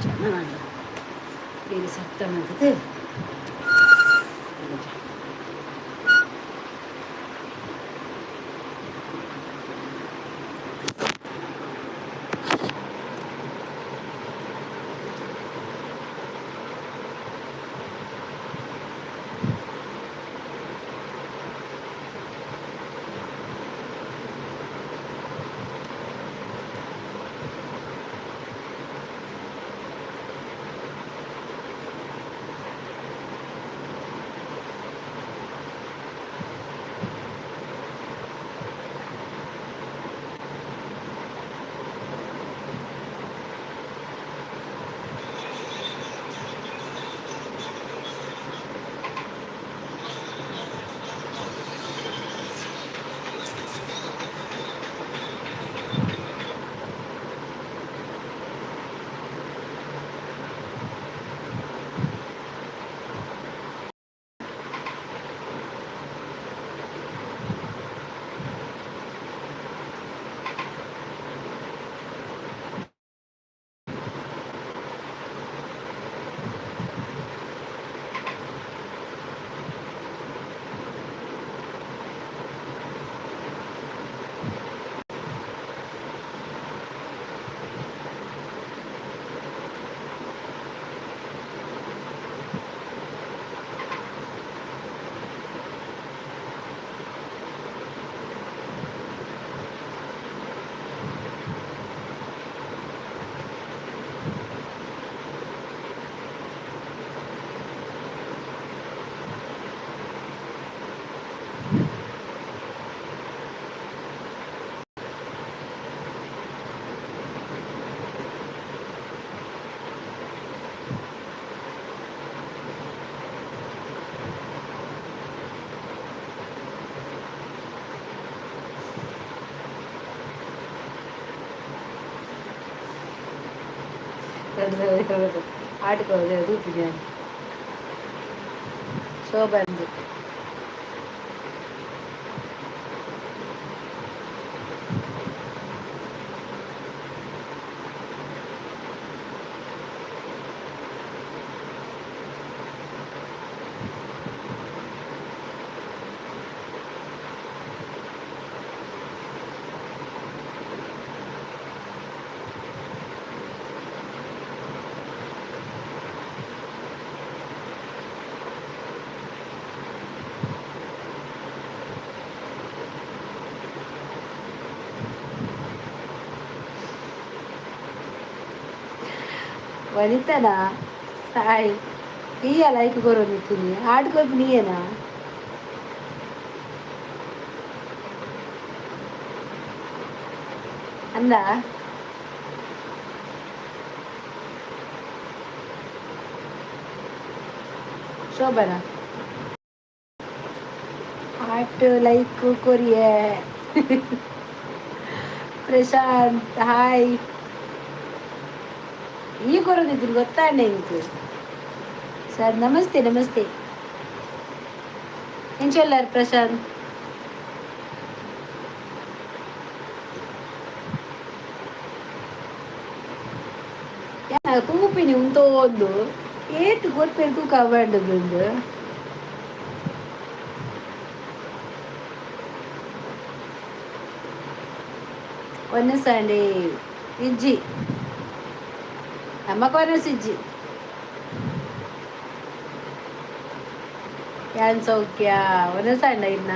ಜನ ಬೇರೆ ಸತ್ತ ಮಂತದ್ದು. ಆಟಕ್ಕೆ ತೂಪಿನಿ ಶೋಭಂದು. ವನಿತನಾ? ಸಾಯ್ ಈ ಲೈಕ್ ಕೊರೊಂದಿತ್ತಿನಿ ಆಡ್ಕೊಪ್ ನೀಯೇನಾ? ಅಂದ ಶೋಭನಾ ಹಾರ್ಟ್ ಲೈಕ್ ಕೊರಿಯೆ. ಪ್ರಶಾಂತ್ ಹಾಯ್. ಈ ಕೊರೊಂದಿತ್ತಿನಿ ಗೊತ್ತಾಂಡ ಎಂಕ್. ಸರ್ ನಮಸ್ತೆ ನಮಸ್ತೆ. ಎಂಚೊಲ್ಲಾರ್ ಪ್ರಶಾಂತ್? ತೂಪಿನಿ ಉಂತೊಂದು ಏತ್ ಕೊರ್ಪೆರ್ ತೂಕ ಅವಂಡದುಂದು. ಒನ್ನೆ ಇಜ್ಜಿ ನಮ್ಮಕ್ಕ ಇಜ್ಜಿ. ಯಾನ್ ಸೌಖ್ಯ. ಒನಸಾಂಡ ಇನ್ನ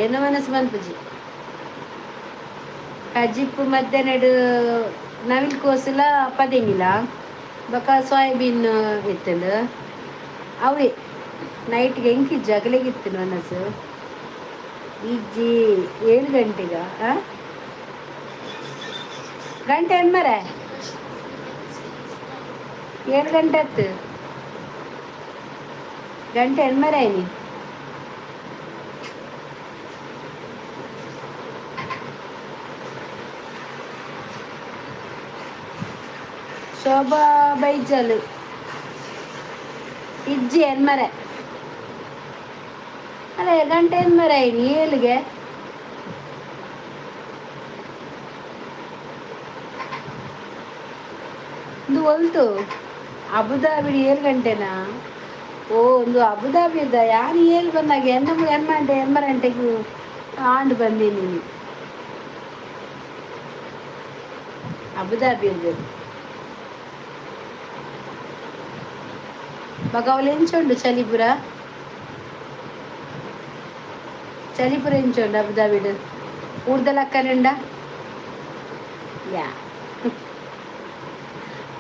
ಏನು ಮನಸ್ಸು ಮನ್ಪುಜಿ. ಕಜಿಪ್ಪು ಮಧ್ಯಾಹ್ನಡ್ ನವಿಲ್ ಕೋಸುಲ ಪದೆಂಗಿಲ ಬೊಕ ಸೋಯಾಬೀನ್ ಇತ್ತುಂಡು. ಅವೇ ನೈಟ್ಗೆ ಎಂಕಿಜ್ಜಿ, ಅಗಲೆಗಿತ್ತು ಮನಸ್ಸು ಇಜ್ಜಿ. 7 ಗಂಟೆಗ ಗಂಟೆ ಎನ್ಮರೆ 7 ಗಂಟೆ ಆತು. ಗಂಟೆ ಎಣ್ಮರೆ ಆಯ್ನಿ. ಶೋಭಾ ಬೈಜಲ್ ಇಜ್ಜಿ ಎನ್ಮರೆ. ಅಲ್ಲ, ಗಂಟೆ ಎನ್ಮರೆ ಆಯ್ನಿ ಏಳಿಗೆ. ಒಂದು ಒಲ್ತು ಅಬುದಾಬಿಡ್ 7 ಗಂಟೆನಾ? ಓ, ಒಂದು ಅಬುದಾಬಿದ. ಯಾನು ಏಳು ಬಂದಾಗ ಎನ್ನ ಎನ್ಮಂಟೆ 8 ಗಂಟೆಗೆ ಆಂಡ್ ಬಂದೀನಿ. ಅಬುದಾಬಿ ಬೊಕ ಅವ್ಲು ಎಂಚ ಉಂಡು? ಚಲಿಪುರ, ಚಲಿಪುರ ಎಂಚ ಉಂಡು ಅಬುದಾಬಿಡ್? ಊರ್ದ ಲಕ್ಕನುಂಡ? ಯಾ,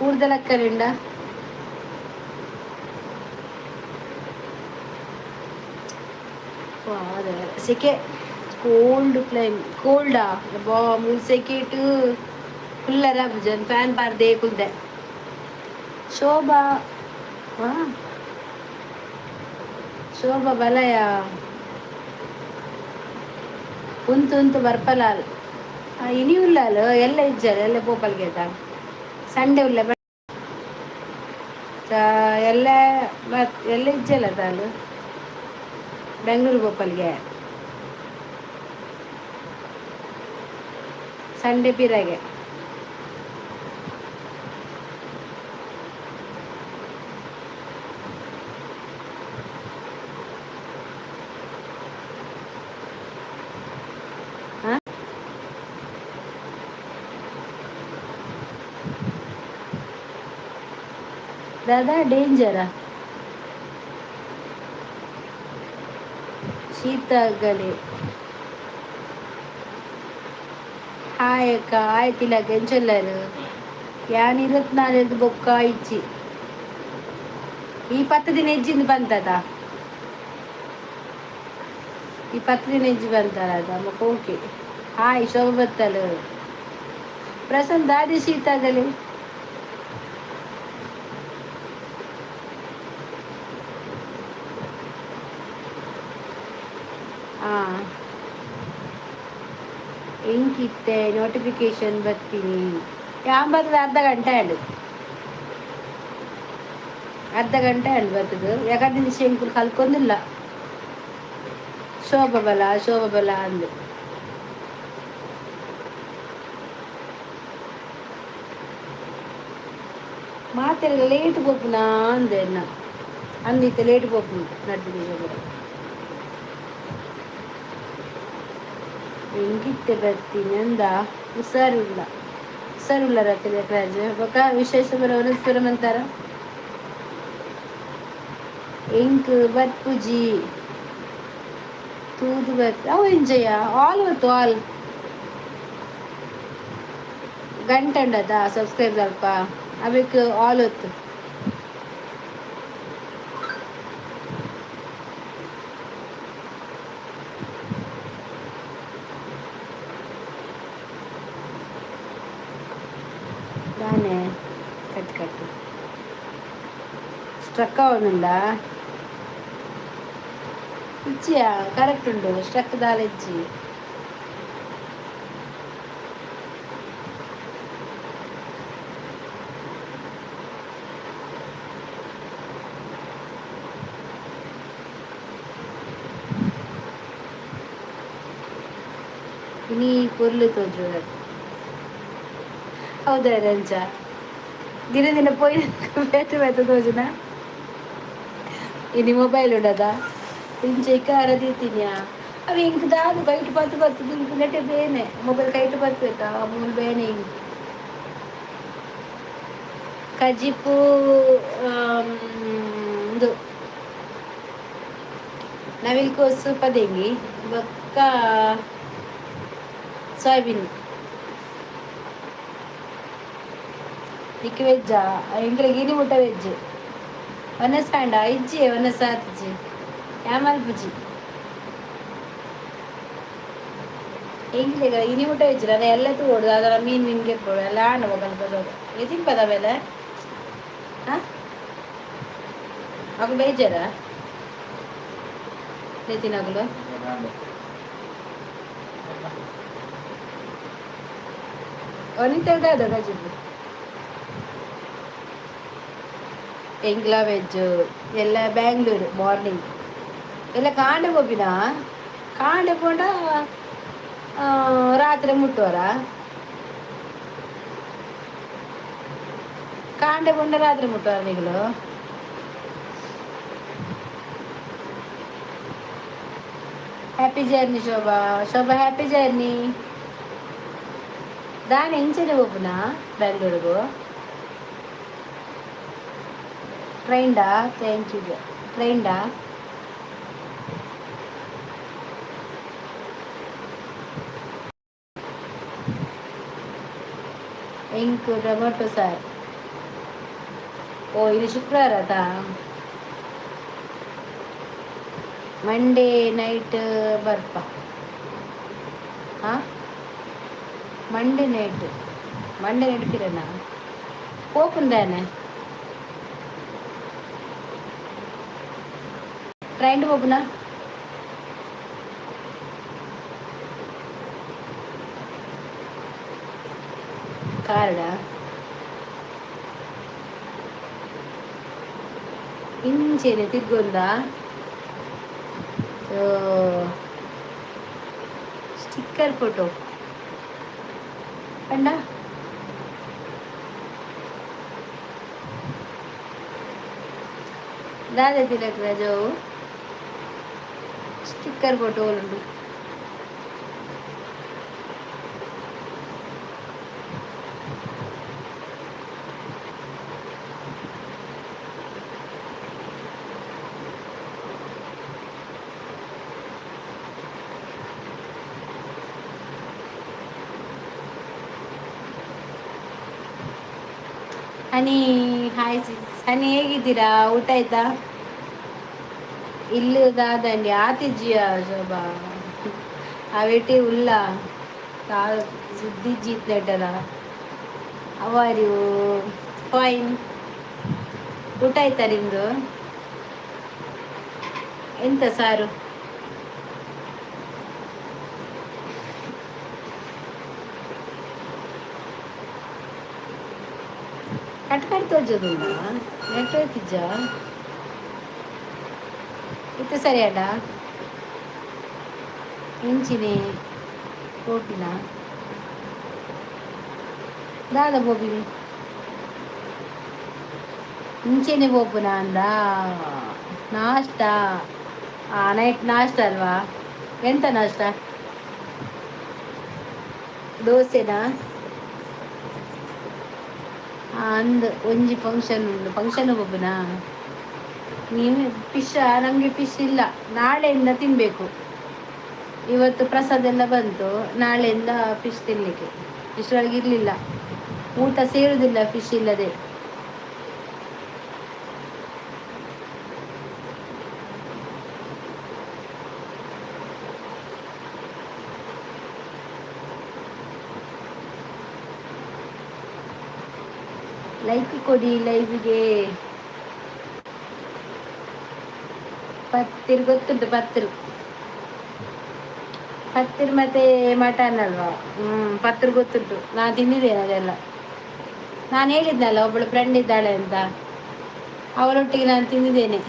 ಊರ್ದ ಲಕ್ಕನುಂಡ? ಸೆಕೆ, ಕೋಲ್ಡ್ ಕ್ಲೈಮ್, ಕೋಲ್ಡಾ? ಬಾ, ಮೂಲು ಸೆಕೆಟ್ ಕುಲ್ಲರ ಜನ್ ಫ್ಯಾನ್ ಪಾರ್ದೆ ಕುಲ್ದೆ. ಶೋಭಾ, ಹಾ ಶೋಭಾ ಬಲಯ. ಉಂತು ಉಂತು ಬರ್ಪಲಾಲ್. ಇನಿ ಉಲ್ಲಾಲ್ ಎಲ್ಲ ಇಜ್ಜಾರ, ಎಲ್ಲ ಪೋಪಲ್ಗೆದ. ಸಂಡೆ ಉಲ್ಲ ಎಲ್ಲ ಎಲ್ಲ ಇಜ್ಜಲ್ಲ ತಾಲು. ಬೆಂಗಳೂರು ಪೋಪಲ್ಗೆ ಸಂಡೆ ಪಿರಾಗೆ. ಹಾ, ದಾದಾ ಡೇಂಜರಾ? ಶೀತಗಲೆ. ಹಾಯ್ ಅಕ್ಕ. ಹಾಯ್ ತಿಲಕ್, ಎಂಚೊಲ್ಲರು? ಯಾನ್ 24ರ್ದು ಬೊಕ್ಕ ಇಜ್ಜಿ. ಈ 10 ದಿನ ಇಜ್ಜಿಂದು ಬಂತದ? ಈ 10 ದಿನ ಇಜ್ಜಿ ಬಂತಲ್ಲ ಅದ. ಓಕೆ, ಹಾಯ್ ಶೋಭ ಬತ್ತಲು. ಪ್ರಸನ್ನ, ದಾದಿ ಶೀತ ಆಗಲಿ? ಹಾಂ, ಎಂಕಿತ್ತೆ ನೋಟಿಫಿಕೇಶನ್ ಬರ್ತೀನಿ. ಯಾನ್ ಬರ್ತದೆ? ಅರ್ಧ ಗಂಟೆ ಆಂಡ್, ಅರ್ಧ ಗಂಟೆ ಆಂಡ್ ಬರ್ತದೆ. ಯಾಕಂದ್ರೆ ಎಂಕುಲು ಕಲ್ಕೊಂದಿಲ್ಲ. ಶೋಭ ಬಲ, ಶೋಭ ಬಲ ಅಂದು. ಮಾತೆರ್ಗ ಲೇಟ್ ಪೋಪುನಾ ಅಂದೆ ಎನ್ನ ಅಂದಿತ್ತೆ. ಲೇಟ್ ಪೋಪುನು ನೋಟಿಫಿಕೇಶನ್ ಕೂಡ. ಎಂಕಿತ್ತೆ ಬರ್ತೀನಿ ಅಂದ. ಹುಷಾರಿಲ್ಲ, ಹುಷಾರಿಲ್ಲ ತಿಲಕರಾಜ್. ಬೊಕ ವಿಶೇಷ ಬರ ವನಸ್ಪರ ಮಂತಾರ. ಎಂಕ್ ಬರ್ಪುಜಿ ತೂದು ಬರ್. ಅವು ಎಂಜಯ ಆಲ್ ಹೊತ್ತು ಆಲ್ ಗಂಟೆ ಉಂಡದ. ಸಬ್ಸ್ಕ್ರೈಬ್ ಅಲ್ಪ ಅವೆಕ್ ಆಲ್ ಹೊತ್ತು. ದಾನೆ ಕಟ್ ಕಟ್ ಸ್ಟ್ರಕ್ ಆವೊಂದುಂಡಾ? ಇಜ್ಜಿಯಾ? ಕರೆಕ್ಟ್ ಉಂಡು, ಸ್ಟ್ರಕ್ ದಾಲ ಇಜ್ಜಿ. ಇನಿ ಪೊರ್ಲು ತೋಜುವ. ಹೌದಾ ರಂಜ? ದಿನ ದಿನ ಪೋಯಿ ಬೇತೆ ಬೇತೆ ತೋಜುನ. ಇನಿ ಮೊಬೈಲ್ ಉಂಡದ ಇಂಚ ಇಕಾರ ದೀತಿನ್ಯಾ. ಅವು ಎಂಕ್ ದಾದ ಬೈಟ್ ಪತ್ತು ಬರ್ತದೆ. ಇಂಕ್ ನೆಟೆ ಬೇನೆ, ಮೊಬೈಲ್ ಕೈಟ್ ಪತ್ಪೇತ ಮೂಲು ಬೇನೆ. ಇಂಕ್ ಕಜಿಪು ಉಂದು ನವಿಲ್ಕೋಸು ಪದೆಂಗಿ ಬೊಕ್ಕ ಸೋಯಾಬೀನ್. ನಿಕ್ ವೆಜ್ಜಾ? ಎಂಕ್ಲೆಗ್ ಇನಿ ಮುಟ್ಟ ವೆಜ್. ವನಸ್ ಆಂಡ? ಇಜ್ಜಿ, ವನಸ್ ಆತಿಜಿ. ಯಾನ್ ಮಲ್ಪುಜಿ. ಎಂಕ್ಲೆಗ್ ಇನಿ ಮುಟ್ಟ ವೆಜ್. ನನ ಎಲ್ಲ ತೂವೊಡು. ದಾದನ ಮೀನ್ ಮೀನ್ ಗೆಪ್ಪೊಡು. ಎಲ್ಲ ಆಂಡ ಮೊಬೈಲ್ ಬರೋದು ತಿನ್ಪದ ಮೇಲೆ. ಹಾ, ಅಗು ಬೇಜಾರಾ ನಿತಿನ್? ಅಗಲು ವನಿತಾ ದಾದ ಕಜಿಪು? ಎಂಕ್ಲ ವೆಜ್ ಎಲ್ಲ. ಬ್ಯಾಂಗ್ಳೂರು ಮಾರ್ನಿಂಗ್ ಎಲ್ಲ ಕಾಂಡೆ ಪೋಪಿನ. ಕಾಂಡೆ ಪೋಂಡ ರಾತ್ರಿ ಮುಟ್ಟುವರ. ಕಾಂಡೆ ಪಂಡ ರಾತ್ರಿ ಮುಟ್ಟುವ ನಿಗಳು. Happy journey Shobha. Shobha, happy journey. ದಾನೆ ಇಂಚನೆ ಪೋಪುನಾ ಬೆಂಗಳೂರುಗು? ಟ್ರೈನ್ಡಾ? Thank you. ಟ್ರೈನ್ಡಾ? ಇಂಕ್ ಟೊಮೊಟೊ ಸಾರ್. ಓ, ಇದು ಶುಕ್ರವಾರ ತಾ? ಮಂಡೇ ನೈಟ್ ಬರ್ಪ. ಹಾಂ, ಮಂಡೇ ನೈಟ್, ಮಂಡೇ ನೈಟ್ ಪಿರನಾ ಪೋಪುಂದಾನೆ? ಟ್ರೈನ್ ಪೋಪುನಾ? ಕಾರ್ಡಾ? ಇಂಚೆನೆ ತಿರ್ಗೊಂದ. ಸ್ಟಿಕ್ಕರ್ ಫೋಟೋ ಅಣ್ಣ. ದಾದ ತಿಲಕ್ ರಾಜು, ಸ್ಟಿಕ್ಕರ್ ಫೋಟೋ ಉಂಟು. ಹನಿ, ಹಾಯ್ ಸಿಸ್. ಹನಿ, ಹೇಗಿದ್ದೀರಾ? ಊಟ ಆಯ್ತಾ? ಇಲ್ಲು ದಾದಂಡಿ ಆತಿಜ್ಜಿಯ ಶೋಭಾ ಅವೆಟಿ ಉಲ್ಲ ಸುದ್ದಿ ಜೀತ್ನೆಟಲ. How are you? Fine. ಊಟ ಆಯ್ತಾ ನಿಮ್ಮದು? ಎಂತ ಸಾರು? ಕಟ್ ಕಟ್ ತೋಜೋದುಂಡ, ನೆಟ್ವರ್ಕ್ ಇಜ್ಜಾ? ಇತ್ತೆ ಸರಿಯಾಡ? ಇಂಚಿನೆ ಪೋಪಿನ ದಾದ ಪೋಪಿನಿ? ಇಂಚೆನೆ ಪೋಪುನ ಅಂದ. ನಾಷ್ಟ, ನೈಟ್ ನಾಷ್ಟ ಅಲ್ವಾ? ಎಂತ ನಾಷ್ಟ? ದೋಸೆನಾ? ಅಂದ್ ಒಂಜಿ ಫಂಕ್ಷನ್ ಉಂಡು, ಫಂಕ್ಷನ್ ಪೋಪುನಾ ನೀವು? ಫಿಶ್? ನಮಗೆ ಫಿಶ್ ಇಲ್ಲ, ನಾಳೆಯಿಂದ ತಿನ್ನಬೇಕು. ಇವತ್ತು ಪ್ರಸಾದ ಎಲ್ಲ ಬಂತು, ನಾಳೆಯಿಂದ ಫಿಶ್ ತಿನ್ನಲಿಕ್ಕೆ. ಇಷ್ಟರೊಳಗೆ ಇರಲಿಲ್ಲ. ಊಟ ಸೇರುವುದಿಲ್ಲ ಫಿಶ್ ಇಲ್ಲದೆ. ಲೈಕ್ ಕೊಡಿ ಲೈವ್ಗೆ. ಪತ್ತಿರ್ ಗೊತ್ತುಂಟು. ಪತ್ತಿರು, ಪತ್ತಿರ್ ಮತ್ತೆ ಮಟನ್ ಅಲ್ವಾ? ಹ್ಞೂ, ಪತ್ತಿರ್ ಗೊತ್ತುಂಟು, ನಾನು ತಿಂದಿದ್ದೇನೆ ಅದೆಲ್ಲ. ನಾನು ಹೇಳಿದ್ನಲ್ಲ, ಒಬ್ಬಳು ಫ್ರೆಂಡ್ ಇದ್ದಾಳೆ ಅಂತ, ಅವಳೊಟ್ಟಿಗೆ ನಾನು ತಿಂದಿದ್ದೇನೆ.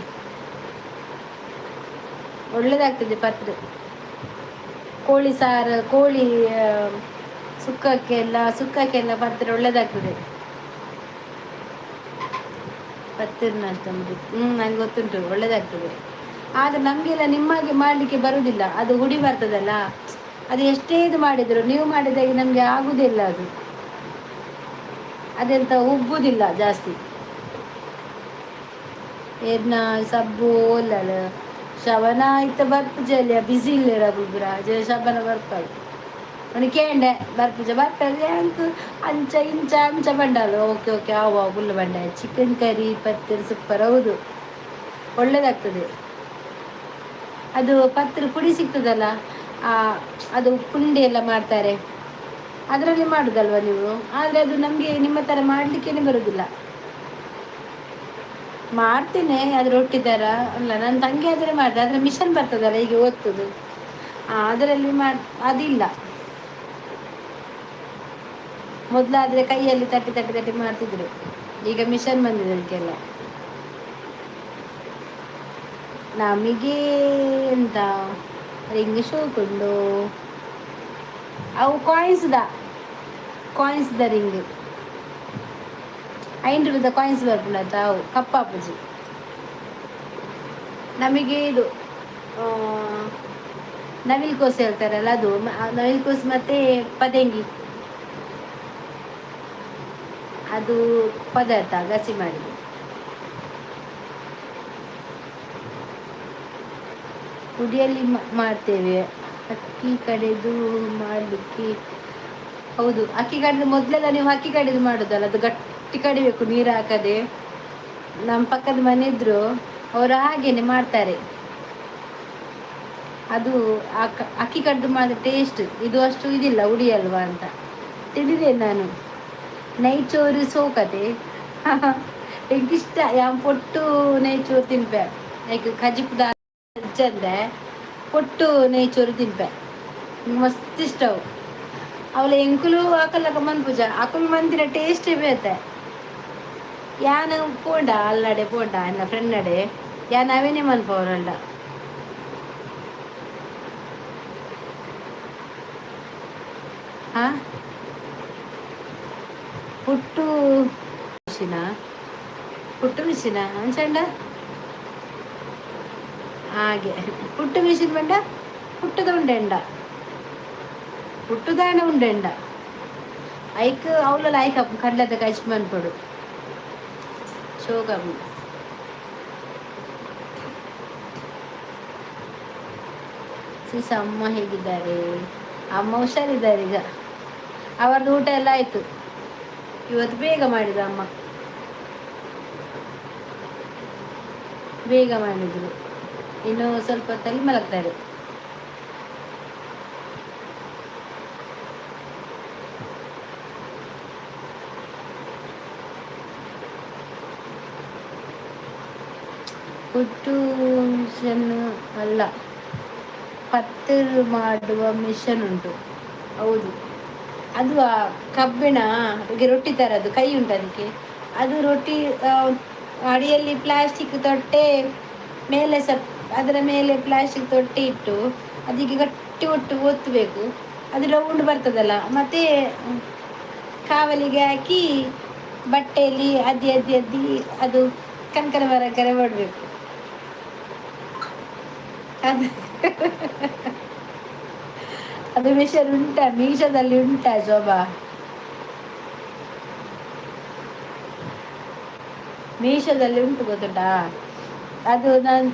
ಒಳ್ಳೆದಾಗ್ತದೆ ಪತ್ರು. ಕೋಳಿ ಸಾರು, ಕೋಳಿ ಸುಕ್ಕಕ್ಕೆಲ್ಲ, ಸುಕ್ಕಕ್ಕೆಲ್ಲ ಪತ್ರೆ ಒಳ್ಳೆದಾಗ್ತದೆ. ಪತ್ತಿರ್ ನಾಷ್ಟ. ಹ್ಞೂ, ನಂಗೆ ಗೊತ್ತುಂಟು, ಒಳ್ಳೆದಾಗ್ತದೆ. ಆದರೆ ನಮಗೆಲ್ಲ ನಿಮ್ಮಾಗೆ ಮಾಡಲಿಕ್ಕೆ ಬರುವುದಿಲ್ಲ. ಅದು ಹುಡಿ ಬರ್ತದಲ್ಲ, ಅದು ಎಷ್ಟೇ ಇದು ಮಾಡಿದರು ನೀವು ಮಾಡಿದಾಗೆ ನಮಗೆ ಆಗುವುದಿಲ್ಲ ಅದು. ಅದೆಂತ ಉಬ್ಬುದಿಲ್ಲ ಜಾಸ್ತಿ. ಏರ್ನ ಸಬ್ಬು ಓಲ್ಲಲ್ಲ ಶಬನ ಇತ್ತ ಬರ್ಪುಜಲ್ಯ, ಬಿಸಿ ಇಲ್ಲೇರ ಗುಬ್ರ ಜಯ ಶಬನ ಬರ್ಪದು. ಅವನು ಕೇಂಡೆ ಬರ್ಪುಜ ಬರ್ಪದೆ ಅಂಕ ಅಂಚ ಇಂಚ ಅಂಚ ಬಂಡಾಲು. ಓಕೆ ಓಕೆ, ಆವು ಗುಲ್ಲು ಬಂಡೆ. Chicken curry ಪತ್ತಿರ್ super. ಹೌದು, ಒಳ್ಳೆದಾಗ್ತದೆ ಅದು. ಪತ್ರ ಪುಡಿ ಸಿಗ್ತದಲ್ಲ, ಅದು ಪುಂಡಿ ಎಲ್ಲ ಮಾಡ್ತಾರೆ, ಅದರಲ್ಲಿ ಮಾಡುದಲ್ವ ನೀವು? ಆದರೆ ಅದು ನಮಗೆ ನಿಮ್ಮ ಥರ ಮಾಡಲಿಕ್ಕೇನೆ ಬರೋದಿಲ್ಲ. ಮಾಡ್ತೇನೆ ಅದು ರೊಟ್ಟಿ ಥರ ಅಲ್ಲ. ನನ್ನ ತಂಗಿ ಆದರೆ ಮಾಡ್ತಾರೆ, ಆದರೆ ಮಿಷನ್ ಬರ್ತದಲ್ಲ ಈಗ ಒತ್ತುದು, ಅದರಲ್ಲಿ ಮಾಡಿ. ಅದಿಲ್ಲ. ಮೊದಲಾದರೆ ಕೈಯಲ್ಲಿ ತಟ್ಟಿ ತಟ್ಟಿ ತಟ್ಟಿ ಮಾಡ್ತಿದ್ರು, ಈಗ ಮಿಷನ್ ಬಂದಿದೆ ಅದಕ್ಕೆಲ್ಲ. ನಮಗೆ ಎಂತ ರಿಂಗ್ ಶೋಕುಂಡು. ಅವು ಕಾಯಿನ್ಸ್ದ, ಕಾಯಿನ್ಸ್ದ ರಿಂಗ್. 5 ರೂಪಾಯಿದ ಕಾಯಿನ್ಸ್ ಬರ್ಪುಂಡತ್ತ, ಅವು ಕಪ್ಪಾಪುಜಿ ನಮಗೆ. ಇದು ನವಿಲ್ ಕೋಸು ಹೇಳ್ತಾರಲ್ಲ, ಅದು ನವಿಲ್ ಕೋಸು ಮತ್ತೆ ಪದೆಂಗಿ, ಅದು ಪದಾರ್ಥ ಗಸಿ ಮಾಡಿದ್ದು. ಉಡಿಯಲ್ಲಿ ಮಾಡ್ತೇವೆ ಅಕ್ಕಿ ಕಡೆದು ಮಾಡಲಿಕ್ಕೆ. ಹೌದು, ಅಕ್ಕಿ ಕಡೆದು. ಮೊದಲೆಲ್ಲ ನೀವು ಅಕ್ಕಿ ಕಡೆದು ಮಾಡೋದಲ್ಲ, ಅದು ಗಟ್ಟಿ ಕಡಿಬೇಕು ನೀರು ಹಾಕದೆ. ನಮ್ಮ ಪಕ್ಕದ ಮನೆ ಇದ್ರು, ಅವರು ಹಾಗೇನೆ ಮಾಡ್ತಾರೆ. ಅದು ಅಕ್ಕಿ ಕಡ್ದು ಮಾಡಿದ ಟೇಸ್ಟ್ ಇದು ಅಷ್ಟು ಇದಿಲ್ಲ, ಉಡಿ ಅಲ್ವಾ ಅಂತ ತಿಳಿದೆ ನಾನು. ನೈಚೋರು ಸೋಕತೆ ಇಷ್ಟ ಯಾನ್ ಪೊಟ್ಟು ನೈಚೋರು ತಿನ್ಪೆ. ಲೈಕ್ ಕಜಿಪುದ ಚಂದೆ ಪೊಟ್ಟು ನೈಚೋರು ತಿನ್ಪೆ, ಮಸ್ತ್ ಇಷ್ಟ ಅವು. ಅವಳ ಎಂಕುಲು ಆಕಲಕ ಮನ್ಪುಜ, ಅಕುಲು ಮಂದಿನ ಟೇಸ್ಟೇ ಬೇತೆ. ಯಾನ್ ಪೋಂಡ ಅಲ್ಲಡೆ ಪೋಂಡ ಎನ್ನ ಫ್ರೆಂಡ್ ನಡೆ, ಯಾನ್ ಅವೇನೇ ಮನ್ಪವರಲ್ಡ. ಹಾ, ಪುಟ್ಟು ಮಿಷಿನ, ಪುಟ್ಟು ಮಿಷಿನ ಅಂಚಂಡ ಹಾಗೆ. ಪುಟ್ಟು ಮಿಷಿನ್ ಬಂಡ ಪುಟ್ಟದ ಉಂಡೆಂಡ, ಪುಟ್ಟುದಾಣ ಉಂಡೆಂಡ. ಐಕ್ ಅವಳ ಲೈಕ್ ಅಪ್ ಕಡ್ಲದ ಕಚ್ ಮನ್ಪೊಡು ಶೋಕ. ಸಿಸ್, ಅಮ್ಮ ಹೇಗಿದ್ದಾರೆ? ಅಮ್ಮ ಹುಷಾರಿದ್ದಾರೆ ಈಗ. ಅವರದ್ದು ಊಟ ಎಲ್ಲ ಆಯ್ತು. ಇವತ್ತು ಬೇಗ ಮಾಡಿದ ಅಮ್ಮ, ಬೇಗ ಮಾಡಿದ್ರು. ಇನ್ನು ಸ್ವಲ್ಪ ಹೊತ್ತಲ್ಲಿ ಮಲಗ್ತಾರೆ. ಪುಟ್ಟು ಮಿಷನ್ ಅಲ್ಲ, ಪತ್ತರು ಮಾಡುವ ಮಿಷನ್ ಉಂಟು. ಹೌದು, ಅದು ಆ ಕಬ್ಬಿಣ ಅದಕ್ಕೆ ರೊಟ್ಟಿ ಥರದ್ದು ಕೈ ಉಂಟು ಅದಕ್ಕೆ. ಅದು ರೊಟ್ಟಿ ಅಡಿಯಲ್ಲಿ ಪ್ಲಾಸ್ಟಿಕ್ ತೊಟ್ಟೆ, ಮೇಲೆ ಸಪ್ ಅದರ ಮೇಲೆ ಪ್ಲಾಸ್ಟಿಕ್ ತೊಟ್ಟೆ ಇಟ್ಟು ಅದಕ್ಕೆ ಗಟ್ಟಿ ಒಟ್ಟು ಒತ್ತಬೇಕು. ಅದು ರೌಂಡ್ ಬರ್ತದಲ್ಲ, ಮತ್ತೆ ಕಾವಲಿಗೆ ಹಾಕಿ ಬಟ್ಟೆಯಲ್ಲಿ ಅದ್ದಿ ಅದ್ದಿ ಅದ್ದಿ ಅದು ಕನಕನ ಮರ ಕರೆ ಮಾಡಬೇಕು. ಅದು ಅದು ಮಿಷನ್ ಉಂಟಾ? ಮೀಶೋದಲ್ಲಿ ಉಂಟಾ ಶೋಭಾ? ಮೀಶೋದಲ್ಲಿ ಉಂಟು, ಗೊತ್ತುಂಟಾ? ಅದು ನಾನು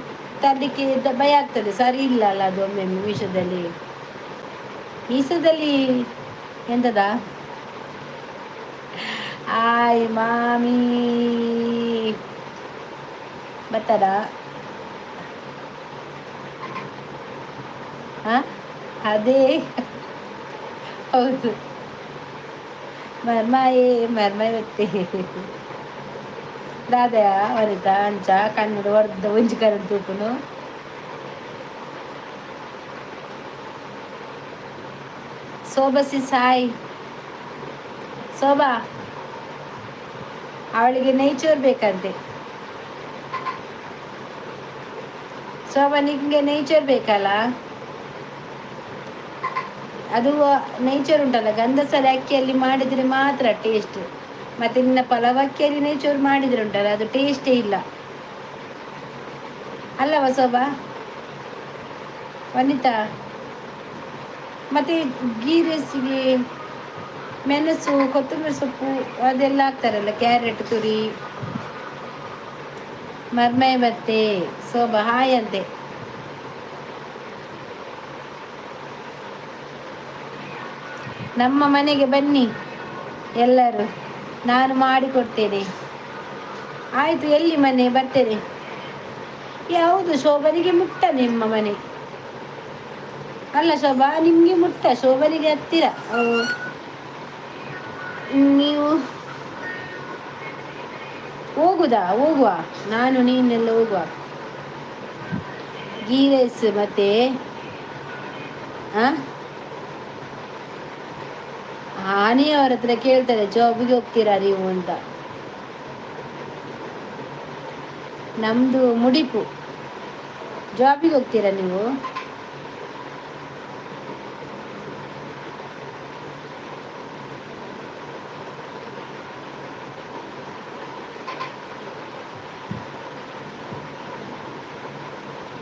ತರಲಿಕ್ಕೆ ಭಯ ಆಗ್ತದೆ, ಸರಿ ಇಲ್ಲ ಅಲ್ಲ ಅದು ಒಮ್ಮೆ. ಮೀಶೋದಲ್ಲಿ ಮೀಶೋದಲ್ಲಿ ಎಂತದ? ಆಯ್ ಮಾಮಿ ಬರ್ತದ? ಹಾ, ಅದೇ, ಹೌದು. ಮರ್ಮಾಯಿ ಮರ್ಮಾಯಿ ಬತ್ತೆ ದಾದಯ ವನಿತಾ ಅಂಚ ಕನ್ನಡ ವರ್ದ ಒಂಜಿ ಕರಡ್ ತೂಪುನು. ಶೋಭಸಿ ಸಾಯಿ ಶೋಭಾ, ಅವಳಿಗೆ ನೇಚರ್ ಬೇಕಂತೆ. ಶೋಭಾ, ನಿಮಗೆ ನೇಚರ್ ಬೇಕಲ್ಲ? ಅದು ನೇಚರ್ ಉಂಟಲ್ಲ, ಗಂಧಸರ ಅಕ್ಕಿಯಲ್ಲಿ ಮಾಡಿದರೆ ಮಾತ್ರ ಟೇಸ್ಟ್. ಮತ್ತು ನಿನ್ನ ಪಲಾವ್ ಅಕ್ಕಿಯಲ್ಲಿ ನೇಚೋರು ಮಾಡಿದರೆ ಉಂಟಲ್ಲ, ಅದು ಟೇಸ್ಟೇ ಇಲ್ಲ ಅಲ್ಲವ ಶೋಭಾ? ವನಿತಾ, ಮತ್ತು ಗೀ ರೈಸಿಗೆ ಮೆಣಸು, ಕೊತ್ತಂಬರಿ ಸೊಪ್ಪು ಅದೆಲ್ಲ ಹಾಕ್ತಾರಲ್ಲ, ಕ್ಯಾರೆಟ್ ತುರಿ. ಮರ್ಮೈ ಮತ್ತೆ ಶೋಭಾ ಹಾಯ್ ಅಂತೆ. ನಮ್ಮ ಮನೆಗೆ ಬನ್ನಿ ಎಲ್ಲರೂ, ನಾನು ಮಾಡಿಕೊಡ್ತೇನೆ. ಆಯಿತು, ಎಲ್ಲಿ ಮನೆ? ಬರ್ತೇನೆ. ಯಾವುದು ಶೋಭನಿಗೆ ಮುಟ್ಟ ನಿಮ್ಮ ಮನೆ ಅಲ್ಲ ಶೋಭಾ? ನಿಮಗೆ ಮುಟ್ಟ, ಶೋಭನಿಗೆ ಹತ್ತಿರ ನೀವು. ಹೋಗುದಾ? ಹೋಗುವ, ನಾನು ನೀನೆಲ್ಲ ಹೋಗುವ. ಗೀ ರೈಸ್ ಮತ್ತೆ ಹಾಂ ಹಾನಿ ಅವ್ರ ಹತ್ರ ಕೇಳ್ತಾರೆ, ಜಾಬ್ಗೆ ಹೋಗ್ತೀರಾ ನೀವು ಅಂತ. ನಮ್ಮದು ಮುಡಿಪು. ಜಾಬಿಗೆ ಹೋಗ್ತೀರಾ ನೀವು?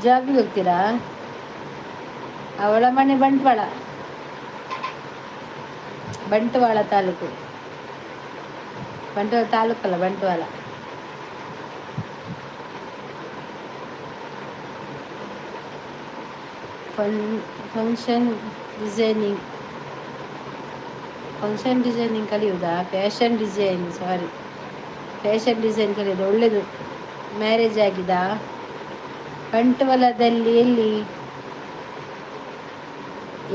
ಜಾಬಿಗೆ ಹೋಗ್ತೀರಾ? ಅವಳ ಮನೆ Bantwal, Bantwal taluk. Bantwal ತಾಲೂಕಲ್ಲ, Bantwal. Function designing, function designing ಕಲಿಯುವುದಾ? Fashion design, sorry, fashion design ಕಲಿಯೋದು ಒಳ್ಳೆಯದು. ಮ್ಯಾರೇಜ್ ಆಗಿದಾ? ಬಂಟ್ವಾಳದಲ್ಲಿ ಎಲ್ಲಿ?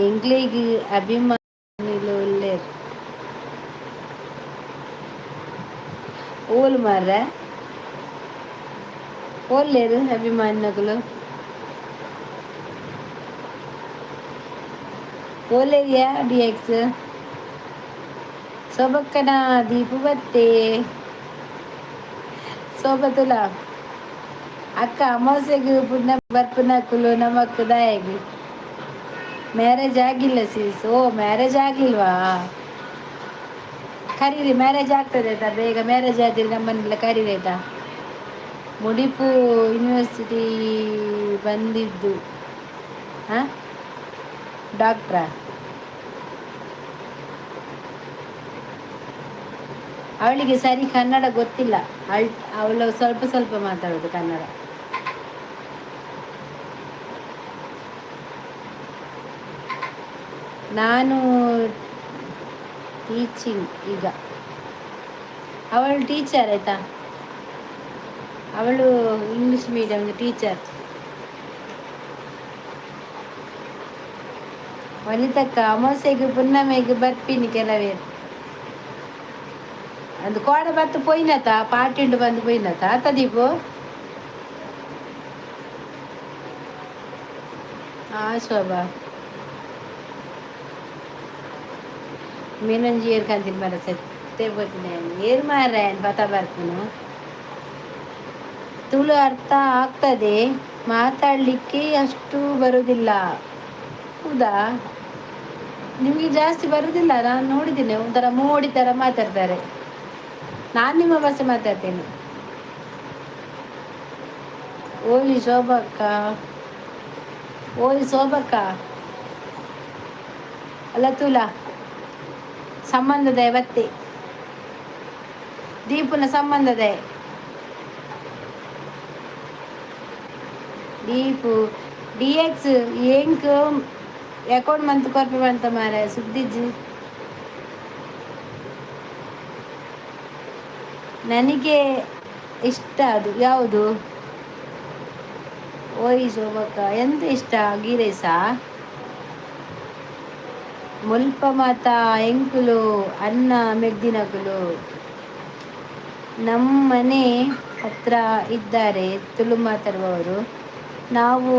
ಎಂಕ್ಲೆಗ್ ಅಭಿಮಾನಿಲು ಉಲ್ಲೆರ್. ಓಲ್ ಮಾರ್ರೆ, ಓಲ್ಲೇರು ಅಭಿಮಾನಿನಕುಲು? ಓಲೇರಿಯಾ ಡಿ ಎಕ್ಸ್ ಸೋಬಕ್ಕನ ದೀಪು ಬತ್ತೆ. ಸೋಬತುಲ ಅಕ್ಕ, ಅಮಾವಾಸ್ಯೆಗ್ ಪುಣ್ಯ ಬರ್ಪುನಕುಲು ನಮಕ್ ದಾಯೆಗ್? ಮ್ಯಾರೇಜ್ ಆಗಿಲ್ಲ ಸೀಸ್. ಓ, ಮ್ಯಾರೇಜ್ ಆಗ್ಲಿಲ್ವಾ? ಕರೀರಿ, ಮ್ಯಾರೇಜ್ ಆಗ್ತದೆ ಆಯ್ತಾ? ಬೇಗ ಮ್ಯಾರೇಜ್ ಆದಿರಿ, ನಮ್ಮನ್ನೆಲ್ಲ ಕರೀರಿ ಆಯ್ತಾ? ಮುಡಿಪು ಯೂನಿವರ್ಸಿಟಿ ಬಂದಿದ್ದು. ಹಾಂ, ಡಾಕ್ಟ್ರಾ? ಅವಳಿಗೆ ಸರಿ ಕನ್ನಡ ಗೊತ್ತಿಲ್ಲ. ಅವಳು ಸ್ವಲ್ಪ ಸ್ವಲ್ಪ ಮಾತಾಡೋದು ಕನ್ನಡ. ನಾನು ಟೀಚಿಂಗ್ ಈಗ. ಅವಳು ಟೀಚರ್ ಆಯ್ತಾ? ಅವಳು ಇಂಗ್ಲಿಷ್ ಮೀಡಿಯಂ ಟೀಚರ್. ವನಿತಕ್ಕ, ಅಮಾವಾಸ್ಯೆಗೆ ಪುನ್ನಮೆಗೆ ಬರ್ಪಿನಿ ಕೆಲವೇ ಅದು ಕೋಡ ಬತ್ತು ಪೊಯ್ನತ ಪಾಟಿಂಡು ಬಂದು ಪೊಯ್ನತ ಆತ ದೀಪು. ಆ ಶೋಭಾ ಮೀನೊಂಜಿ ಏರ್ ಕಂತಿನ ಮರ ಸತ್ತೆ ಪೋತಿನ ಏರ್ ಮಾರ ಪತ ಬರ್ಪುನು. ತುಳು ಅರ್ಥ ಆಗ್ತದೆ, ಮಾತಾಡಲಿಕ್ಕೆ ಅಷ್ಟು ಬರುವುದಿಲ್ಲ. ಹೌದಾ? ನಿಮಗೆ ಜಾಸ್ತಿ ಬರುವುದಿಲ್ಲ, ನಾನು ನೋಡಿದ್ದೇನೆ. ಒಂಥರ ಮೋಡಿ ಥರ ಮಾತಾಡ್ತಾರೆ. ನಾನು ನಿಮ್ಮ ಭಾಷೆ ಮಾತಾಡ್ತೇನೆ. ಓಲಿ ಶೋಭಕ್ಕ, ಓಲಿ ಶೋಭಕ್ಕ ಅಲ್ಲ, ತುಲಾ ಸಂಬಂಧದ ಬತ್ತೆ ದೀಪುನ ಸಂಬಂಧದ ದೀಪು ಡಿ ಎಕ್ಸ್ ಎಂಕ್ ಅಕೌಂಟ್ ಮಂತ್ ಕೊರ್ಪೆ ಬಂತ ಮಾರೆ ಸುದ್ದಿಜ್ಜಿ. ನನಗೆ ಇಷ್ಟ ಅದು ಯಾವುದು? ಓಯ್ ಶೋಭಕ್ಕ, ಎಂತ ಇಷ್ಟ? ಗೀ ರೈಸಾ? ಮುಲ್ಪ ಮಾತ ಎಂಕುಲು ಅನ್ನ ಮೆಗ್ದಿನಕುಲು. ನಮ್ಮನೆ ಹತ್ರ ಇದ್ದಾರೆ ತುಳು ಮಾತಾಡುವವರು. ನಾವು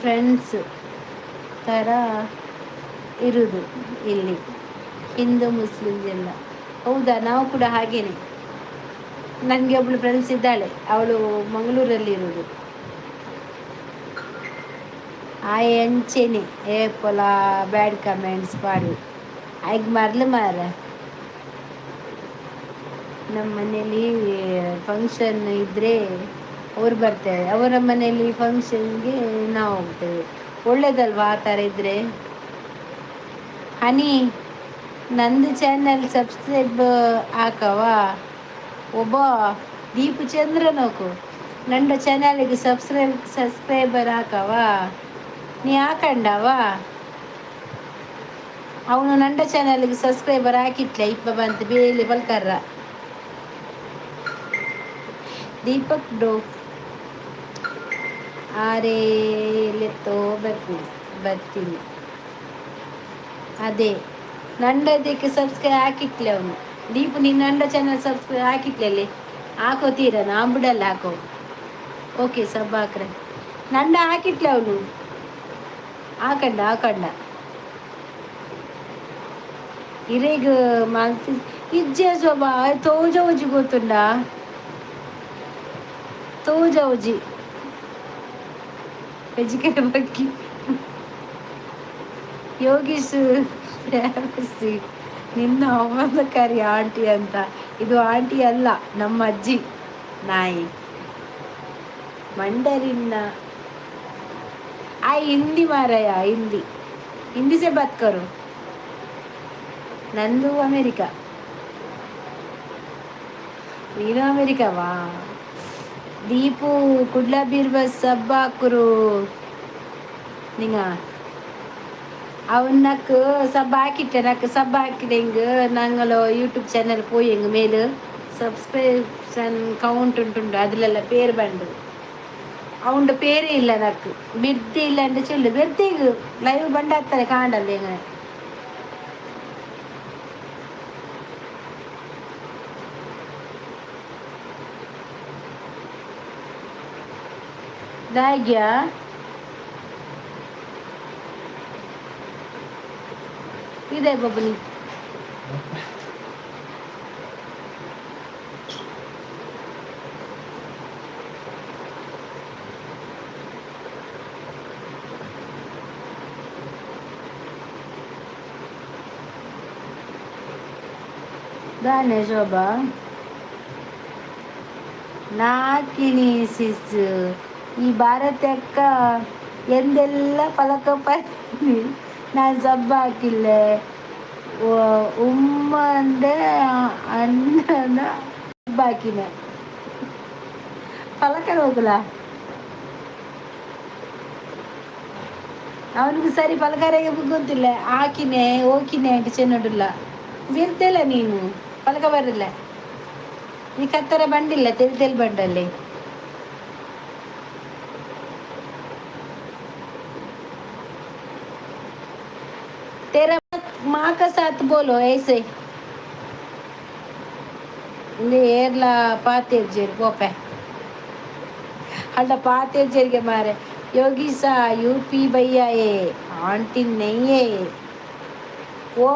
ಫ್ರೆಂಡ್ಸ್ ಥರ ಇರುವುದು ಇಲ್ಲಿ, ಹಿಂದೂ ಮುಸ್ಲಿಮ್ಸ್ ಎಲ್ಲ. ಹೌದಾ? ನಾವು ಕೂಡ ಹಾಗೇನೆ. ನನಗೆ ಒಬ್ಬಳು ಫ್ರೆಂಡ್ಸ್ ಇದ್ದಾಳೆ, ಅವಳು ಮಂಗಳೂರಲ್ಲಿ ಇರೋದು. ಆಯೆ ಅಂಚೆನೆ ಏಪೊಲ ಬ್ಯಾಡ್ ಕಮೆಂಟ್ಸ್ ಪಾಡು ಆಯ್ಗೆ ಮರ್ಲು ಮಾರ. ನಮ್ಮ ಮನೇಲಿ ಫಂಕ್ಷನ್ ಇದ್ದರೆ ಅವ್ರು ಬರ್ತಾರೆ, ಅವರ ಮನೆಯಲ್ಲಿ ಫಂಕ್ಷನ್ಗೆ ನಾವು ಹೋಗ್ತೇವೆ. ಒಳ್ಳೇದಲ್ವಾ ಆ ಥರ ಇದ್ದರೆ? ಹನಿ, ನಂದು ಚಾನಲ್ ಸಬ್ಸ್ಕ್ರೈಬ್ ಹಾಕವಾ? ಒಬ್ಬ ದೀಪು ಚಂದ್ರನೋಕು ನಂಡ ಚಾನಲ್ಗೆ ಸಬ್ಸ್ಕ್ರೈಬರ್ ಹಾಕವಾ? ನೀ ಹಾಕಂಡವಾ? ಅವನು ನಂಡ ಚಾನಲ್ಗೆ ಸಬ್ಸ್ಕ್ರೈಬರ್ ಹಾಕಿಟ್ಲೆ ಇಪ್ಪ ಬಂತು ಬೇಲಿ ಬಲ್ಕರ್ರ. ದೀಪಕ್ ಬ್ರೋ, ಆರೇಲೆತ್ತೋ ಬರ್ತೀನಿ ಬರ್ತೀನಿ. ಅದೇ ನಂಡದಕ್ಕೆ ಸಬ್ಸ್ಕ್ರೈಬ್ ಹಾಕಿಟ್ಲೆ ಅವನು. ದೀಪು, ನೀನು ನಂಡ ಚಾನಲ್ ಸಬ್ಸ್ಕ್ರೈಬ್ ಹಾಕಿಟ್ಲೆ? ಹಾಕೋತೀರ? ನಾ ಬಿಡಲ್ಲ, ಹಾಕೋ. Okay, sub ಹಾಕ್ರೆ. ನಂಡ ಹಾಕಿಟ್ಲೆ ಅವನು? ಹಾಕಂಡ ಹಾಕಂಡ. ಇರೇಗ ಮಾಲ್ತಿ ಇಜ್ಜೆ ಶೋಭಾ, ತೋಜ ಒಂಜಿ ಗೊತ್ತುಂಡ? ತೋಜ ಒಂಜಿ ವೆಜಿಕಲ್ ಬಕ್ಕಿ. ಯೋಗೀಶ್, ನಿನ್ನ ಅವಮಾನಕಾರಿ ಆಂಟಿ ಅಂತ. ಇದು ಆಂಟಿ ಅಲ್ಲ, ನಮ್ಮ ಅಜ್ಜಿ ನಾಯಿ. ಮಂಡರಿನ್ನ आय हिंदी माराया, हिंदी हिंदी से बात करो। ನಂದು ಅಮೇರಿಕಾ. ನೀನು ಅಮೇರಿಕಾವಾ? ದೀಪು ಕುಡ್ಲ ಬೀರ್ಬಸ್ ಸಬ್ಬ ಹಾಕುರು ನಿಂಗ. ಅವನಕ್ ಸಬ್ ಹಾಕಿಟ್ಟೆ, ನಕ್ ಸಬ್ ಹಾಕಿದೆ. ಹಿಂಗ ನಂಗಲ ಯೂಟ್ಯೂಬ್ ಚಾನಲ್ ಪೋಯಿ ಎಂಗ್ ಮೇಲ್ ಸಬ್ಸ್ಕ್ರಿಪ್ಷನ್ ಕೌಂಟ್ ಉಂಟುಂಡು, ಅದಲೆಲ್ಲ ಪೇರು ಬಂಡು. ಅವಂಡ പേരേ ಇಲ್ಲ ನಕ್. ಬಿರ್ದಿ ಇಲ್ಲ ಅಂದ್ರೆ ಚೆಲ್ಲು ಬಿರ್ದಿಗ್ ಲೈವ್ ಬಂಡಾಗ್ತಾರೆ ಕಾಂಡಲ್ಲ ಹೆಂಗ. ದಾಗ್ಯಾ ಇದೆ ಬಬ್ಬನಿ. ದಾನೆ ಶೋಭಾ ನಾಕಿನಿ ಸಿಸ್. ಈ ಭಾರತಕ್ಕ ಎಂದೆಲ್ಲ ಫಲಕ ನಾನು ಸಬ್ಬ ಹಾಕಿಲ್ಲ. ಉಮ್ಮಂದೆ ಅಣ್ಣನ ಸಬ್ಬ ಹಾಕಿನ ಫಲಕ ಹೋಗಲ. ಅವನಿಗೆ ಸರಿ ಫಲಕರಿಗೆ ಗೊತ್ತಿಲ್ಲ. ಹಾಕಿನೆ ಹೋಕಿನೆ ಅಂತ ಚೆನ್ನೋಡಿಲ್ಲ. ಬಿರ್ತಿಲ್ಲ ನೀನು ಫಲಕ ಬರಲ್ಲ. ನೀ ಕತ್ತರ ಬಂಡಿಲ್ಲ ತೆಲ್ ತೆಲ್ ಬಂಡಲ್ಲಿ. तेरा माँ का साथ बोलो ऐसे. ಇಂದು ಏರ್ಲ ಪಾತೆರ್ಜೆರ್ ಪೋಪೆ ಅಲ್ಲ ಪಾತೆರ್ಜೆರಿಗೆ ಮಾರೆ. योगी सा यूपी भैया ये आंटी नहीं है वो.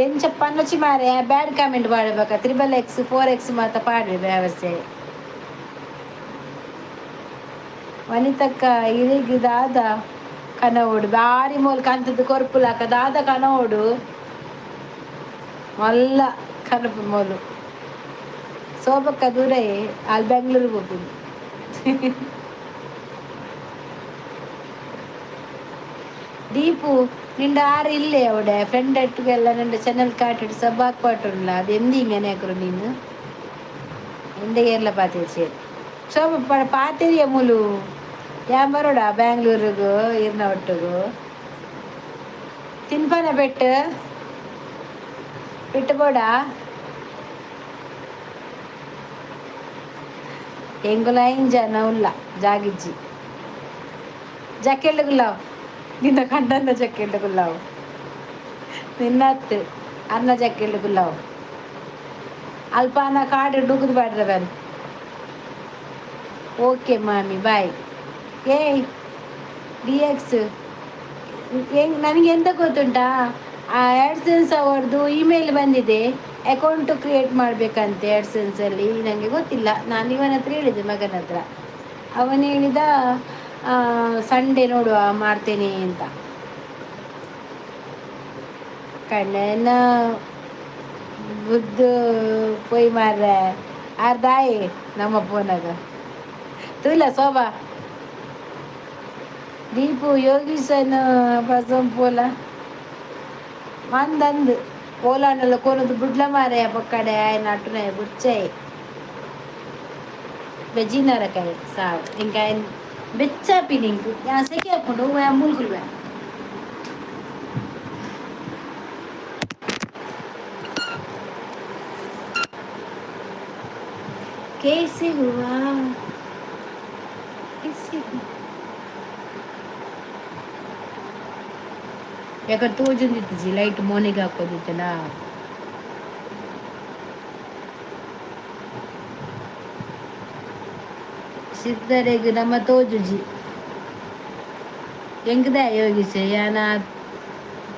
ಎಂಚ ಪನ್ನೊಚ್ಚಿ ಮಾರೆ, ಬ್ಯಾಡ್ ಕಾಮೆಂಟ್ ಪಾಡಬೇಕ. XXX 4X ಮಾತ ಪಾಡ್ವೆ ವ್ಯವಸ್ಥೆ. ವನಿತಕ್ಕ ಇರಿಗ್ ದಾದ ಕನವೋಡು? ಬಾರಿ ಮೋಲ್ ಕಂತದ್ದು ಕೊರ್ಪುಲಾಕ ದಾದ ಕನವೋಡು? ಮಲ್ಲ ಕನಪು ಮೋಲು. ಸೋಬಕ್ಕ ದೂರ ಅಲ್ಲಿ ಬೆಂಗಳೂರಿಗೆ ಹೋಗ್ತೀನಿ. ದೀಪು ನಿಂಡ ಆರು ಇಲ್ಲೇ ಅವಡೆ ಫ್ರೆಂಡ್ ಅಟ್ಟುಗೆಲ್ಲ ನಿಂಡ ಚಾನಲ್ ಕಾಟಿಟ್ಟು ಸಬ್ಬಾಕ್ ಪಾಟುಂಡ್ಲ. ಅದು ಎಂದಿ ಹಿಂಗನೆ ಹಾಕ್ರು ನೀನು ಎಂದ ಏರ್ಲ ಪಾತೇರ್ಚಿ ಸೋಬ ಪಾತೇರಿಯ ಮುಲು ಯಾನ್ ಬರೋಡ ಬ್ಯಾಂಗ್ಳೂರಿಗು ಇರ್ನ ಒಟ್ಟುಗು ತಿನ್ಪನ ಬೆಟ್ಟು ಬಿಟ್ಟು ಬೋಡ. ಎಂಗುಲ ಐನ್ ಜನ ಉಲ್ಲ ಜಾಗಿಜ್ಜಿ. ಜಕ್ಕೆಲ್ಡ್ ಗುಲಾವ್ ನಿನ್ನ ಕಂಡನ್ನ ಜಕ್ಕೆಲ್ಡ್ ಗುಲಾವ್ ನಿನ್ನತ್ತು ಅನ್ನ ಜಕ್ಕೆಲ್ಡ್ ಗುಲಾವ್ ಅಲ್ಪಾನ ಕಾಡು ಡುಗುದು ಬಾಡ್ರ ಬನ್. ಓಕೆ ಮಾಮಿ, ಬಾಯ್. ಏಯ್ ಡಿ ಎಕ್ಸ್, ಹೆಂಗ್ ನನಗೆ ಎಂತ ಗೊತ್ತುಂಟಾ? ಆ ಆ್ಯಡ್ಸೆನ್ಸ್ ಅವರದ್ದು ಇಮೇಲ್ ಬಂದಿದೆ, ಅಕೌಂಟು ಕ್ರಿಯೇಟ್ ಮಾಡಬೇಕಂತೆ ಆ್ಯಡ್ಸೆನ್ಸಲ್ಲಿ. ನನಗೆ ಗೊತ್ತಿಲ್ಲ. ನಾನು ಇವನ ಹತ್ರ ಹೇಳಿದೆ, ಮಗನ ಹತ್ರ. ಅವನು ಹೇಳಿದ ಸಂಡೇ ನೋಡುವ ಮಾಡ್ತೇನೆ ಅಂತ. ಕಣ್ಣನ ಬುದ್ದು ಪೊಯ್ ಮಾರ್ರೆ ಅರ್ಧಾಯ್ ನಮ್ಮ ಫೋನಾಗ ತೂಲ. ಶೋಭಾ ದೀಪು ಯೋಗೀಶನ ಪಸಂ ಪೋಲ ಮಂದಂದು ಓಲಾನೆಲ್ಲ ಕೊನದು ಬುಡ್ಲ ಮಾರೆ ಪಕ್ಕಡೆ ಆಯ್ನ ಅಟ್ಟುನ ಬುಡ್ಚಾಯ್ ಬೆಜಿನರಕಾಯಿ ಸಾವು. ఇంకా ఆయన ಬೆಚ್ಚಾಪಿನಿ ಇಂಕ್ ಯಾನ್ ಸೆಕೆ ಆಪುಂಡು. ಮೂಲ್ಕುಲ್ವೆ कैसे हुआ, कैसे हुआ? ಯಾಕಂದ್ರೆ ತೋಜೊಂದಿತ್ತಿಜಿ ಲೈಟ್ ಮೋನೆಗೆ ಹಾಕೋದಿತ್ತಲ್ಲ. ಸಿದ್ದರೆಗ್ ನಮ್ಮ ತೋಜುಜಿ ಎಂಕದ ಯೋಗೀಶ ಯಾನ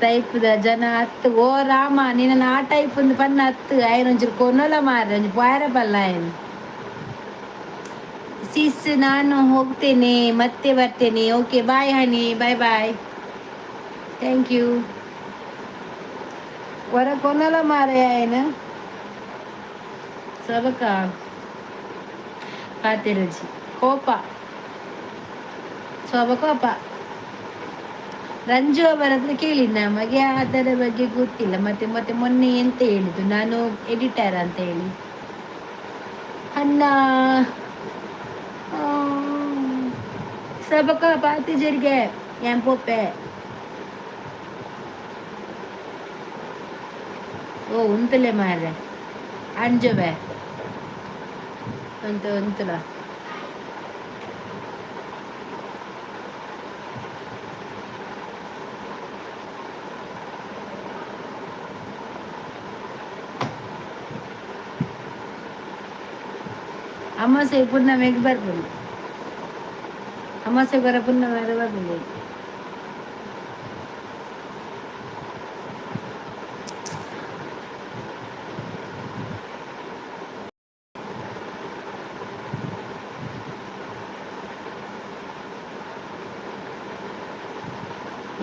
ಟೈಪ್ದ ಜನ ಅತ್ತು. ಓ ರಾಮ, ನಿನ್ನ ಆ ಟೈಪ್ ಒಂದು ಪನ್ನ ಅತ್ತು. ಆಯ್ನ ಒಂಚೂರು ಕೊನೊಲ ಮಾರ್ರೆ, ಒಂಜಿ ಪೋಯರ ಪಲ್ಲ ಆಯ್ನ. ಸಿಸ್, ನಾನು ಹೋಗ್ತೇನೆ, ಮತ್ತೆ ಬರ್ತೇನೆ. Okay, bye honey, bye bye, thank you. ವರ ಕೊನಲ ಮಾರೆ ಆಯ್ನ ಸಬಕ ಪಾತೆರುಜಿ. ಕೋಪ ಶೋಭ, ಕೋಪ. ರಂಜು ಅವರ ಹತ್ರ ಕೇಳಿ, ನಮಗೆ ಅದರ ಬಗ್ಗೆ ಗೊತ್ತಿಲ್ಲ. ಮತ್ತೆ ಮತ್ತೆ ಮೊನ್ನೆ ಎಂತ ಹೇಳಿದ್ದು ನಾನು ಎಡಿಟರ್ ಅಂತ ಹೇಳಿ. ಅಣ್ಣ ಸಬಕ ಪಾತಿಜರಿಗೆ ಏನ್ ಪೋಪೆ. ಓ ಉಂತಲೆ ಮಾರ್ರೆ ಅಂಜುವೆ ಉಂತು ಉಂತಲ. ಅಮಾಸೆ ಪುಣ್ಣಮೆಗೆ ಬರ್ಬೋದು, ಅಮಾಸೆ ಬರ ಪುಣ್ಣಮೆ ಬರ್ಬೋದು.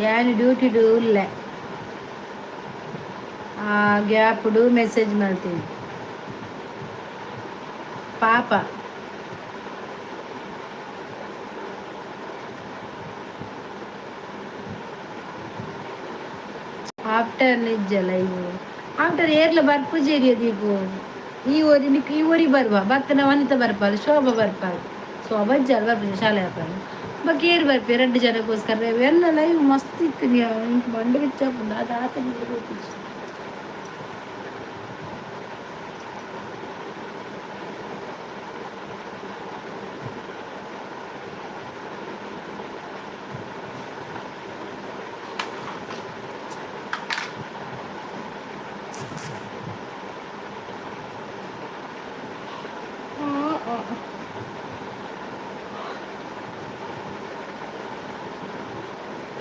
ಯಾನು ಡ್ಯೂಟಿ do ಇಲ್ಲ, ಆ ಗ್ಯಾಪ್ do message ಮಾಡ್ತೀನಿ ಪಾಪ. ಆಫ್ಟರ್ ನಿಜ ಲೈವ್ ಆಫ್ಟರ್ ಏರ್ಲ ಬರ್ಪುಜೇರಿಯ ದೀಪು. ಈ ಓರಿ ನಿಕ್ ಈ ಊರಿಗೆ ಬರುವ ಬತ್ತನ ವನಿತ ಬರ್ಪಾಲ್, ಶೋಭಾ ಬರ್ಪಾಲ್, ಶೋಭಾ ಜಲ್ ಬರ್ಪುಜ ಶಾಲೆ ಬರ್ಪಾಲ್. ಬೊಕ್ಕ ಏರ್ ಬರ್ಪೆ ರಡ್ಡ್ ಜನಕ್ಕೋಸ್ಕರ ಎಲ್ಲ ಲೈವ್ ಮಸ್ತ್ ಇತ್ತು. ಇಂಕ್ ಮಂಡೆ ಬೆಚ್ಚ ಆಪುಂಡು ಅದು ಆತನಿಗೆ ಗೊತ್ತಿಜ್ಜಿ.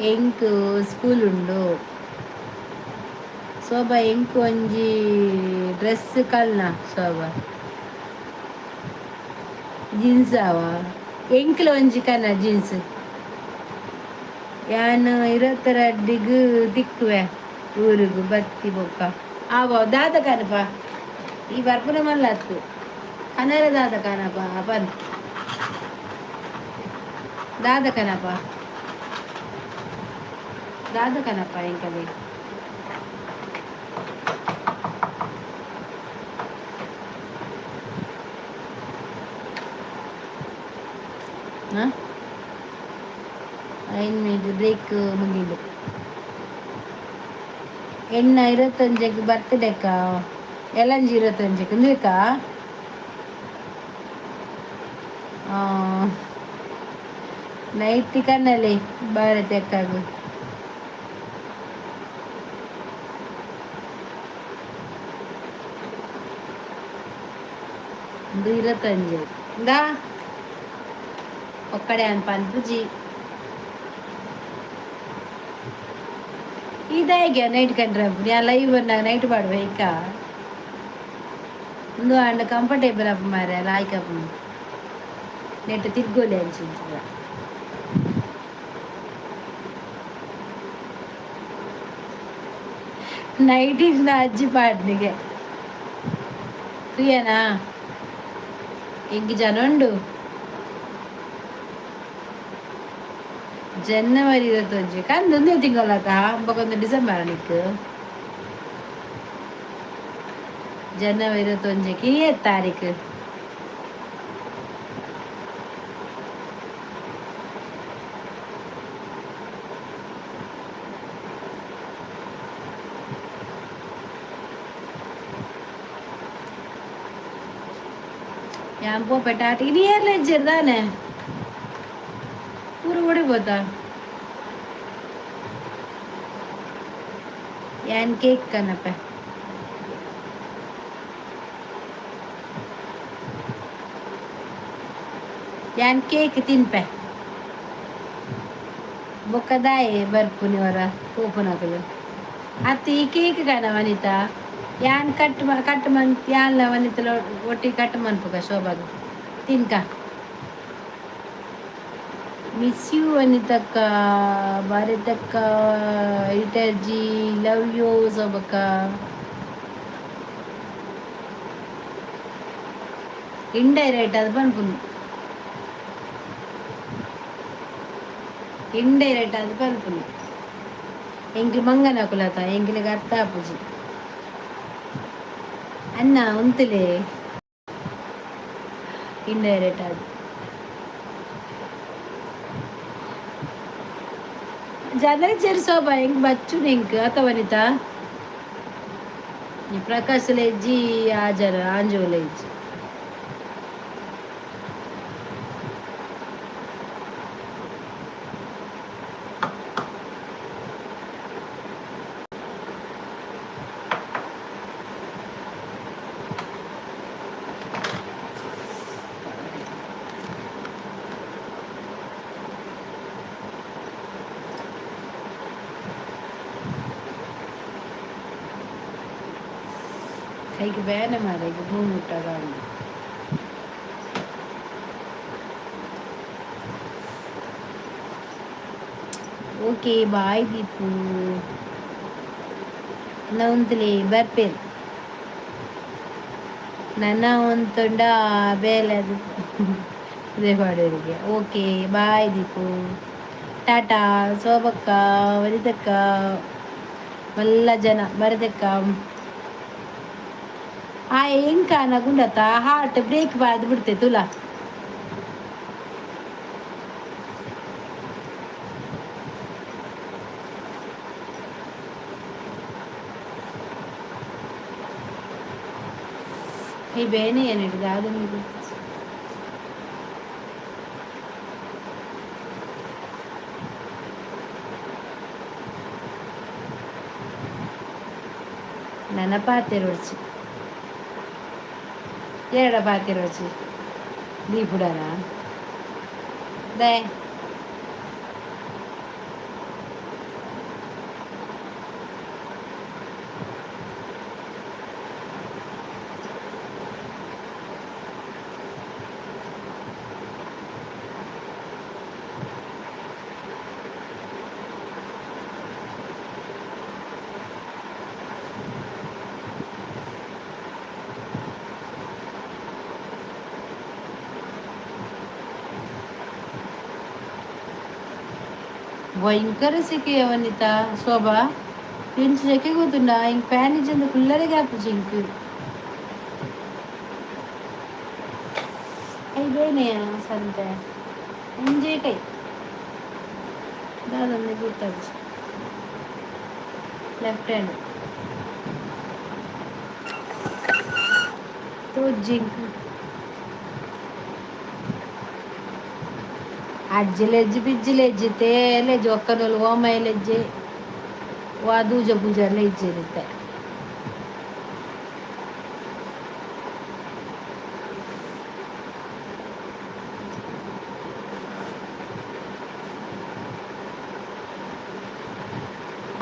ಎಂಕ್ ಸ್ಕೂಲ್ ಉಂಡು ಶೋಭಾ, ಎಂಕ್ ಒಂಜಿ ಡ್ರೆಸ್ ಕಲ್ನ ಶೋಭಾ. ಜೀನ್ಸ್ ಅವ ಎಂಕ್ಲ ಒಂಜಿ ಕನ ಜೀನ್ಸ್. ಯಾನ್ ಇರತ್ತರಡ್ಡಿಗ್ ದಿಕ್ಕುವೆ ಊರುಗು ಬತ್ತಿ ಬೊಕ್ಕ ಆವ ದಾದ ಕನಪ ಈ ಬರ್ಪುನ ಮಲ್ಲತ್ತು ಕನರ ದಾದ ಕನಪ ಪನ್ ದಾದ ಕನಪ ದಾದ ಕನಪ ಎಂಕಲೆ. ಹಾಂ ಐನ್ ಮಿನಿಟ್ ಬ್ರೇಕ್ ಮುಗಿದು. ಎಣ್ಣ ಇರತ್ತಂಜೆಗೆ ಬರ್ತಡೇಕ ಎಲ್ಲಂಜಿ ಇರತ್ತಂಜೆಗೆ ಬೇಕಾ? ನೈಟ್ ಕಣ್ಣಲ್ಲಿ ಭಾರತಿ ಅಕ್ಕಾಗು. ಒಂದು ಇರತ್ತಂಜೆ ಇಂದಾ ಒಕ್ಕಡೆ ಅನ್ಪ ಅನ್ಪುಜಿ. ಇದಾಗೆ ನೈಟ್ ಕಂಡ್ರೆ ಯಾ ಲೈವ್ ನೈಟ್ ಪಾಡ್ಬೇಕಾ? ಉಂದು ಆಂಡ ಕಂಫರ್ಟೇಬಲ್ ಅಪ್ಪ ಮಾರೆ ಲಾಯ್ಕ್ ಅಪ್ಪ ನೆಟ್ ತಿರ್ಗೋಲಿ ಅಂಚಿಂಚಿರ. ನೈಟ್ ಇಂದ ಅಜ್ಜಿ ಪಾಡ್ನಿಗೆ ಪ್ರಿಯನಾ ಎಂಕ್ ಜನ ಉಂಡು. ಜನವರಿ ಇರತ್ತೊಂಜಿ ಕಂದು ಒಂದೇ ತಿಂಗಳಾತ ಬೊಕೊಂದು ಡಿಸೆಂಬರ್ ನಿಕ್ ಜನವರಿ ಇರತ್ತೊಂಜಕ್ಕೆ ಏತ್ ತಾರೀಕು? ಯಾನ್ ಪೋಪೆ ಟಾಟಿ ಇನಿ ಏರ್ಲ ಇಜ್ಜೆರ್ ದಾನೆ ಪೂರ ಓಡಿ ಪೋತ. ಯಾನ್ ಕೇಕ್ ಕನಪೆ. ಯಾನ್ ಕೇಕ್ ತಿನ್ಪೆ ಬೊಕ್ಕ ದಾಯೆ ಬರ್ಪುನಿ ವರ ಪೋಪುನಕುಲು ಅತ್ತ್ ಈ ಕೇಕ್ ಕನ ವನಿತಾ. ಯಾನ್ ಕಟ್ ಕಟ್ ಮನ್ ಯಾನ್ಲ ವನಿತಲ ಒಟ್ಟಿಗೆ ಕಟ್ ಮನ್ಪುಗ ಶೋಭಾಗ್ ತಿನ್ಕ. ಮಿಸ್ you ವನಿತಕ್ಕ, ಭಾರತಕ್ಕ, ಎಡಿಟರ್ ಜಿ ಲವ್ you ಶೋಭಕ್ಕ. ಇಂಡೈರೆಕ್ಟ್ ಅದು ಪನ್ಪುನು, ಇಂಡೈರೆಕ್ಟ್ ಅದು ಪನ್ಪುನು. ಎಂಕ್ಲು ಮಂಗನ ಕುಲತ ಎಂಕ್ಲಿಗೆ ಅರ್ಥ ಆಪುಜಿ. ಅಣ್ಣ ಉಂತುಲೆ ಇಂಡೈರೆಕ್ಟ್ ಅದು ಜನ ಶೋಭಾ ಎಂಕ್ ಬಚ್ಚುನ ಎಂಕ್ ಅತ ವನಿತಾ. ಈ ಪ್ರಕಾಶ್ ಲೆಜ್ಜಿ ಆಜರ ಆಂಜೋ ಲೆಜ್ಜಿ. ಕೈಗೆ ಬೇನೆ ಮಾರೆ ಭೂಮಿ ಮುಟ್ಟಾಗ. Okay, bye Deepu. ಉಂತುಲೆ ಬರ್ಪೇರು ನನ್ನ ಉಂತುಂಡ ಬೇಲೆ ಅದು ಇದೇ ಮಾಡೋರಿಗೆ. Okay, bye Deepu, tata. ಶೋಭಕ್ಕ, ವನಿತಕ್ಕ, ಮಲ್ಲ ಜನ ಬರದಕ್ಕ. ಆ ಎಂಕಾನ ಗುಂಡತ ಹಾರ್ಟ್ ಬ್ರೇಕ್ ಬಾರ್ದು ಬಿಡ್ತೆ ತುಲಾ. ಈ ಬೇನೆ ಏನಿಡಿದೆ ಅದನ್ನು ಗೊತ್ತಿತ್ತು. ನನ್ನ ಪಾತೆರೊಡ್ಚಿ ಏಡ ಪಾತೆರೊಡ್ಚಿ ದೀಪುಡನ ದಾಯೆ. ಭಯಂಕರ ಸೆಕೆ ವನಿತಾ, ಶೋಭಾ. ಎಂಚ ಸೆಕೆ ಗೊತ್ತುಂಡ? ಇಂಕ್ ಫ್ಯಾನ್ ಇಜ್ಜಂದೆ ಕುಲ್ಲರೆಗೆ ಆಪುಜಿ ಇಂಕ್. ಕೈ ಬೇನೆಯ ಸಂತೆ ಒಂಜೇ ಕೈ ದಾದಂದೆ ಗೊತ್ತಾಜಿ. ಲೆಫ್ಟ್ ಹ್ಯಾಂಡ್ ತೋಜ್ಜಿ ಇಂಕ್. ಅಜ್ಜಿ ಲೆಜ್ಜಿ ಬಿಜ್ಜಿ ಲೆಜ್ಜಿ ತೇಲೆಜ್ಜಿ ಒಕ್ಕನೂಲು ಓಮೈ ಲೆಜ್ಜಿ ವಾ ದೂಜ ಪೂಜಾರ್ಲ ಇಜ್ಜೆರಿತ್ತೆ.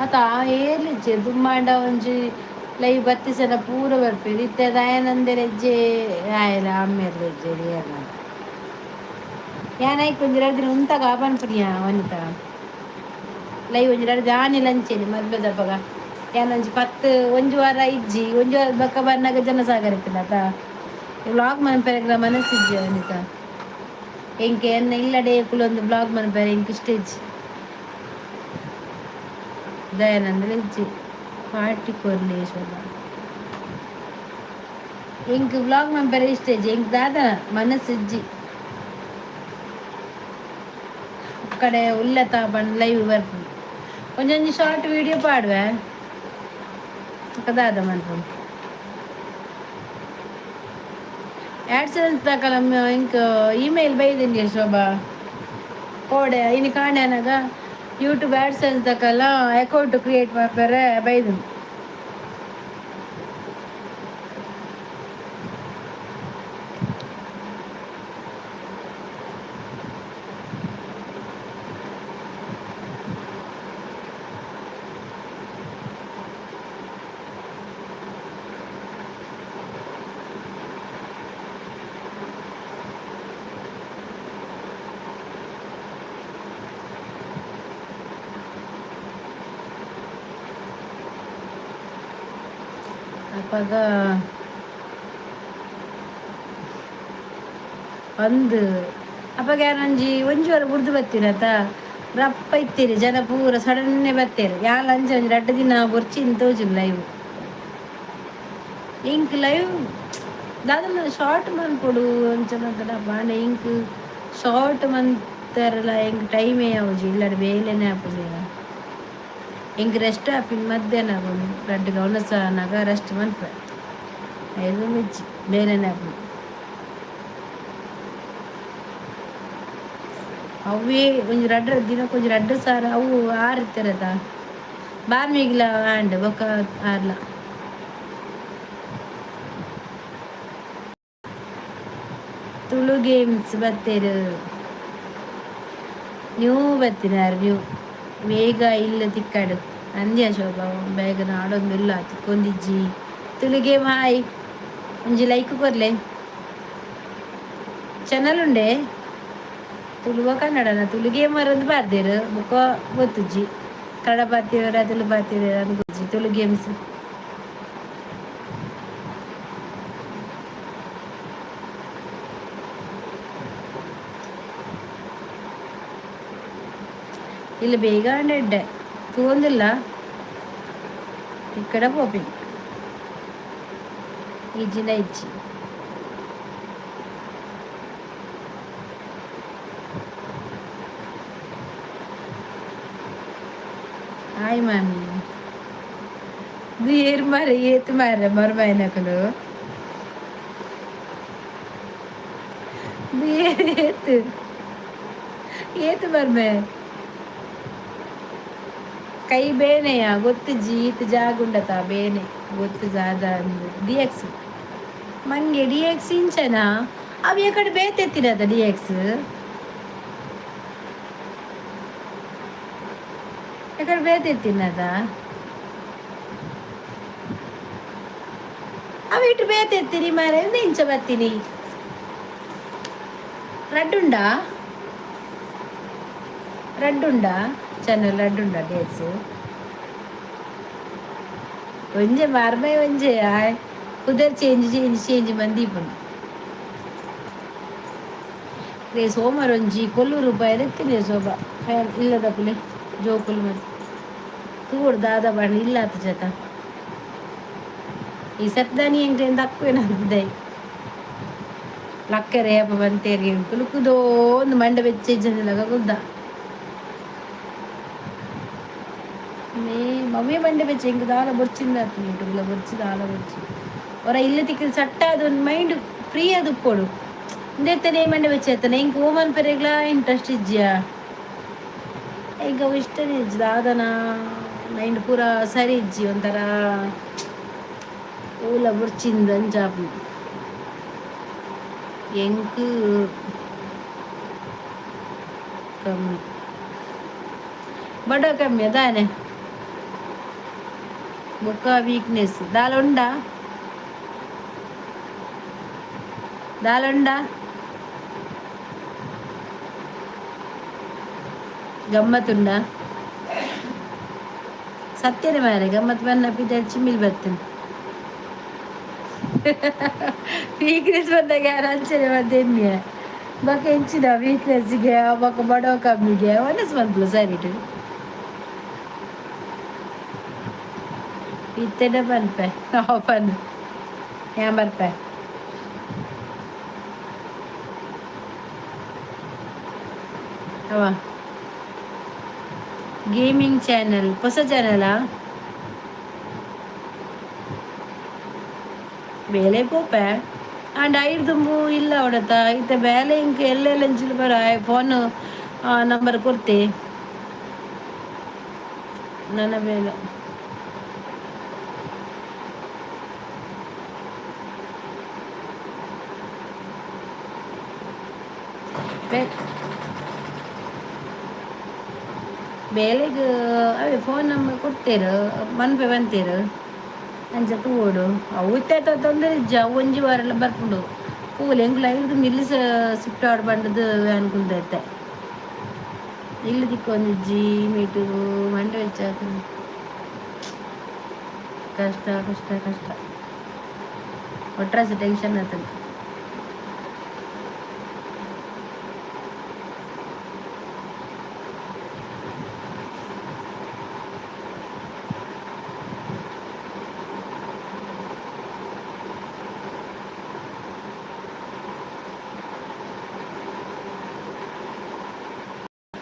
ಅತ ಏರ್ಲಿಜ್ಜೆ ದುಮ್ಮಾಂಡ ಒಂಜಿ ಲೈ ಬತ್ತಿಸನ ಪೂರ ಬರ್ಪೇರು ಇತ್ತೆ. ದಯಾನಂದೆರೆಜ್ಜೆ ಆಯೆಲ ಅಮ್ಮೆರ್ಲೆಜ್ಜೆ ಏರ್ನ ಯಾನ್ ಐಕ್ ಒಂಜಿ ರಡ್ಡ್ ದಿನ ಉಂತಾಗ ಪನ್ಪುನಿಯ ವನಿತಾ. ಲೈವ್ ಒಂಜಿ ರಡ್ಡ್ ಆನಿ ಲಂಚೇನಿ ಮದ್ಮೆದಪಗ ಯಾನ್ ಒಂಜಿ ಪತ್ತ್ ಒಂಜಿ ವಾರ ಇಜ್ಜಿ. ಒಂಜಿ ವಾರ ಬೊಕ್ಕ ಬನ್ನಗ ಜನಸಾಗರ ಇತ್ತಿನತ. ವ್ಲಾಗ್ ಮನ್ಪೆರೆಗ್ಲ ಮನಸ್ಸಿಜ್ಜಿ ವನಿತಾ ಎಂಕ್. ಎನ್ನ ಇಲ್ಲಡೆ ಕುಲೊಂದು ವ್ಲಾಗ್ ಮನ್ಪೆರೆ ಎಂಕ್ ಇಷ್ಟ ಇಜ್ಜಿ. ದಯಾನಂದಲ ಇಜ್ಜಿ ಪಾರ್ಟಿ ಕೊರ್ಲಿ ಶೋಭಾ. ಎಂಕ್ ವ್ಲಾಗ್ ಮನ್ಪೆರೆ ಇಷ್ಟ ಇಜ್ಜಿ. ಎಂಕ್ ದಾದ ಮನಸ್ಸಿಜ್ಜಿ. ಕಡೆ ಉಲ್ಲತ ಬಂದ್ ಲೈವ್ ಬರ್ಪುಂಡು. ಒಂಜೊಂಜಿ ಶಾರ್ಟ್ ವಿಡಿಯೋ ಪಾಡುವೆ. ದಾದ ಮನ್ಪುಂಡು ಆ್ಯಡ್ಸೆನ್ಸ್ ತಕಲ ಇಂಕ್ ಇಮೇಲ್ ಬೈದಿಂಗೆ ಶೋಭಾ. ಕೋಡೆ ಇನಿ ಕಾಣೆನಾಗ ಯೂಟ್ಯೂಬ್ ಆ್ಯಡ್ಸೆನ್ಸ್ ತಕಲ ಅಕೌಂಟ್ ಕ್ರಿಯೇಟ್ ಮಲ್ಪೆರೆ ಬೈದುಂಡು. ಅಪಗ ಪಂದ್ ಅಪಗ ಯಾನೊಂಜಿ ಒಂಜಿ ವಾರ ಬುಡ್ದು ಬತ್ತೀರತ. ರಪ್ಪ ಇತ್ತೀರಿ ಜನ ಪೂರ ಸಡನ್ನೆ ಬತ್ತೇರು. ಯಾಲ ಅಂಚ ಒಂಜಿ ರಡ್ಡ್ ದಿನ ಬೊರ್ಚಿನ್ ತೋಜುಂಡು ಲೈವ್. ಇಂಕ್ ಲೈವ್ ದಾದನ ಶಾರ್ಟ್ ಮನ್ಪೊಡು ಅಂಚ ಮಂತನ ಬಾಂಡ. ಇಂಕ್ ಶಾರ್ಟ್ ಮಂತರಲ ಎಂಕ್ ಟೈಮೇ ಆವುಜಿ. ಇಲ್ಲಡ್ ಬೇಲೆನೇ ಆಪುಜಿ. ಎಂಕ್ ರೆಸ್ಟ್ ಆಪಿನ ಮಧ್ಯಾಹ್ನ ಆಪುಂಡು. ರಡ್ಡ್ ಗೌನಸ ಆನಗ ರೆಸ್ಟ್ ಮನ್ಪೆ. ಐದು ಮಿಜ್ಜಿ ಬೇಲೆನೇ ಆಪುಂಡು. ಅವೇ ಒಂಜಿ ರಡ್ಡ್ ದಿನಕ್ಕೆ ಒಂಜಿ 2000 ಅವು ಆರು ಇತ್ತಿರತ ಬಾರ್ಮಿಗ್ಲ ಆಂಡ್ ಬೊಕ್ಕ ಆರ್ಲ. ತುಳು ಗೇಮ್ಸ್ ಬತ್ತೇರು. ನ್ಯೂ ಬತ್ತಿನಾರ್ ನ್ಯೂ ಬೇಗ ಇಲ್ಲ ತಿಕ್ಕಾಡು ಅಂದ್ಯ ಶೋಭಾ. ಬೇಗ ನಾಡೊಂದಿಲ್ಲ ತಿಕ್ಕೊಂದಿಜ್ಜಿ. ತುಳು ಗೇಮ್ ಹಾಯ್, ಒಂಜಿ ಲೈಕ್ ಕೊರ್ಲೆ. ಚಾನಲ್ ಉಂಡೆ ತುಳುವ ಕನ್ನಡನ? ತುಳು ಗೇಮರ್ ಅಂದ್ ಪಾರ್ದೆರ್. ಬೊಕ್ಕ ಗೊತ್ತುಜ್ಜಿ ಕನ್ನಡ ಪಾತೆರ್ವೆರ ತುಳು ಪಾತೆರ್ವೆರ ಅಂದ್ ಗೊಜ್ಜಿ. ತುಳು ಗೇಮ್ಸ್ ಇಲ್ಲ ಬೇಗ ಆಂಡ ಎಡ್ಡೆ. ತೂವೊಂದಿಲ್ಲ ಇಕ್ಕಡ ಪೋಪಿನಿ ಇಜ್ಜಿಂಡ ಇಜ್ಜಿ. ಹಾಯ್ ಮಾಮಿ. ಇದು ಏರ್ ಮಾರೆ ಏತ್ ಮಾರೆ ಮರ್ಮಾಯಿನಕುಲು. ಇದು ಏತ್ ಏತ್ ಮರ್ಮೆ ಕೈ ಬೇನೆಯ ಗೊತ್ತುಜ್ಜಿ. ಈತ್ ಜಾಗುಂಡತ ಬೇನೆ ಗೊತ್ತು ಜಾದ ಅಂದು. ಡಿ ಎಕ್ಸ್ ಮಂಗೆ ಡಿ ಎಕ್ಸ್ ಇಂಚನಾ? ಅವು ಎಕಡೆ ಬೇತೆತ್ತಿನದ ಡಿ ಎಕ್ಸ್ ಎಕಡೆ ಬೇತೆತ್ತಿನದ? ಅವು ಇಟ್ಟು ಬೇತೆತ್ತೀನಿ ಮಾರೆ. ಇಂಚ ಬತ್ತೀನಿ. ರಡ್ಡುಂಡಾ? ರಡ್ಡುಂಡಾ ಚಾನಲ್? ರಡ್ಡುಂಡಾ ಡಿ ಎಕ್ಸ್? ಒಂಜೆ ಮಾರ್ಮೈ ಒಂಜೆ ಆಯ್ ಪುದರ್ ಚೇಂಜ್ ಚೇಂಜ್ ಚೇಂಜ್ ಮಂದೀಪುಂಡು. ರೇ ಸೋಮಾರ ಒಂಜಿ ಕೊಲ್ಲೂರು ರೂಪಾಯಿ ಎತ್ತಿನಿ ಶೋಭಾ. ಫ್ಯಾನ್ ಇಲ್ಲದಕುಲೆ ಜೋಕುಲು ಮತ್ತೆ ತೂಡು ದಾದ ಬಾಣ ಇಲ್ಲ ಆತ ಜತ. ಈ ಸರ್ದಾನಿ ಎಂಕ್ಲೆನ್ ದಕ್ಕುವೆನ ದೈ ಲಕ್ಕರೆ ಅಪ್ಪ ಬಂತೇರಿ ಕುಲುಕುದೋ ಒಂದು ಮಂಡ ಬೆಚ್ಚ ಇಜ್ಜಂದಿಲಗ ಗುದ್ದ ಮೇ ಮಮ್ಮಿ ಮಂಡೆ ಬೆಚ್ಚ. ಇಂಕ್ ದಾಲ ಬೊರ್ಚಿಂದ ಯೂಟ್ಯೂಬ್ಲ ಬೊರ್ಚಿ ದಾಲ ಬೊರ್ಚಿ. ಹೊರ ಇಲ್ಲ ತಿಕ್ಕಿದ ಸಟ್ಟ ಅದು ಒಂದು ಮೈಂಡ್ ಫ್ರೀ ಅದು ಉಪ್ಪೊಡು. ಇಂದೆತ್ತನೆ ಮಂಡೆ ಬೆಚ್ಚ ಎತ್ತನೆ. ಇಂಕ್ ಓಮನ್ ಪೆರೆಗ್ಲಾ ಇಂಟ್ರೆಸ್ಟ್ ಇಜ್ಜಿಯಾ. ಈಗ ಅವು ಇಷ್ಟನೇ ಇಜ್ಜಿ. ದಾದನ ಮೈಂಡ್ ಪೂರ ಸರಿ ಇಜ್ಜಿ. ಒಂಥರ ಊಲ ಬೊರ್ಚಿಂದ ಅಂಚಾಪುಂಡು ಎಂಕ್. ಕಮ್ಮಿ ಬಡ ಕಮ್ಮಿ ಅದಾನೆ. ಬೊಕ್ಕ ವೀಕ್ನೆಸ್ ದಾಲ ಉಂಡಾ? ದಾಲ ಉಂಡಾ? ಗಮ್ಮತ್ತುಂಡಾ? ಸತ್ಯನೇ ಮಾರೆ. ಗಮ್ಮತ್ ಬನ್ನ ಪಿದರ್ ಚಿಮ್ಮಿಲ್ ಬರ್ತೇನೆ. ವೀಕ್ನೆಸ್ ಬಂದಾಗ ಯಾರು ಅಂಚನೆ ಬಂದೆನ್ನೆ ಬೊಕ ಎಂಚಿನ ವೀಕ್ನೆಸ್ಗೆ ಬೊಕ ಬಡವ ಕಮ್ಮಿಗೆ ಒನಸ್ ಮನ್ಪುಲ ಸರಿಟ್ ಇತ್ತೆಡ ಪನ್ಪೆ ಪನ್ ಯಾನ್ ಬರ್ಪೆ. ಅವ ಗೇಮಿಂಗ್ ಚಾನೆಲ್ ಹೊಸ ಚಾನೆಲಾ? ಬೇಲೆ ಪೋಪೆ ಆಂಡ ಐರ್ದುಂಬು ಇಲ್ಲ ಅವಡತ. ಇತ್ತೆ ಬೇಲೆ ಇಂಕ್ ಎಲ್ಲೆಲ್ಲ ಅಂಚಿನ ಬರ. ಫೋನ್ ನಂಬರ್ ಕೊರ್ತೆ ನನ್ನ ಬೇಲೆ. ಬೇಲೆಗ್ ಅವೇ ಫೋನ್ ನಂಬರ್ ಕೊಡ್ತೇರು ಮನ್ಪೆ ಬಂತೇರು. ಅಂಚ ತೂವೊಡು. ಅವು ಇತ್ತೆ ತೊಂದರೆ ಇಜ್ಜ. ಅವು ಒಂಜಿ ವಾರ ಎಲ್ಲ ಬರ್ಪುಂಡು. ಪೂಲೆ ಎಂಕುಲು ಐರ್ದು ಮಿಲ್ಲಿ ಶಿಫ್ಟ್ ಆವಡ್ ಪಂಡ್ದ್ ಅನ್ಕುಲ್ದ ಇತ್ತೆ. ಇಲ್ಲ್ ತಿಕ್ಕೊಂದಿಜ್ಜಿ ಮೀಟು ಮಂಡೆ ಬೆಚ್ಚ ಆತುಂಡು. ಕಷ್ಟ ಕಷ್ಟ ಕಷ್ಟ. ಒಟ್ರಾಸಿ ಟೆನ್ಷನ್ ಆತುಂಡು.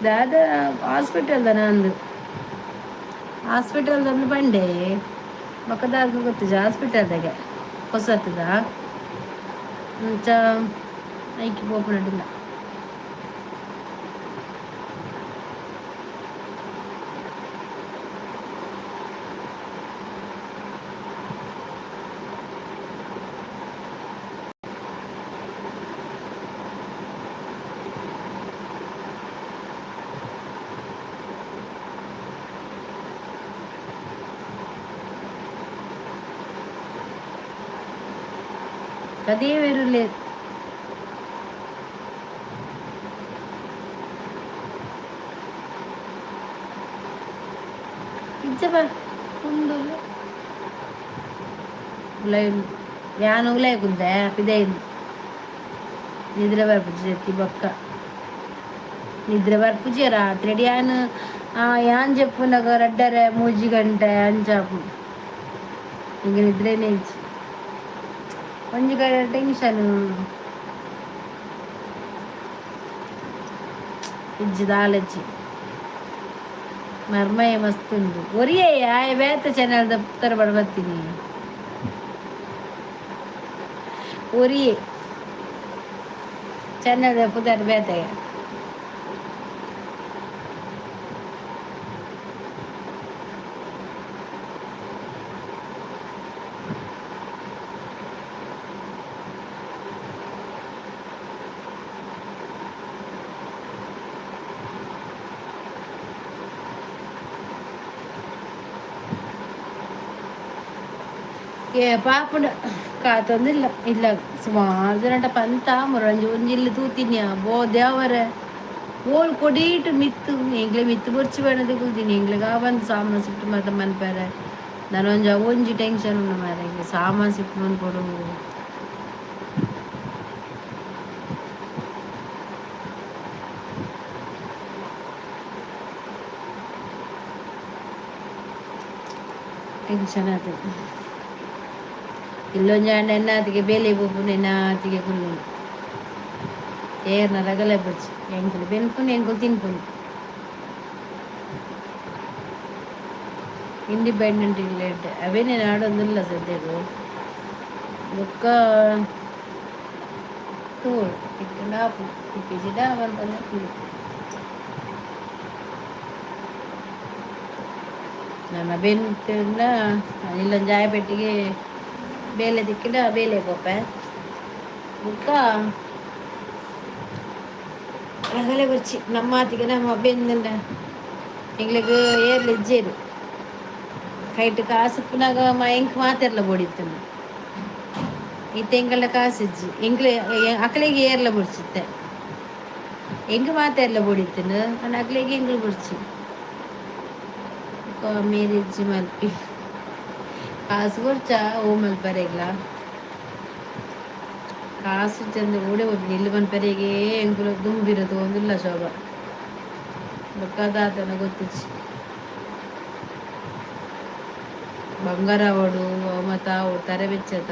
ದಾದ ಹಾಸ್ಪಿಟಲ್ ನಂದು ಹಾಸ್ಪಿಟಲ್ ತಂದು ಬಂಡೆ ಬೊಕ್ಕ ಗೊತ್ತಿಜ ಹಾಸ್ಪಿಟಲ್ದಾಗೆ ಹೊಸತದ ಅಂಚ ಐಕಿ ಪೋಪುನಟಿಲ್ಲ. ಕದೇವೆರುಲೆ ಇಜ್ಜ ಉಂಡು ಉಲೈ ಯಾನ್ ಉಲೈ ಕುಲ್ದೆ ಪಿದೈ ನಿದ್ರೆ ಬರ್ಪುಜಿ ಜೆತ್ತಿ ಬೊಕ್ಕ ನಿದ್ರೆ ಬರ್ಪುಜಿ ರಾತ್ರಿ ಯಾನ್ ಯಾನ್ ಜೆಪ್ಪುನಗ ರಡ್ಡರೆ ಮೂಜಿ ಗಂಟೆ ಅಂಚಾಪು ಇಂಕ ನಿದ್ರೆನೇ ಇಜ್ಜಿ. ಒಂಜಿ ಕಡೆ ಟೆನ್ಷನ್ ಇಜ್ಜಿ ದಾಲಜ್ಜಿ ಮರ್ಮಯ ಮಸ್ತ್ ಉಂಡು ಒರಿಯೇ ಆಯೆ ಬೇತೆ ಚಾನೆಲ್ ತರ ಬಡ ಬತ್ತೀನಿ ಒರಿಯೆ ಚಾನೆಲ್ ಪುದರ್ ಬೇತೆ. ಪಾಪುಂಡ ಕಾತೊಂದಿಲ್ಲ ಇಲ್ಲ ಸುಮಾರು ಜನ ಪಂತ ಮುರಂಜಿ ಒಂಜಿ ಇಲ್ಲಿ ತೂತಿನಿ ಬೋ ದೇವರೆ ಓಲ್ ಕೊಡೀಟು ಮಿತ್ತು ಎಂಕ್ಲೆ ಮಿತ್ತು ಬೊರ್ಚಿ ಬೇಣದ ಕುಲ್ತೀನಿ ಎಂಕ್ಲೆಗ್ ಆ ಬಂದು ಸಾಮಾನು ಸಿಟ್ಟು ಮಾತ ಮನ್ಪೆರೆ ನನೊಂಜಿ ಒಂಜಿ ಟೆನ್ಷನ್ ಉಂಡು ಮಾರ್ರೆ ಎಂಕ್ಲೆ ಸಾಮಾನು ಸಿಟ್ಟು ಮನ್ಪೊಡು. ಟೆನ್ಷನ್ ಆತು ಇಲ್ಲೊಂಜಿ ಆಂಡ ಎನ್ನಾತಿಗೆ ಬೇಲೆ ಪೋಪುನು ಎನ್ನಾತಿಗೆ ಕುಲ್ಲುನು ಏರ್ನ ರಗಲೆ ಬೊರ್ಚಿ ಎಂಕುಲು ಬೆನ್ಪುನು ಎಂಕುಲು ತಿನ್ಪುನು ಇಂಡಿಪೆಂಡೆಂಟ್ ಇಲ್ಲೇಟ್ ಅವೇನೇ ನಾಡೊಂದುಲ್ಲ ಸದ್ಯಗ್ ಬೊಕ್ಕ ತೂವೊಡು ತಿಕ್ಕುಂಡ ಆಪುಂಡು ತಿಕ್ಕಿಜಿಡ ಮನ್ಪಂದೆ ಕುಲ್ಲುನು. ನನ ಬೆಂತ್ಂಡ ಇಲ್ಲೊಂಜಿ ಆಯಪೆಟ್ಟಿಗೆ ಬೇಲೆ ತಿಕ್ಕಿಂಡ ಬೇಲೆ ಪೋಪೆ ಬೊಕ್ಕ ರಗಲೆ ಬೊರ್ಚಿ ನಮ್ಮಾತಿಗೆ ನಮ್ಮ ಬೆಂದ್ಂಡ ಎಂಕ್ಲೆಗ್ ಏರ್ಲ ಇಜ್ಜೆರ್ ಕೈಟ್ ಕಾಸು ಇಪ್ಪುನಗ ಎಂಕ್ ಮಾತೆರ್ಲ ಬೋಡಿತ್ತುಂಡು ಇತ್ತೆ ಎಂಕಲ್ನ ಕಾಸು ಇಜ್ಜಿ ಎಂಕ್ಲೆ ಅಕ್ಲೆಗ್ ಏರ್ಲ ಬೊರ್ಚಿತ್ತೆ ಎಂಕ್ ಮಾತೆರ್ಲ ಬೋಡಿತ್ತುಂಡು ಆಂಡ ಅಕ್ಲೆಗ್ ಎಂಕುಲು ಬೊರ್ಚಿ ಬೊಕ್ಕ ಮೇರ್ ಇಜ್ಜಿ ಮಲ್ಪಿ ಕಾಸು ಬೊರ್ಚ ಓ ಮಲ್ಪರೆಗ್ಲ ಕಾಸು ಇಜ್ಜಂದೆ ಓಡೆ ಪೋಪಿನಿ ಇಲ್ಲ್ ಮನ್ಪರೆಗೇ ಎಂಕುಲು ದುಂಬಿರ ತೂವೊಂದುಲ್ಲ ಶೋಭಾ ಬೊಕ್ಕ ದಾದನ ಗೊತ್ತಿಜ್ಜಿ ಬಂಗಾರ ಆವೊಡು ಅವು ಮಾತ ಆವೊಡು ತರೆ ಬೆಚ್ಚತ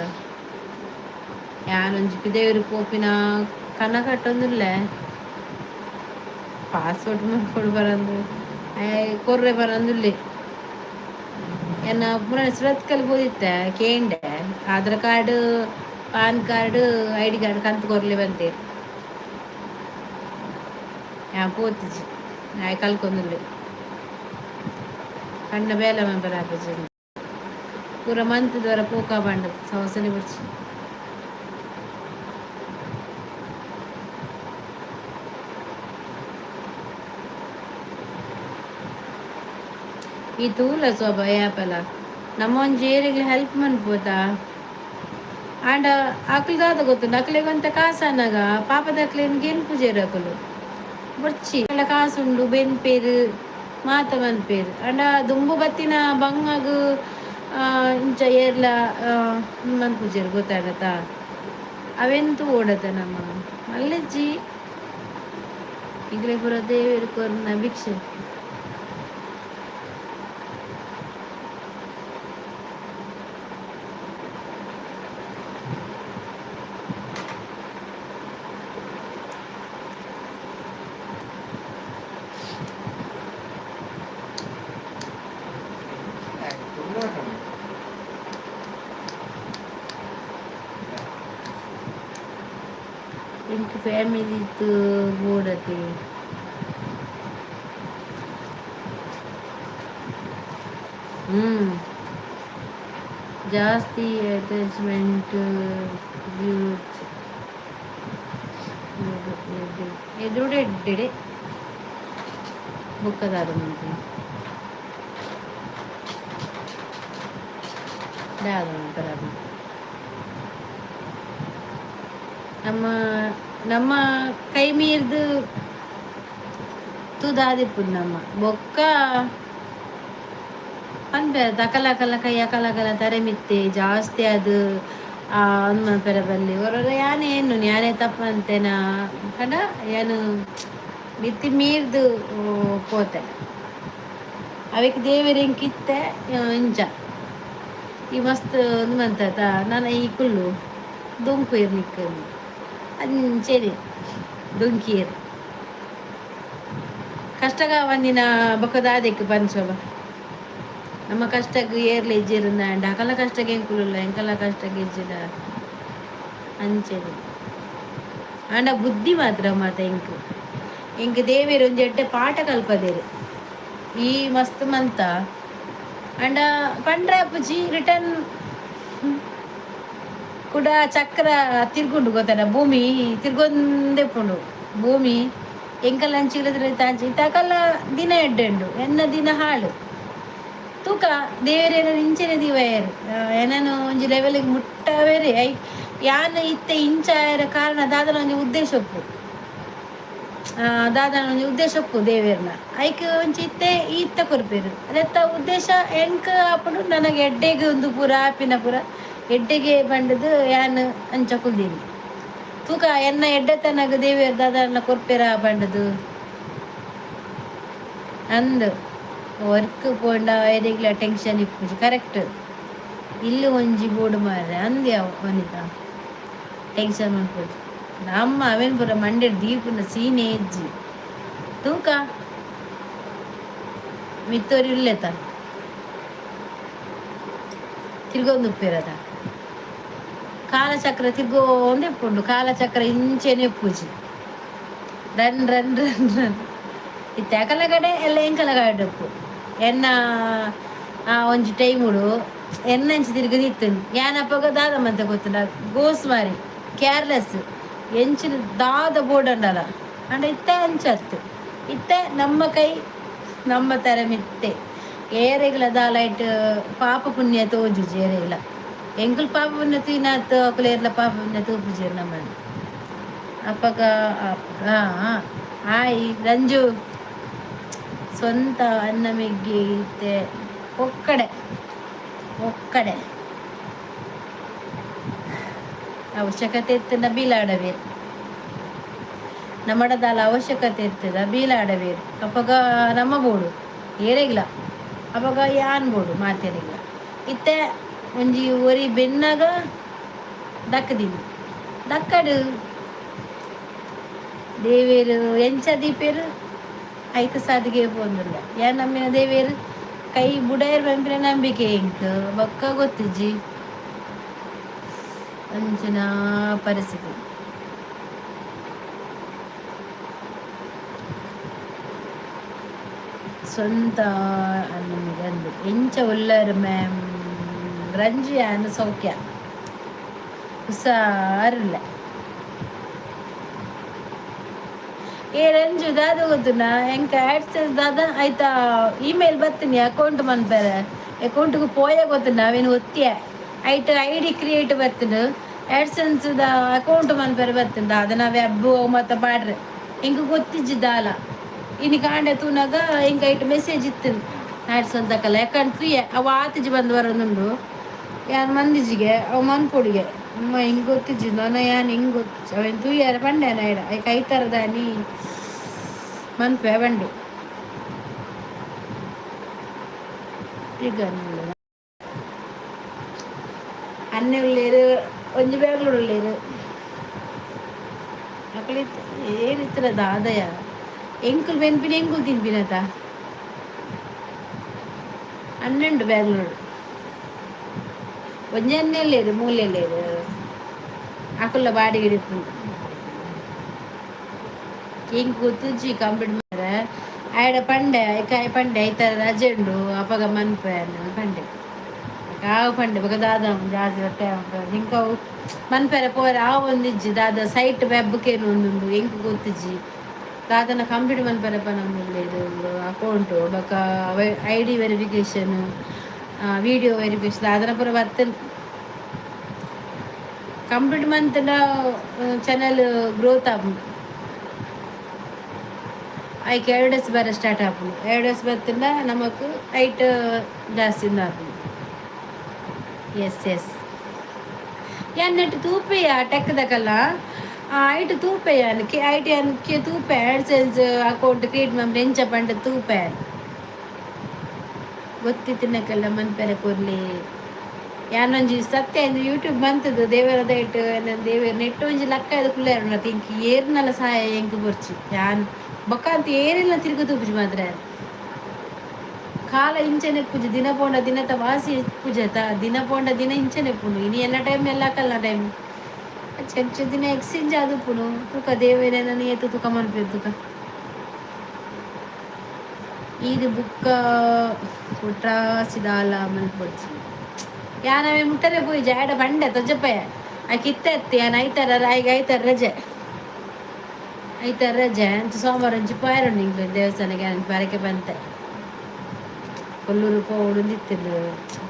ಯಾನೊಂಜಿ ಪಿದಯೂರು ಪೋಪಿನ ಕನ ಕಟ್ಟೊಂದುಲ್ಲೆ ಪಾಸ್ಪೋರ್ಟ್ ಮನ್ಪೊಡು ಪನೊಂದು ಆಯೆ ಕೊರ್ರೆ ಪನೊಂದುಲ್ಲೆ ಎನ್ನ ಪುರ Surathkal ಪೋದಿತ್ತೆ ಕೇಂಡೆ Aadhaar card PAN card ID card ಕಂತು ಕೊರ್ಲೆ ಪಂತೆರ್ ಯಾನ್ ಪೋತಿಜಿ ಆಯೆ ಕಲ್ಕೊಂದುಲ್ಲೆ ಪಂಡ ಬೇಲೆ ಮನ್ಪೆರೆ ಆಪುಜಿ ಪೂರ ಮಂತ್ ದ್ ಪೋಕ ಪಂಡ ಸಮಸ್ಯೆನೆ ಬೊರ್ಚಿ. ಈ ತೂಲ ಶೋಭಾ ಯಾಪಲ ನಮ್ಮ ಒಂಜಿ ಏರೆಗ್ಲ ಹೆಲ್ಪ್ ಮನ್ಪೋತ ಆಂಡ ಅಕ್ಲ್ ದಾದ ಗೊತ್ತುಂಡು ಅಕ್ಲೆಗ್ ಒಂತೆ ಕಾಸನ್ನಗ ಪಾಪದಕ್ಲೆನ್ ಗೆನ್ಪುಜೆರ್ ಅಕುಲು ಬೊರ್ಚಿ ಕಾಸುಂಡು ಬೆನ್ಪೆರ್ ಮಾತ ಮನ್ಪೆರ್ ಆಂಡ ದುಂಬು ಬತ್ತಿನ ಬಂಗಗ್ ಇಂಚ ಏರ್ಲ ಮನ್ಪುಜೆರ್ ಗೊತ್ತಾಂಡತ ಅವೆನ್ ತೂವೊಡತ ನಮ ಮಲ್ಲೆಜ್ಜಿ ಎಂಕ್ಲೆಗ್ ಪೂರ ದೇವೆರ್ ಕೊರ್ನ ಭಿಕ್ಷೆ. ಎಂಕ್ ಫ್ಯಾಮಿಲಿ ಬೋಡತೆ. ಹ್ಮ್ ಜಾಸ್ತಿ ಅಟ್ಯಾಚ್ಮೆಂಟ್. ಎದುರುಡೆ ಎಡ್ಡೆಡೆ ಬುಕ್ಕದಾದ ಮಂತು ದಾದ ಮಂಪರ. ನಮ್ಮ ನಮ್ಮ ಕೈ ಮೀರ್ದು ತೂದಾದಿಪ್ಪುಂಡು ನಮ್ಮ ಬೊಕ್ಕ ಪನ್ಪೆರ್ ಅಕಲ ಅಕಲ ಕೈ ಅಕಲ ಅಕಲ ತರೆ ಮಿತ್ತೆ ಜಾಸ್ತಿ ಅದು ಅಂದ್ ಮನ್ಪೆರೆ ಬಲ್ಲಿ. ಒರೊರ ಯಾನೆ ಎನ್ನುನಿ ಯಾನೆ ತಪ್ಪಂತೆನಾ ಪಂಡ ಯಾನ್ ಮಿತ್ತ್ ಮೀರ್ದ್ ಪೋತೆ. ಅವೆಕ್ ದೇವೆರ್ ಎಂಕ್ ಇತ್ತೆ ಇಂಚ ಈ ಮಸ್ತ್ ಉಂದು ಮಂತತ ನನ ಈ ಕುಲ್ಲು ದೊಂಕುವೆರ್ ನಿಕ್ಕ್ ಅಂಚೆನೆ ದೊಂಕಿಯೆರ್. ಕಷ್ಟಗಾವಂದಿನ ಬೊಕ ದಾದೆಕ್ ಪನ್ಸೊಬ. ನಮ್ಮ ಕಷ್ಟಗ್ ಏರ್ಲ ಇಜ್ಜೆರ್ ಅಂಡ ಅಕಲ್ನ ಕಷ್ಟಗ್ ಎಂಕುಲುಲ್ಲ, ಎಂಕಲ್ನ ಕಷ್ಟಗ್ ಇಜ್ಜಿಡ ಅಂಚೆನೆ. ಆಂಡ ಬುದ್ಧಿ ಮಾತ್ರ ಮಾತ ಎಂಕ್ ಎಂಕ್ ದೇವೆರ್ ಒಂಜಿ ಎಡ್ಡೆ ಪಾಠ ಕಲ್ಪದೆರ್. ಈ ಮಸ್ತ್ ಮಂತ ಆಂಡ ಪಂಡ್ರೆ ಆಪುಜಿ. ರಿಟರ್ನ್ ಕುಡ ಚಕ್ರ ತಿರ್ಗುಂಡು ಗೊತ್ತನ, ಭೂಮಿ ತಿರ್ಗೊಂದೇ ಉಪ್ಪುಂಡು. ಭೂಮಿ ಎಂಕಲ್ಲ ಅಂಚಿಲ್ಲದ್ರೆ ತಾಂಚಿ ತಕಲ್ಲ ದಿನ ಎಡ್ಡೆ ಉಂಡು, ಎನ್ನ ದಿನ ಹಾಳು. ತೂಕ ದೇವರೇನ ಇಂಚೆನೆ ದೀವಯೆರ್ ಎನನು ಒಂಜಿ ಲೆವೆಲ್ಗೆ ಮುಟ್ಟವೇರೆ. I ಯಾನ್ ಇತ್ತೆ ಇಂಚ ಆಯೆರೆ ಕಾರಣ ದಾದನ ಒಂಜಿ ಉದ್ದೇಶ ಉಪ್ಪು, ದಾದನ ಒಂಜಿ ಉದ್ದೇಶ ಉಪ್ಪು ದೇವೆರ್ನ. ಐಕ್ ಒಂಜಿ ಇತ್ತೆ ಇತ್ತ ಕೊರ್ಪೆರ್ ಅದೆತ್ತ ಉದ್ದೇಶ ಎಂಕ್ ಆಪುಂಡು. ನನಗೆ ಎಡ್ಡೆಗ್ ಉಂದು ಪೂರ ಆಪಿನ ಪೂರ ಎಡ್ಡೆಗೆ ಪಂಡುದು ಯಾನ್ ಅಂಚ ಕುಲ್ದೀನಿ. ತೂಕ ಎನ್ನ ಎಡ್ಡೆತನಗ್ ದೇವೆರ್ ದಾದನ ಕೊರ್ಪೆರಾ ಪಂಡುದು. ಅಂದ್ ವರ್ಕ್ ಪೋಂಡ ಏರೆಗ್ಲ ಟೆನ್ಷನ್ ಇಪ್ಪುಜಿ, ಕರೆಕ್ಟ್. ಇಲ್ಲ್ ಒಂಜಿ ಬೋಡು ಮಾರ್ರೆ ಅಂದ್ಯಾ ವನಿತಾ, ಟೆನ್ಷನ್ ಮನ್ಪೊಡ್ಚಿ. ನಮ್ಮ ಅವೆನ್ ಪೂರ ಮಂಡೆಡ್ ದೀಪುನ ಸೀನೆ ಇಜ್ಜಿ. ತೂಕ ಮಿತ್ತೋರಿ ಉಲ್ಲೆತ ತಿರ್ಗೊಂದುಪ್ಪೆರದ ಕಾಲಚಕ್ರ ತಿರ್ಗೊಂದು ಇಪ್ಪುಂಡು. ಕಾಲಚಕ್ರ ಇಂಚೆನೆ ಇಪ್ಪುಜಿ, ರನ್ ರನ್ ರನ್ ರನ್. ಇತ್ತೆ ಅಕಲ ಕಡೆ ಎಲ್ಲ ಎಂಕಲ ಕಡೆ ಉಪ್ಪು. ಎನ್ನ ಆ ಒಂಜಿ ಟೈಮುಡು ಎನ್ನಂಚಿ ತಿರುಗದಿತ್ತು ಯಾನ್ ಅಪಗ ದಾದ ಮಂತ ಗೊತ್ತುಂಡ, ಗೋಸ್ ಮಾರಿ ಕೇರ್ಲೆಸ್ ಎಂಚಿನ ದಾದ ಬೋಡಂಡಲ. ಅಂಡ ಇತ್ತೆ ಅಂಚತ್ತು, ಇತ್ತೆ ನಮ್ಮ ಕೈ ನಮ್ಮ ತರೆ ಮಿತ್ತೆ. ಏರೆಗ್ಲ ದಾಲ ಐಟ್ ಪಾಪ ಪುಣ್ಯ ತೋಜುಜಿ ಏರೆಗ್ಲ. ಎಂಕುಲು ಪಾಪ ಪುಣ್ಯ ತೂಯಿನಾತ್ ಅಕುಲು ಏರ್ಲ ಪಾಪ ಪುಣ್ಯ ತೂಪುಜೆರ್ ನಮ್ಮನ್ ಅಪಗ. ಆಯ್ ರಂಜು. ಸ್ವಂತ ಅನ್ನ ಮೆಗ್ಗಿ ಇತ್ತೆ ಒಕ್ಕಡೆ ಒಕ್ಕಡೆ. ಅವಶ್ಯಕತೆ ಇತ್ತಂಡ ಬೀಲಾಡವೇರು ನಮ್ಮಡದಾಲ ಅವಶ್ಯಕತೆ ಇರ್ತದ ಬೀಲಾಡವೇರು. ಅಪಗ ನಮ್ಮ ಬೋಡು ಏರೆಗ್ಲ, ಅಪಗ ಯಾನ್ ಬೋಡು ಮಾತೆರೆಗ್ಲ. ಇತ್ತೆ ಒಂಜಿ ಒರಿ ಬೆನ್ನಾಗ ದಕ್ಕದಿನಿ ದಕ್ಕಡು ದೇವೇರು ಎಂಚ ದೀಪೇರು ಐತ ಸಾದಿಗೆ ಪೋಂದುಲ್ಲ. ಯಾನ್ ನಮ್ಮಿನ ದೇವೇರು ಕೈ ಬುಡೈರ್ ಪನ್ಪಿನ ನಂಬಿಕೆ ಎಂಕ್ ಬೊಕ್ಕ ಗೊತ್ತಿಜ್ಜಿ ಅಂಚಿನ ಪರಿಸ್ಥಿತಿ. ಸ್ವಂತ ನಮಗೆ ಅಂದು ಎಂಚ ಉಲ್ಲರ್ ಮ್ಯಾಮ್ ರಂಜು? ಯಾನ್ ಸೌಖ್ಯ, ಹುಷಾರಿಲ್ಲ. ಏ ರಂಜು ದಾದ ಗೊತ್ತುನಾ, ಎಂಕ್ ಆಡ್ಸೆನ್ಸ್ ದಾದ ಆಯ್ತಾ ಇಮೇಲ್ ಬತ್ತೀನಿ ಅಕೌಂಟ್ ಮನ್ಪೆರೆ. ಅಕೌಂಟ್ಗೆ ಪೋಯ ಗೊತ್ತುಂಡ ಅವೇನು ಒತ್ತಿಯ ಐಟ್ ಐಡಿ ಕ್ರಿಯೇಟ್ ಬತ್ತುಂಡು. ಆಡ್ಸೆನ್ಸ್ the account ಮನ್ಪೆರೆ ಬತ್ತುಂಡು. ದಾದ ವೆಬ್ ಮತ್ತ ಪಾಡ್ರೆ ಎಂಕ್ ಗೊತ್ತಿಜ್ಜಿ ದಾಲ. ಇನಿ ಕಾಂಡೆ ತೂನಾಗ ಎಂಕ್ ಐಟ್ ಮೆಸೇಜ್ ಇತ್ತು ಆಡ್ಸೆನ್ಸ್ ದಕಲ ಯಾಕಂದ್ ತೂಯೆ ಅವು ಆತಿಜಿ ಬಂದು ಬರೋದುಂಡು. ಯಾನ್ ಮಂದಿಜಿಗೆ ಅವು ಮನ್ಪೊಡಿಗೆ ಅಮ್ಮ ಹಿಂಗೆ ಗೊತ್ತಿಜ್ಜಿ ನನ ಯಾನ್ ಹಿಂಗೆ ಗೊತ್ತಿಜ್ಜಿ ಅವೇನು ತೂಯಾರ ಪಂಡೆ ಐಡ ಐಕ್ ಐತಾರದಾನಿ ಮನ್ಪೆ ಬಂಡಿ. ಅನ್ನೆ ಉಳ್ಳೇರು ಒಂಜಿ ಬ್ಯಾಂಗ್ಳೂರು ಉಳ್ಳೇರು ಅಕುಲು ಏರಿತ್ತಿನ ದಾದಯ ಎಂಕುಲು ಬೆನ್ಪಿನ ಎಂಕುಲು ತಿನ್ಪಿನತ. ಅಣ್ಣಂಡು ಬ್ಯಾಂಗ್ಳೂರು ಒಂಜಿ ಅನ್ನೆ ಉಳ್ಳೇರು ಮೂಲೆ ಉಳ್ಳೇರು ಅಕುಲ್ಲ ಬಾಡಿಗೆ ಇಪ್ಪುಂಡು. ಎಂಕ್ ಗೊತ್ತುಜ್ಜಿ ಕಂಪ್ಲೀಟ್ ಮಾರ. ಆಯಡ ಪಂಡೆ, ಕಾಯಿ ಪಂಡೆ, ಐತಾರ ರಜೆ ಉಂಡು, ಅಪಗ ಮನ್ಪೆ ಪಂಡೆ. ಆವು ಪಂಡೆ. ಬೊಕ ದಾದ ಜಾಸ್ತಿ ಹೊಟ್ಟೆ ಎಂಕ್ ಅವು ಮನ್ಪೆರೆ ಪೋರೆ ಆವೊಂದಿಜ್ಜಿ. ದಾದ ಸೈಟ್ ವೆಬ್ ಕೇನು ಒಂದುಂಡು, ಎಂಕ್ ಗೊತ್ತುಜ್ಜಿ. ದಾದನ ಕಂಪ್ಲೀಟ್ ಮನ್ಪೆರೆ ಪನೊಂದುಲ್ಲೆರ್. ಅಕೌಂಟು ಬೊಕ ಐಡಿ ವೆರಿಫಿಕೇಶನ್, ವೀಡಿಯೋ ವೆರಿಫಿಕೇಶನ್, ದಾದನ ಪೂರ ಬತ್ತನ್. ಕಂಪ್ಲೀಟ್ ಮಂತ್ಂಡ ಚಾನಲ್ ಗ್ರೋತ್ ಆಪುಂಡು. ಐಕ್ 2 ಡೇಸ್ ಬರ ಸ್ಟಾರ್ಟ್ ಆಪುಂಡು. 2 ಡೇಸ್ ಬತ್ತಂಡ ನಮಕ್ ಹೈಟ್ ಜಾಸ್ತಿ ಆಪುಂಡು. ಎಸ್ ಎಸ್, ಯಾನ್ ನೆಟ್ ತೂಪೆಯ ಟೆಕ್ದಕಲ್ಲ, ಐಟ್ ತೂಪೆ ಯಾನ್. ಐಟ್ ಯಾನ್ ತೂಪೆ, ಆಡ್ಸೆನ್ಸ್ ಅಕೌಂಟ್ ಕ್ರಿಯೇಟ್ ಮನ್ಪುನ ಎಂಚ ಪಂಡ ತೂಪೆ. ಗೊತ್ತಿತ್ತಿನಕ್ಕೆಲ್ಲ ಮನ್ಪೆರೆ ಕೊರ್ಲಿ. ಯಾನೊಂಜಿ ಸತ್ಯ ಯೂಟ್ಯೂಬ್ ಮಂತದು ದೇವರ ದಯಟ್. ದೇವೆರ್ ನೆಟ್ ಒಂಜಿ ಲಕ್ಕ ಕುಲ್ಲೆರ್. ಇಂಕ್ ಏರ್ನಲ ಸಹಾಯ ಎಂಕ್ ಬೊರ್ಚಿ. ಯಾನ್ ಬೊಕ್ಕ ಅಂತ ಏರೆಲ್ಲ ತಿರುಗು ತೂಪುಜಿ ಮಾತ್ರ. ಕಾಲ ಇಂಚನೆ ಪೂಜೆ, ದಿನ ಪೋಂಡ ದಿನತ ವಾಸಿ ಪೂಜೆ. ದಿನ ಪೋಂಡ ದಿನ ಇಂಚನೆ ಪುಂಡು. ಇನಿ ಎಲ್ಲ ಟೈಮ್ ಎಲ್ಲ ಕಲ್ಲ ಟೈಮ್ ಚಂಚ ದಿನ ಎಕ್ಸ್ಚೇಂಜ್ ಆದುಪ್ಪುನು. ತೂಕ, ದೇವೆರೆ ಏತು ತೂಕ ಮನ್ಪೆರ್ ತೂಕ. ಈದು ಬುಕ್ಕ ಕೊಟ್ರಾಸಿದಾಲ ಮನ್ಪೊಡ್ಚಿ. ಯಾನವೆ ಮುಟ್ಟರೆ ಪೋಯಿ ಜಾಡ ಬಂಡೆ ತೊಜಪೆ ಆಕೆ ಇತ್ತೆ ಅತ್ತಿ. ಯಾನ್ ಐತಾರ ರಾಯಿಗೆ, ಐತಾರ ರಜೆ, ಐತಾರ ರಜೆ ಅಂತ. ಸೋಮವಾರ ಒಂಜಿ ಪೋಯರುಂಡು ಇಂಗ್ಲ ದೇವಸ್ಥಾನಕ್ಕೆ ಬರಕೆ ಬಂತೆ. ಕೊಲ್ಲೂರು ಪೋವೊಡುಂದಿತ್ತುಂಡು.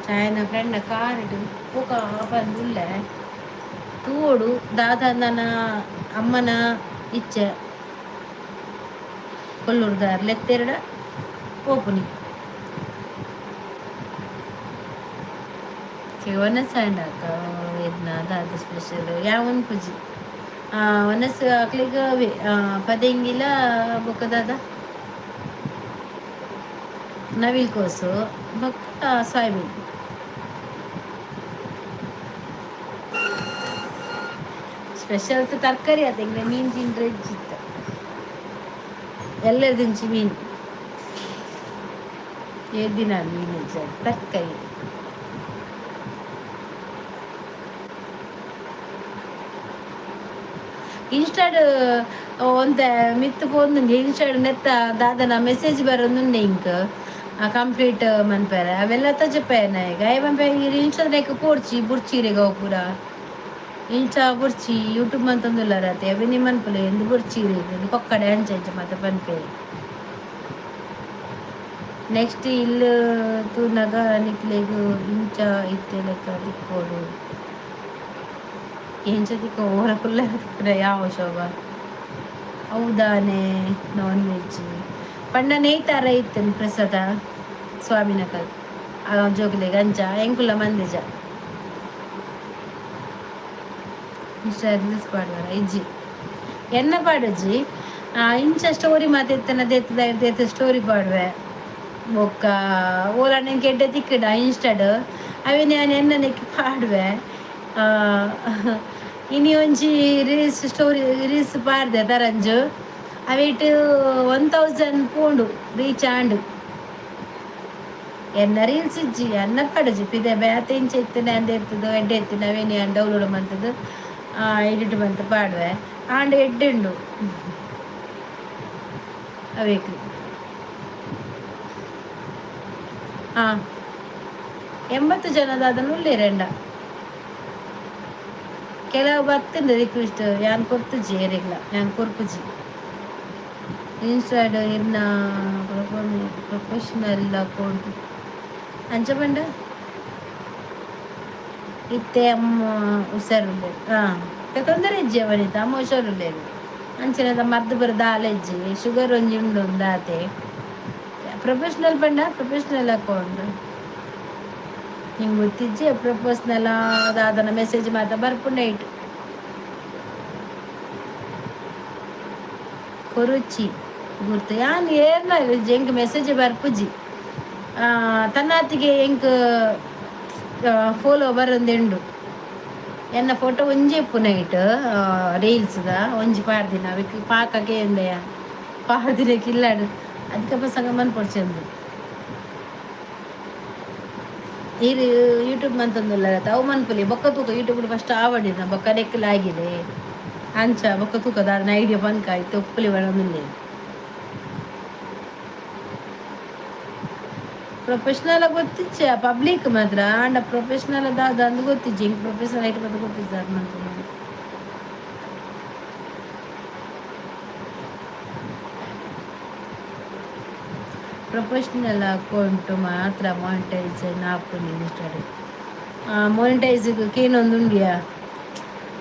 ಚಾಯನ ಫ್ರೆಂಡ್ನ ಕಾರ್ ಇಟ್ಟು ಪೋಕ ಪಂದ್ ಉಲ್ಲೆ. ತೂವೊಡು ದಾದ ನನ್ನ ಅಮ್ಮನ ಇಚ್ಛೆ. ಕೊಲ್ಲೂರುದಾರ್ ಲೆತ್ತೆರಡ ಪೋಪುನಿ. ವನಸ್ ಆಂಡ್ ಇರ್ನ ದಾದ ಸ್ಪೆಷಲ್ ಯಾವನ್ ಪೂಜಿ ವನಸ್ ಅಕ್ಲೆಗ್ ಅವೇ ಪದೆಂಗಿಲ ಬೊಕ್ಕ ದಾದ ನವಿಲ್ ಕೋಸು ಬೊಕ್ಕ ಸೋಯಾಬೀನ್. ಸ್ಪೆಷಲ್ ತರಕಾರಿ ಅದ. ಎಂಗ್ಲ ಮೀನ್ ತಿಂಡ್ರೆ ಇಜ್ಜಿತ್ತ ಎಲ್ಲದಿಂಚಿ ಮೀನ್ ಏದಿನ ಮೀನು ತರಕಾರಿ. ಇನ್ಸ್ಟಾಡ್ ಒಂತೆ ಮಿತ್ತ್ ಪೋಂದುಂಡು. ಇನ್ಸ್ಟಾಡ್ ನೆತ್ತ ದಾದನ ಮೆಸೇಜ್ ಬರೊಂದುಂಡೆ ಇಂಕ್ ಕಂಪ್ಲೀಟ್ ಮನ್ಪೆರೆ. ಅವೆಲ್ಲ ತಜಪೇನ ಈಗ ಮನ್ಪೆ. ಇನ್ಸ್ಟಾದ ಪೋಡ್ಚಿ ಬುಡ್ಚಿರೆಗ್ ಅವು ಪೂರ. ಇನ್ಸ್ಟಾ ಬೊಡ್ಚಿ, ಯೂಟ್ಯೂಬ್ ಮಂತೊಂದುಲ್ಲರತೆ, ಅವೆನಿ ಮನ್ಪುಲೆ ಇಂದು ಬೊಡ್ಚಿ ಇರೆಗ್ ಪೊಕ್ಕಡೆ ಅಂಚ ಅಂಚ ಮಾತ ಪನ್ಪೆರ್. ನೆಕ್ಸ್ಟ್ ಇಲ್ಲ್ ತೂನಗ ನಿಕ್ಲೆಗ್ ಇಂಚ ಇತ್ತೆಲೆಕ ತಿಕ್ಕೊಡು. ಎಂಚ ತಿಕ್ಕ ಓರ ಕುಲ್ಲೆರೆ ಯಾವ ಶೋಭಾ ಹೌದಾನೆ. ನಾನ್ ವೆಜ್ ಪಂಡ ನೇಯ್ತಾರ ಇತ್ತನ್ ಪ್ರಸಾದ ಸ್ವಾಮಿನಕಲ್ ಜೋಕುಲೆಗ್ ಅಂಚ ಎಂಕುಲ ಮಂದಿಜ. Insta reels ಪಾಡುವರ? ಇಜ್ಜಿ, ಎನ್ನ ಪಾಡುಜಿ. ಇಂಚ ಸ್ಟೋರಿ ಮಾತ ಇತ್ತನ ದೇತ್ ದೇತ್ ಸ್ಟೋರಿ ಪಾಡುವೆ. ಬೊಕ್ಕ ಓಲ ನಂಗೆ ಎಡ್ಡೆ ತಿಕ್ಕಡ ಇನ್ಸ್ಟಾಡ್, ಅವೆನ್ ಯಾನ್ ಎನ್ನನೆಕ್ ಪಾಡುವೆ. ಇನಿ ಒಂಜಿ ರೀಲ್ಸ್ ಸ್ಟೋರಿ ರೀಲ್ಸ್ ಪಾಡ್ದೆ ತರಂಜು. ಅವೆಟ್ 1000 ಪೋಂಡು, ರೀಚ್ ಆಂಡ್. ಎನ್ನ ರೀಲ್ಸ್ ಇಜ್ಜಿ, ಎನ್ನ ಪಾಡುಜಿ. ಪಿದೆ ಬೇತೆ ಇಂಚ ಇತ್ತುಂಡ ಅಂದ ಇರ್ತದೆ, ಎಡ್ಡೆ ಇತ್ತಿನ ಅವೇನಿ ಯಾನ್ ಡೌನ್ಲೋಡ್ ಮಂತುದು ಎಡಿಟ್ ಮಂತ್ ಪಾಡುವೆ. ಆಂಡ ಎಡ್ಡೆ ಉಂಡು ಅವೇಕ್. ಹಾಂ, 80 ಜನ ಉಲ್ಲೆರಂಡ. ಕೆಲವು ಬತ್ತುಂಡು ರಿಕ್ವೆಸ್ಟ್, ಯಾನ್ ಕೊರ್ತುಜಿ ಏರೆಗ್ಲ, ಯಾನ್ ಕೊರ್ಪುಜಿ. ಇನ್ಸ್ಟಾಡ್ ಇರ್ನ ಪ್ರೊಫೆಷನಲ್ ಅಕೌಂಟ್ ಅಂಚ ಪಂಡ? ಇತ್ತೆ ಅಮ್ಮ ಹುಷಾರುಲ್ಲೆರ್. ಹಾಂ, ತೊಂದರೆ ಇಜ್ಜಿ ಅವನಿತ. ಅಮ್ಮ ಹುಷಾರುಲ್ಲೆರ್. ಅಂಚನೆ ಮದ್ದು ಪೂರ ದಾಲ ಇಜ್ಜಿ, ಶುಗರ್ ಒಂಜಿ ಉಂಡು ಒಂದಾತೆ. ಪ್ರೊಫೆಷನಲ್ ಪಂಡ ಪ್ರೊಫೆಷನಲ್ ಅಕೌಂಟ್ ನಿಂಗೆ ಗೊತ್ತಿಜ್ಜಿ? ಪ್ರೊಫೆಷನಲ್ ದಾದನ ಮೆಸೇಜ್ ಮಾತ ಬರ್ಪುಂಡು ಐಟ್. ಕೊರುಚಿ ಗುರ್ತು ಯಾನ್ ಏರ್ನ ಎಂಕ್ ಮೆಸೇಜ್ ಬರ್ಪುಜಿ. ತನ್ನಾತಿಗೆ ಎಂಕ್ ಫಾಲೋ ಬರೊಂದುಂಡು. ಎನ್ನ ಫೋಟೋ ಒಂಜಿ ಇಪ್ಪುನ ಐಟ್ ರೀಲ್ಸ್ದ ಒಂಜಿ ಪಾಡ್ದಿನ. ಅವೆಕ್ ಪಾಕ ಕೇಂದೆಯ ಪಾಡ್ದಿನ ಕಿಲ್ಲಾಡು. ಅದಕ್ಕೆ ಸಂಗ ಮನ್ಪೊಡ್ಚಂದು. ಈರ್ ಯೂಟ್ಯೂಬ್ ಮಂತೊಂದುಲ್ಲರತ, ಅವು ಮನ್ಪುಲಿ. ಬೊಕ್ಕ ತೂಕ, ಯೂಟ್ಯೂಬ್ ಫಸ್ಟ್ ಆವಡಿನ ಬೊಕ್ಕ ನೆಕ್ಕ್ ಲಾಗಿಲೆ. ಅಂಚ ಬೊಕ್ಕ ತೂಕ ದಾದನ ಐಡಿಯಾ ಪನ್ಕ ಇತ್ತೆ ಉಪ್ಪುಲಿ ಬರೊಂದುಲ್ಲೆ. ಪ್ರೊಫೆಷನಲ್ ಗೊತ್ತಿಚ್ಚ ಪಬ್ಲಿಕ್ ಮಾತ್ರ ಆಂಡ ಪ್ರೊಫೆಷನಲ್ ದಾದ ಅಂದ್ ಗೊತ್ತಿಜ್ಜಿ. ಇಂಕ್ ಪ್ರೊಫೆಷನಲ್ ಐಟ್ ಮಾತ್ರ ಗೊತ್ತಿಜ್ಜಿ ದಾದ ಮನ್ಪುನು. ಪ್ರೊಫೆಷನಲ್ ಅಕೌಂಟ್ ಮಾತ್ರ ಮಾನಿಟೈಸ್ ಆಪುನಿ ಇನ್ಸ್ಟಾಡ್. ಮಾನಿಟೈಸ್ ಕೇನೊಂದುಂಡಿಯಾ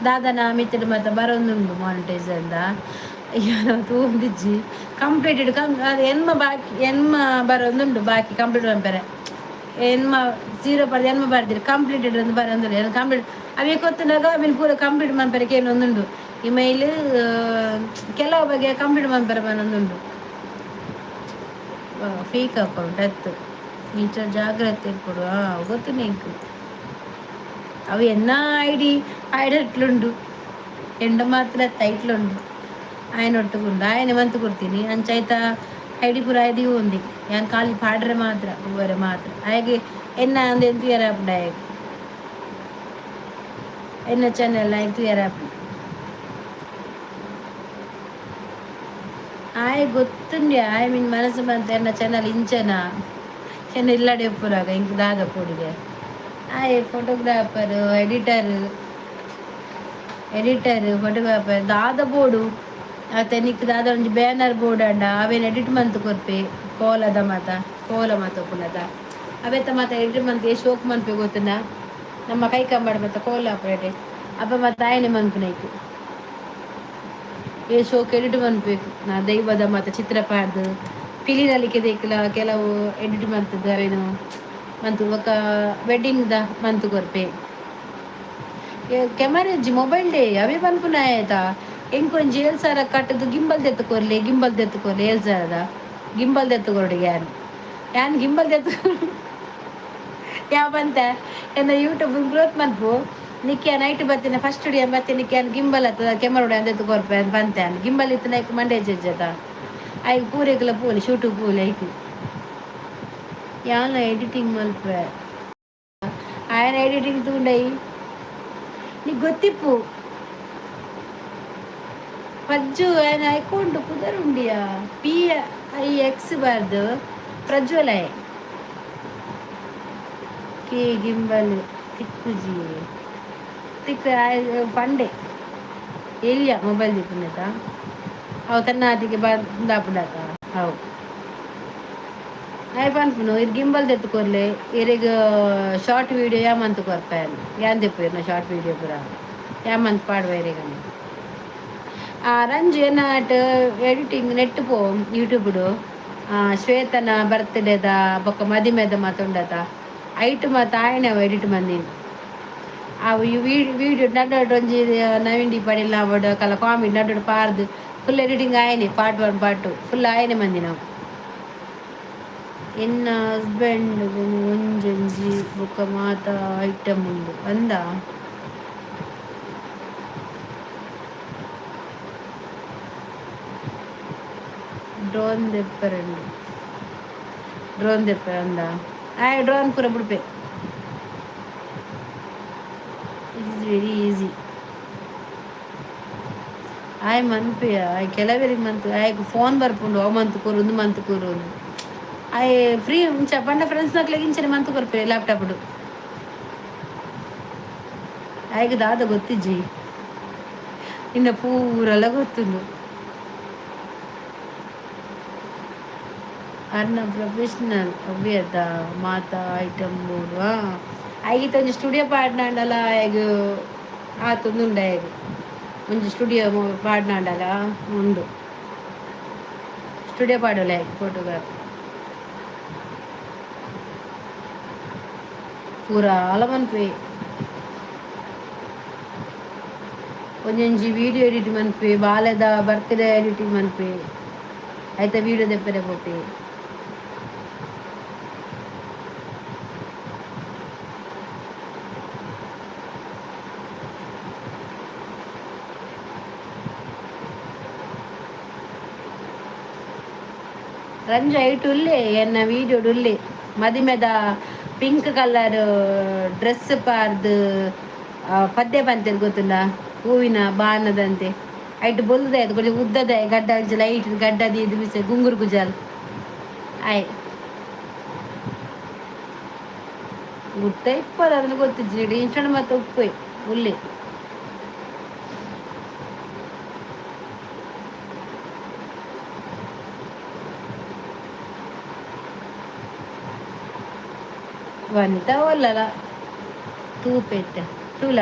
ದಾದನ ಮಿತ್ತಡ್ ಮಾತ ಬರೊಂದುಂಡು ಮಾನಿಟೈಸ್ ಅಂದ ಯಾನ ತೂಂದಿಜ್ಜಿ. ಕಂಪ್ಲೀಟೆಡ್ ಕಂ ಅದು ಎನ್ಮ ಬಾಕಿ, ಎನ್ಮ ಬರೊಂದುಂಡು ಬಾಕಿ ಕಂಪ್ಲೀಟ್ ಮನ್ಪೆರೆ. ಎನ್ಮ ಜೀರೋ ಪರ್ದು ಎನ್ಮ ಬರ್ದಿರಿ ಕಂಪ್ಲೀಟೆಡ್ ಅಂದ್ ಬರೊಂದುಂಡು. ಕಂಪ್ಲೀಟ್ ಅವೇ ಕೊತ್ತುನಾಗ ಅವೆನ್ ಪೂರ ಕಂಪ್ಲೀಟ್ ಮನ್ಪೆರೆ ಕೇನೊಂದುಂಡು. ಇಮೇಲ್ ಕೆಲವು ಬಗೆ ಕಂಪ್ಲೀಟ್ ಮನ್ಪೆರೆ ಬರೊಂದುಂಡು. ಫೇಕ್ ಅಕೌಂಟ್ ಅತ್ತು, ಇಂಚ ಜಾಗ್ರತೆ ಇಪ್ಪೊಡು. ಗೊತ್ತುಂಡು ಎಂಕ್. ಅವು ಎನ್ನ ಐಡಿ ಐಡಿ ಎಂಡ ಮಾತ್ರ ಟೈಟ್ಲುಂಡು. ಆಯನ ಒಟ್ಟುಗುಂಡು ಆಯನ ಮಂತ್ ಕೊಡ್ತೀನಿ. ಅಂಚ ಆಯ್ತಾ ಐಡಿ ಪೂರ ಆಯ್ದು ಒಂದಿ ಯಾನ್ ಖಾಲಿ ಪಾಡ್ರೆ ಮಾತ್ರ ತೂವರೆ ಮಾತ್ರ. ಆಯಗ್ ಎನ್ನ ಅಂದ್ ತೂಯರೆ ಆಪುಂಡು ಆಯಗ್ ಎನ್ನ ಚಾನೆಲ್ ಆಯಗ್ ತೂಯರೆ ಆಪುಂಡು. ಆಯೆ ಗೊತ್ತುಂಡೆ ಆಯೆ ಮಿನ್ ಮನಸ್ಸು ಬಂತ ಎನ್ನ ಚಾನೆಲ್ ಇಂಚನ ಎನ್ನ ಇಲ್ಲಡೆ ಉಪ್ಪುನಾಗ ಇಂಕ್ ದಾದ ಪೋಡಿಗೆ. ಆಯೆ ಫೋಟೋಗ್ರಾಫರ್, ಎಡಿಟರ್, ಎಡಿಟರ್, ಫೋಟೋಗ್ರಾಫರ್ ದಾದ ಬೋಡು ಅತ್ತೆ ನಿಕ್ ದಾದ ಒಂಜಿ ಬ್ಯಾನರ್ ಬೋರ್ಡ್ ಅಂಡ ಅವೇನು ಎಡಿಟ್ ಮಂತ್ ಕೊರ್ಪೆ. ಕೋಲದ ಮಾತ ಕೋಲ ಮಾತ ಉಪ್ಪುನದ ಅವೆತ್ತ ಮಾತ ಎಡಿಟ್ ಮಂತ್ ಏ ಶೋಕ್ ಮನ್ಪೆ ಗೊತ್ತುಂಡ. ನಮ್ಮ ಕೈ ಕಂಬಾಡ ಮಾತ ಕೋಲ ಆಪರೇಟೆ ಅಪ್ಪ ಮಾತ ಆಯನೆ ಮನ್ಪುನೈಕ್ ಏ ಶೋಕ್ ಎಡಿಟ್ ಮನ್ಪೇಕು. ನಾ ದೈವದ ಮಾತ ಚಿತ್ರ ಪಾಡ್ದು ಪಿಲಿ ನಲಿಕೆ ದೇಕ್ಲ ಕೆಲವು ಎಡಿಟ್ ಮಂತದ್ದು ಅವೇನು ಮಂತು ಬೊಕ ವೆಡ್ಡಿಂಗ್ ದ ಮಂತ್ ಕೊರ್ಪೆ. ಕೆಮರಾ ಇಜ್ಜಿ ಮೊಬೈಲ್ ಡೇ ಅವೇ ಪನ್ಪುನ ಆಯ್ತಾ. ಎಂಕೊಂಜಿ ಏಳ್ ಸಾರ ಕಟ್ಟದು ಗಿಂಬಲ್ ದೆತ್ತು ಕೊರ್ಲೆ, ಗಿಂಬಲ್ ದೆತ್ತು ಕೊರ್ಲೆ. 7,000ದ ಗಿಂಬಲ್ ದೆತ್ತು ಕೊರಡು. ಯಾನ್ ಯಾನ್ ಗಿಂಬಲ್ ದೆತ್ತು ಯಾವ ಬಂತ ಎನ್ನ ಯೂಟ್ಯೂಬ್ ಗ್ರೋತ್ ಮನ್ಪು ನಿಕ್ಕೆ ನೈಟ್ ಬತ್ತಿನ ಫಸ್ಟ್ ಸ್ಟುಡಿಯೋ ಬತ್ತಿ ನಿಕ್ಕೆ ಗಿಂಬಲ್ ಹತ್ತದ ಕೆಮರಾ ದೆತ್ತು ಕೊರ್ಪೆ ಅಂತ ಬಂತೆ. ಗಿಂಬಲ್ ಇತ್ತು ನೈಕ್ ಮಂಡೆ ಜಜ್ಜತ ಐಕ್ ಪೂರೆಗ್ಲ ಪೋಲಿ ಶೂಟು ಪೋಲಿ ಐಕ್ ಯಾನ ಎಡಿಟಿಂಗ್ ಮಲ್ಪೆ. ఆయన ಎಡಿಟಿಂಗ್ ತೂಂಡೈ ನೀ ಗೊತ್ತಿಪ್ಪು ಪಜ್ಜು ఆయన ಅಕೌಂಟ್ ಪುದರುಂಡಿಯಾ ಪಿ I X ಬರ್ದು ಪ್ರಜ್ವಲ ಕೆ ಗಿಂಬಲ್ ತಿಕ್ಕುಜಿ ತಿಕ್ಕ ಪಂಡೆ ಎಲ್ಲಿಯ ಮೊಬೈಲ್ ದಿಪ್ಪುನೆತ ಅವು ತನ್ನ ಆತಿಗೆ ಬಂದಾಪುಂಡಾತ. ಅವು ಆಯ್ ಪನ್ಪುನು ಇರ್ ಗಿಂಬಲ್ ದೆತ್ತು ಕೊರ್ಲೆ ಇರೆಗ್ ಶಾರ್ಟ್ ವೀಡಿಯೋ ಯಾಮಂತ್ ಕೊರ್ಪೆ. ಯಾನ್ ದೆಪ್ಪುವೆರ್ನ ಶಾರ್ಟ್ ವೀಡಿಯೋ ಪೂರ ಯಾಮಂತ್ ಪಾಡುವ ಇರೆಗನೆ. ರಂಜು ಎನ್ನಾಟ್ ಎಡಿಟಿಂಗ್ ನೆಟ್ ಪೋ ಯೂಟ್ಯೂಬ್ಡು ಶ್ವೇತನ ಬರ್ತ್ಡೇದ ಬೊಕ್ಕ ಮದಿಮೆದ ಮಾತ ಉಂಡತ ಐಟ್ ಮಾತ ಆಯನ ಎಡಿಟ್ ಮಂದಿನಿ. ಅವು ವೀಡಿಯೋ ನಡು ಒಂಜಿ ನವೀನ್ ಡಿ ಪಡಿಲ್ಲ ಅವಡು ಕಲ ಕಾಮಿಡಿ ನಡು ಪಾರ್ದು ಫುಲ್ ಎಡಿಟಿಂಗ್ ಆಯನೆ. ಪಾರ್ಟ್ 1 ಪಾರ್ಟ್ 2 ಫುಲ್ ಆಯನೆ ಮಂದಿನವು. ಎನ್ನ ಹಸ್ಬೆಂಡ್ ಒಂಜೊಂಜಿ ಬೊಕ್ಕ ಮಾತ ಐಟಮ್ ಉಂಡು ಅಂದ. ಡ್ರೋನ್ ದೆಪ್ಪರಂಡು ಡ್ರೋನ್ ದೆಪ್ಪರೆ ಅಂದ ಆಯ್ ಡ್ರೋನ್ ಪೂರ ಬುಡ್ಪೆ. It is very easy. ಆಯ್ ಮನ್ಪೆಯ ಆಯ್ ಕೆಲವರಿಗೆ ಮಂತ್ ಆಯ್ಗ್ ಫೋನ್ ಬರ್ಪುಂಡು ಅವು ಮಂತ್ ಕೊರು ಉಂದು ಮಂತ್ ಕೊರು. ಆಯ್ ಫ್ರೀ ಇಂಚ ಪಂಡ ಫ್ರೆಂಡ್ಸ್ ನಕ್ಲೆಗ್ ಇಂಚನೆ ಮಂತ್ ಕೊರ್ಪೆ ಲ್ಯಾಪ್ಟಾಪ್. ಆಯ್ಗ್ ದಾದ ಗೊತ್ತಿಜ್ಜಿ ಇನ್ನ ಪೂರೆಲ್ಲ ಗೊತ್ತುಂಡು. ಅರ್ನ ಪ್ರೊಫೆಷನಲ್ ಅವ್ಯದ ಮಾತ ಐಟಮ್ ಬೋಡು. ಆಯ್ಗಿತ್ತ ಒಂಜಿ ಸ್ಟುಡಿಯೋ ಪಾಡ್ನಾಂಡಲ ಆಯ್ಗ್ ಆತೊಂದುಂಡು. ಆಯ್ಗ್ ಒಂಜಿ ಸ್ಟುಡಿಯೋ ಪಾಡ್ನಾಂಡಲ ಉಂಡು. ಸ್ಟುಡಿಯೋ ಪಾಡೋಲೆ ಆಯ್ಗ್ ಫೋಟೋಗ್ರಾಫಿ ಪೂರ ಮನ್ಪುವೆ. ಒಂಜೊಂಜಿ ವೀಡಿಯೋ ಎಡಿಟ್ ಮನ್ಪುವೆ. ಬಾಲೆದ ಬರ್ತ್ಡೇ ಎಡಿಟಿಂಗ್ ಮನ್ಪುವೆ. ಐತ ವೀಡಿಯೋ ದೆಪ್ಪರೆ ಪೋಪೆ. ರಂಜು ಐಟ್ ಉಲ್ಲೆ ಎನ್ನ ವೀಡಿಯೋಡು ಉಲ್ಲೆ ಮದಿಮೆದ ಪಿಂಕ್ ಕಲರ್ ಡ್ರೆಸ್ ಪಾರ್ದು ಪದ್ಯ ಪಂತೆರ್ ಗೊತ್ತುಂಡ. ಹೂವಿನ ಬಾಣದಂತೆ. ಐಟ್ ಬೊಲ್ದುದ ಆಯ್ತು ಕೊಂಚ ಉದ್ದದ ಗಡ್ಡ, ಅಂಚ ಲೈಟ್ ಗಡ್ಡ ದೀದ್ ಮಿಸ್ ಗುಂಗುರು ಗುಜಾಲ್ ಆಯ್ ಗುರ್ತ ಇಪ್ಪದ, ಅದನ್ನ ಗೊತ್ತಿಜ್ಜಿ. ಇನ್ಸ್ಟಾಂಟ್ ಮತ್ತೆ ಉಪ್ಪು ಉಲ್ಲೆ. ವನಿತಾ ಒಲ್ಲಲ ತೂಪೆಟ್ಟ ತೂಲ.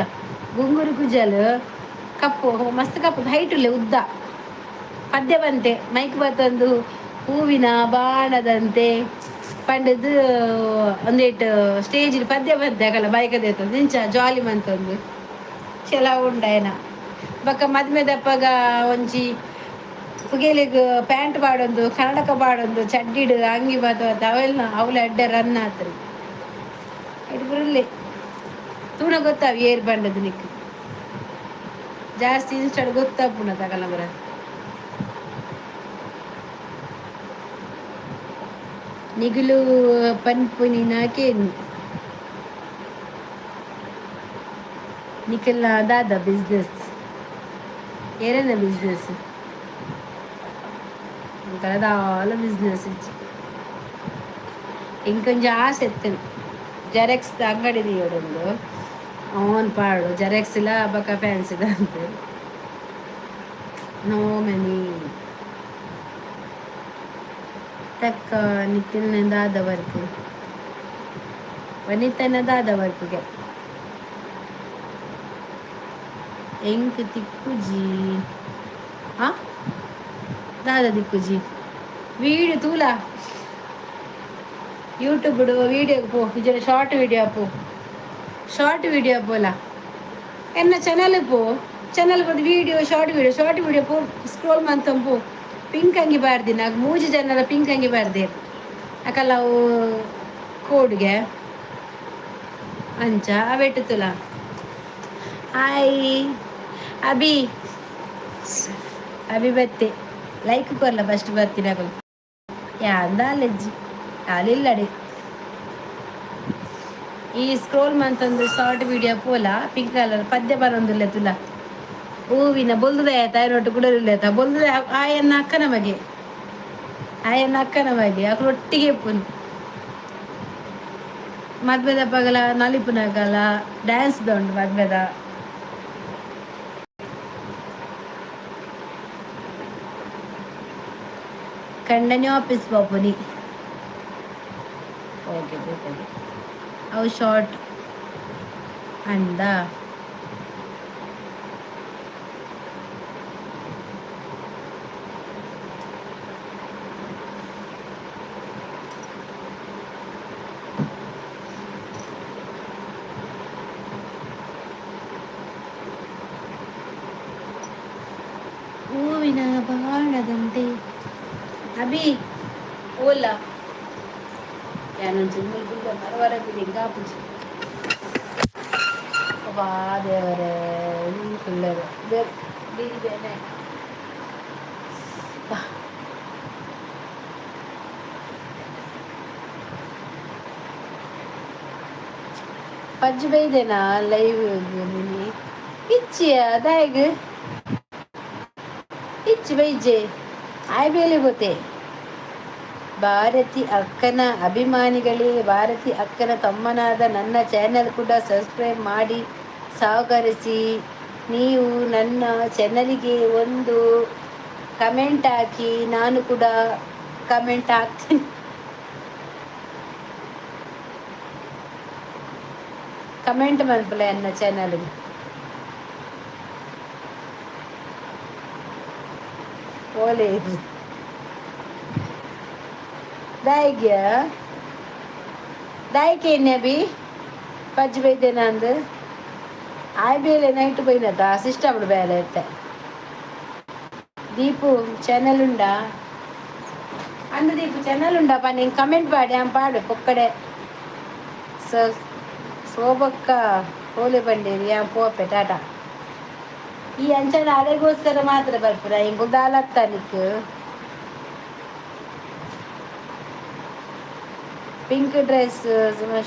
ಗುಂಗುರು ಕುಜಲ್ ಕಪ್ಪು, ಮಸ್ತ್ ಕಪ್ಪು, ಹೈಟ್ ಉಲ್ಲೆ, ಉದ್ದ. ಪದ್ಯ ಬಂತೆ ಮೈಕ್ ಬತ್ತೊಂದು ಹೂವಿನ ಬಾಣದಂತೆ ಪಂಡದು ಒಂದೇಟ್ ಸ್ಟೇಜ್ ಪದ್ಯ ಬಂತೆ. ಅಕಲ ಬೈಕ್ ದೇತೊಂದು ಇಂಚ ಜಾಲಿ ಮಂತೊಂದು ಚಲ ಉಂಡಾಯನ. ಬೊಕ್ಕ ಮದ್ಮೆದಪ್ಪಗ ಒಂಜಿ ಪುಗೆಲಿಗ್ ಪ್ಯಾಂಟ್ ಪಾಡೊಂದು, ಕನ್ನಡಕ ಪಾಡೊಂದು, ಚಡ್ಡಿಡ್ ಅಂಗಿ ಬಾತ ಅವೆಲ್ಲ ಅವಲ ಅಡ್ಡ ರನ್ ಆತ್ರಿ. ಇಡು ಬುರುಲ್ಲೆ ತೂನ ಗೊತ್ತಾವ್ ಏರ್ ಬಂಡದು. ನಿಕ್ ಜಾಸ್ತಿ ಇನ್ಸ್ಟಾಡ್ ಗೊತ್ತಾಪುಂಡ ತಕಲ ಬರ. ನಿಗುಲು ಪನ್ಪುನಿ ನಾಕೇನು ನಿಖಲ್ನ ದಾದ ಬಿಸ್ನೆಸ್? ಏರೇನ ಬಿಸ್ನೆಸ್? ದಾಲ ಬಿಸ್ನೆಸ್ ಇಜ್ಜಿ. ಇಂಕೊಂಜಿ ಆಸೆ ಇತ್ತುಂಡು, ಜೆರಾಕ್ಸ್ ಅಂಗಡಿ ದೀಯೊಡೊಂದು. ಅವನ್ ಪಾಡು ಜೆರಾಕ್ಸ್ ಇಲ್ಲ ಬೊಕ ಫ್ಯಾನ್ಸಿದ ಅಂತ. ನೋ ಮನಿ ತಕ್ಕ. ನಿಖಿಲ್ನ ದಾದ ವರ್ಕ್? ವನಿತನ ದಾದ ವರ್ಕ್ಗೆ? ಎಂಕ್ ತಿಕ್ಕುಜಿ. ಆ ದಾದ ತಿಕ್ಕುಜಿ? ವೀಡಿಯೋ ತೂಲ, ಯೂಟ್ಯೂಬ್ ವೀಡಿಯೋ ಪೋ, ಇಜ್ಜಡ ಶಾರ್ಟ್ ವೀಡಿಯೋ ಪೋ. ಶಾರ್ಟ್ ವೀಡಿಯೋ ಪೋಲ, ಎನ್ನ ಚಾನಲ್ ಪೋ. ಚಾನಲ್ ಪೋದು video, short video, short video ಪೋ. ಸ್ಕ್ರೋಲ್ ಮಂತೊಂದು ಪೋ. ಪಿಂಕ್ ಅಂಗಿ ಬಾರ್ದಿ ನಾಗ ಮೂಜಿ ಜನರ ಪಿಂಕ್ ಅಂಗಿ ಬಾರ್ದೆ. ಅಕಲ್ಲ ಅವು ಕೋಡ್ಗೆ ಅಂಚ ಅವೆಟ್ಟುತ್ತಲ. ಹಾಯ್ ಅಭಿ. ಅಭಿ ಬತ್ತೆ. ಲೈಕ್ ಕೊರ್ಲ ಫಸ್ಟ್ ಬರ್ತೀನಿ. ಅಕುಲು ಯಾಂದಾಲೆಜ್ಜಿ ಅಲಿಲ್ಲಡೆ. ಈ ಸ್ಕ್ರೋಲ್ ಮಂತೊಂದು ಶಾರ್ಟ್ ವಿಡಿಯೋ ಪೋಲ. ಪಿಂಕ್ ಕಲರ್ ಪದ್ಯ ಬರೊಂದುಲ್ಲೆ ತುಲ. ಹೂವಿನ ಬೊಲ್ದುದ ತಾಯಿನೊಟ್ಟು ಕುಡಲಿಲ್ಲ ಬೊಲ್ದುದ. ಆಯನ್ನ ಅಕ್ಕನ ಮಗೆ, ಆಯನ್ನ ಅಕ್ಕನ ಮಗೆ. ಅಕುಲು ಒಟ್ಟಿಗೆ ಇಪ್ಪುನು. ಮದ್ಮೆದ ಪಗಲ ನಲಿಪುನಗಲ ಡ್ಯಾನ್ಸ್ ಉಂಡು ಮದ್ಮೆದ. ಕಂಡನೆ ಆಫೀಸ್ ಪೋಪುನಿ. ಓಕೆ ಓಕೆ, ಅವು ಶಾರ್ಟ್ ಅಂದ. ಹೂವಿನ ಬಾಣದಂತೆ. ಅಭಿ ಓಲ ಯಾನೊಂಚಿ ಗುಲ್ಲ ಮರವರ ಕಾಪುಜಿ. ಅಬ್ಬಾ ದೇವರೇ, ಫುಲ್ಲರು ಬೇರೆ ಬೇನೆ. ಪಜ್ಜು ಬೈದೆನಾ ಲೈವ್ ಮಿನಿ ಇಚ್ಚಿಯ ದಾಯಗ್ ಇಚ್ಚಿ ಬೈಜೆ ಆಯ್ ಬೇಲೆ ಗೊತ್ತೇ. ಭಾರತಿ ಅಕ್ಕನ ಅಭಿಮಾನಿಗಳೇ, ಭಾರತಿ ಅಕ್ಕನ ತಮ್ಮನಾದ ನನ್ನ ಚಾನೆಲ್ ಕೂಡ ಸಬ್ಸ್ಕ್ರೈಬ್ ಮಾಡಿ ಸಹಕರಿಸಿ. ನೀವು ನನ್ನ ಚಾನಲಿಗೆ ಒಂದು ಕಮೆಂಟ್ ಹಾಕಿ, ನಾನು ಕೂಡ ಕಮೆಂಟ್ ಹಾಕ್ತೀನಿ. ಕಮೆಂಟ್ ಮನ್ಪುಲೆ ನನ್ನ ಚಾನಲ್ಗೆ. ಓಲೆ ದಾಯಿಗ್ಯ ದಾಯಿಕೆ ಬಿ ಪಜ್ಜಿ ಬೈದೇನ ಅಂದು. ಆಯ್ ಬೇಲೆ ನೈಟ್ ಪೋಯಿನತ ಸಿಸ್ಟಮ್ ಬೇಲೆ ಇತ್ತೆ. ದೀಪು ಚಾನಲ್ ಉಂಡಾ ಅಂದು? ದೀಪು ಚಾನಲ್ ಉಂಡಪ್ಪ? ನೀನು ಕಮೆಂಟ್ ಪಾಡಿ, ಆಂ ಪಾಡು ಪೊಕ್ಕಡೆ. ಸೋಬಕ್ಕ ಹೋಲೆ ಬಂಡೇರಿ ಆಂ ಪೋಪೆ ಟಾಟಾ. ಈ ಅಂಚನ ಅಲೆಗೋಸ್ಕರ ಮಾತ್ರ ಬರ್ಪುರ ಇಂಗು ದಾಲತ್ತ ನಿಕ್. ಪಿಂಕ್ ಡ್ರೆಸ್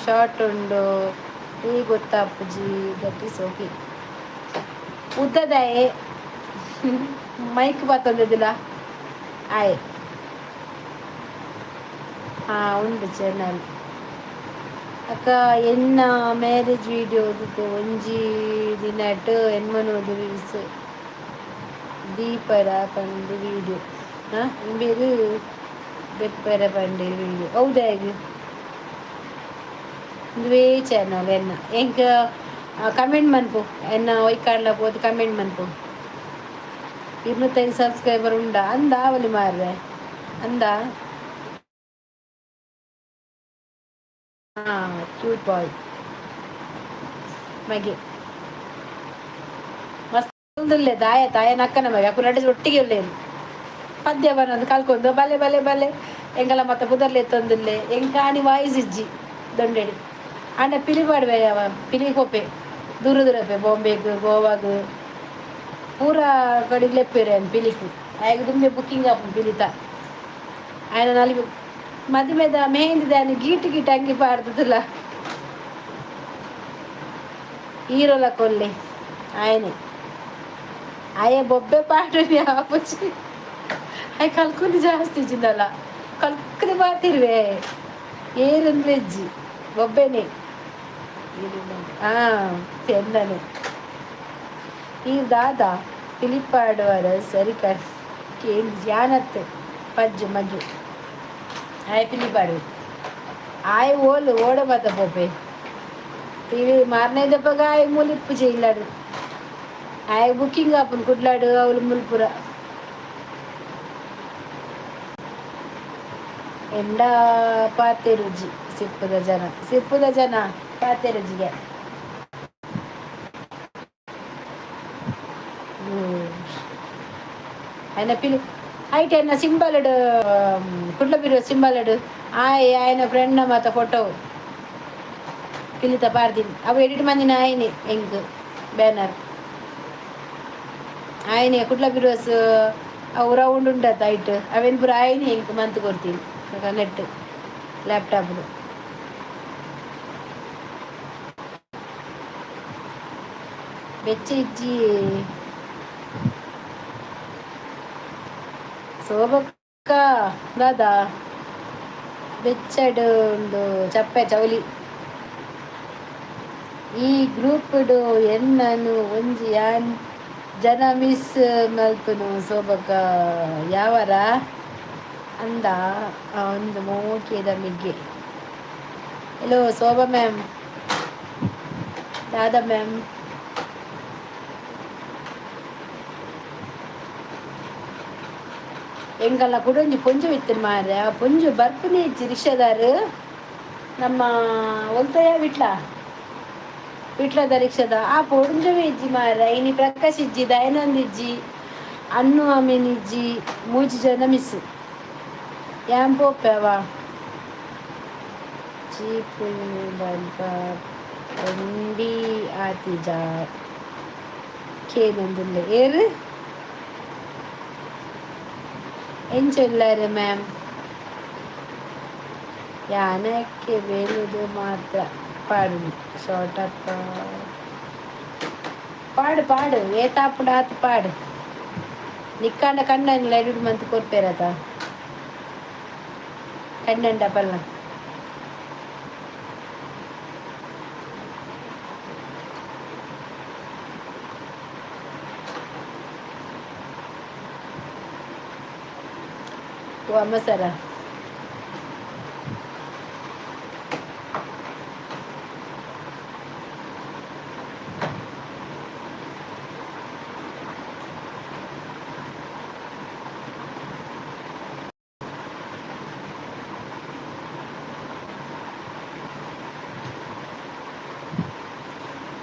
ಶಾರ್ಟ್ ಉಂಡು ಈ ಗೊತ್ತಾಪುಜಿ. That is okay. ಉದ್ದದಾಯೆ ಮೈಕ್ ಬತ್ತೊಂದಿದ್ದಿಲ್ಲ ಆಯ್. ಹಾಂ, ಉಂಡು ಚಾನಲ್. ಅಕ್ಕ, ಎನ್ನ ಮ್ಯಾರೇಜ್ ವೀಡಿಯೋ ಒಂಜಿ ದಿನಟ್ ಎನ್ಮನೂದು ವ್ಯೂಸ್ ದೀಪರ ಪಂದ್ ವೀಡಿಯೋ. ಹಾಂ, ಇಂಬೇರು ದೆಪ್ಪರ ಪಂಡೆ ವೀಡಿಯೋ. ಹೌದಾ? ಇಂದುವೇ ಚಾನಲ್ ಎನ್ನ. ಎಂಕ್ ಕಮೆಂಟ್ ಮನ್ಪು. ಎನ್ನ ಒಯ್ಕಾಂಡ್ಲ ಪೋದು ಕಮೆಂಟ್ ಮನ್ಪು. 205 ಸಬ್ಸ್ಕ್ರೈಬರ್ ಉಂಡ ಅಂದ ಅವಲಿ ಮಾರ್ರೆ ಅಂದ. ಹಾಂ, ಕ್ಯೂಟ್ ಬಾಯ್ ಮಗೆ ಮಸ್ತ್ ಉಲ್ಲೆ. ದಾಯ ತಾಯ ನಕ್ಕನ ಮಗೆ. ಅಪ್ಪು ನಡೆ ಒಟ್ಟಿಗೆ ಉಲ್ಲೇನು ಪದ್ಯ ಬನ್ನೊಂದು ಕಲ್ಕೊಂಡು ಬಲೆ ಬಲೆ ಬಲೆ. ಎಂಗಲ ಮತ್ತೆ ಪುದರ್ಲೆ ಎತ್ತೊಂದಿಲ್ಲೆ. ಎಂಕಾಣಿ ವಾಯ್ಸ್ ಇಜ್ಜಿ ದೊಂಡೆಡಿ. ಆಂಡ ಪಿಲಿ ಪಾಡುವೆ. ಅವ ಪಿಲಿ ಕೋಪೆ ದೂರ ದೂರಪೆ, ಬಾಂಬೆಗ್, ಗೋವಾಗ್, ಪೂರ ಕಡೆಗೆ ಲೆಪ್ಪೇರೆ ಪಿಲಿಕು. ಆಯ್ಗ ದುಂಬೆ ಬುಕ್ಕಿಂಗ್ ಆಪುಂಡು ಪಿಲಿತ. ಆಯ್ನ ನಲಿಪು ಮದಿಮೆದ ಮೆಹಂದಿದಾನಿ ಗೀಟು ಗೀಟು ಅಂಗಿ ಪಾಡ್ದದಲ್ಲ. ಹೀರೋಲ ಕೊಲ್ಲೆ ఆయనే. ಆಯ ಬೊಬ್ಬೆ ಪಾಡು ಆಪುಜಿ. ಆಯ್ ಕಲ್ಕುಂದು ಜಾಸ್ತಿ ಇಜ್ಜಿಂದಲ್ಲ. ಕಲ್ಕುದು ಬಾತಿರುವೆ ಏರಂದ್ರೆ ಇಜ್ಜಿ ಬೊಬ್ಬೆನೆ. ಹಾಂ, ಚೆಂದನೆ. ಈ ದಾದಾ ಪಿಲಿಪಾಡುವರ ಸರಿ ಕೇಂದ್ರ ಜಾನತ್ ಪಜ್ಜು ಮಜ್ಜು. ಆಯ್ ಪಿಲಿಪಾಡು. ಆಯ್ ಓಲು ಓಡ ಮಾತ ಪೋಪೆ ಪಿಲಿ. ಮಾರನೇ ದಪ್ಪಗ ಆಯ್ ಮೂಲಿಪ್ಪು ಇಲ್ಲಾಡು. ಆಯ್ ಬುಕ್ಕಿಂಗ್ ಆಪುಂಡು ಕುಡ್ಲಾಡು ಅವಳು ಮುಲ್ಪುರ. ಎಂಡ ಪಾತೆ ರುಜಿ ಸಿಪ್ಪುದ ಜನ, ಸಿಪ್ಪುದ ಜನ ಪಾತೆ ರುಜಿಗೆ. ఆయన పిలి ಐಟ್ ಎನ್ನ ಸಿಂಬಲ್ಡ್ ಕುಡ್ಲ ಬಿರುವ ಸಿಂಬಲ್ಡ್ ಆಯ್ ఆయన ಫ್ರೆಂಡ್ ಮಾತ ಫೋಟೋ ಪಿಲಿತ ಪಾಡ್ದಿನಿ. ಅವು ಎಡಿಟ್ ಮಂದಿನ ಆಯ್ನೆ. ಎಂಕ್ ಬ್ಯಾನರ್ ಆಯ್ನೆ. ಕುಡ್ಲ ಬಿರುವಸ್ ಅವು ರೌಂಡ್ ಉಂಡತ್ತ ಐಟ್ ಅವೇನು ಪೂರ ಆಯ್ನೆ. ಎಂಕ್ ಮಂತ್ ಕೊರ್ತೀನಿ ನೆಟ್ ಲ್ಯಾಪ್ಟಾಪ್. ಬೆಚ್ಚ ಇಜ್ಜಿ ಸೋಬಕ್ಕ. ದಾದಾ ಬೆಚ್ಚಡು ಉಂಡು ಚಪ್ಪೆ ಚೌಲಿ. ಈ ಗ್ರೂಪ್ಡು ಎನ್ನನು ಒಂಜಿ ಯಾನ್ ಜನ ಮಿಸ್ ಮಲ್ಪುನು ಸೋಬಕ್ಕ. ಯಾವರ ಅಂದ ಒಂದು ಮೋಕೆದ ಮಿಗ್ಗೆ. ಹಲೋ ಶೋಭಾ ಮ್ಯಾಮ್, ದಾದಾ ಮ್ಯಾಮ್? ಎಂಕಲ್ನ ಕುಡೊಂಜಿ ಪೊಂಜು ಇತ್ತಿನ ಮಾರ್ರೆ. ಆ ಪೊಂಜು ಬರ್ಪುನಿ ಇಜ್ಜಿ. ರಿಕ್ಷಾದಾರು ನಮ್ಮ ಒಲ್ತಯ ವಿಟ್ಲ, ವಿಟ್ಲದ ರಿಕ್ಷಾದ ಆ ಪೊಂಜುವೆ ಇಜ್ಜಿ ಮಾರ್ರೆ. ಇನಿ ಪ್ರಕಾಶ್ ಇಜ್ಜಿ, ದಯಾನಂದ್ ಇಜ್ಜಿ, ಅನ್ನು ಅಮೀನ್ ಇಜ್ಜಿ. ಮೂಜಿ ಜನ ಮಿಸ್. ಯಾನ್ ಪೋಪೆವ ಚೀಪುನು ಬಲ್ಪ ಒಂಡಿ ಆತಿಜ ಕೇನೊಂದುಲ್ಲೆ. ಏರು ಎಂಚೊಲ್ಲಾರು ಮ್ಯಾಮ್? ಯಾನಕ್ಕೆ ಬೇಲುದು ಮಾತ್ರ ಪಾಡುನಿ. ಶಾರ್ಟ್ ಅಕ್ಕ, ಪಾಡು ಪಾಡು. ಏತಾಪುಂಡು ಆತ್ ಪಾಡು. ನಿಕ್ಕಾಂಡ ಕಣ್ಣನ್ ಎಡಿಟ್ ಮಂತ್ ಕೊರ್ಪೇರತ. ಕಣ್ಣಂಡ ಪಲ್ಲ. ಓ ಅಮ್ಮ ಸರ.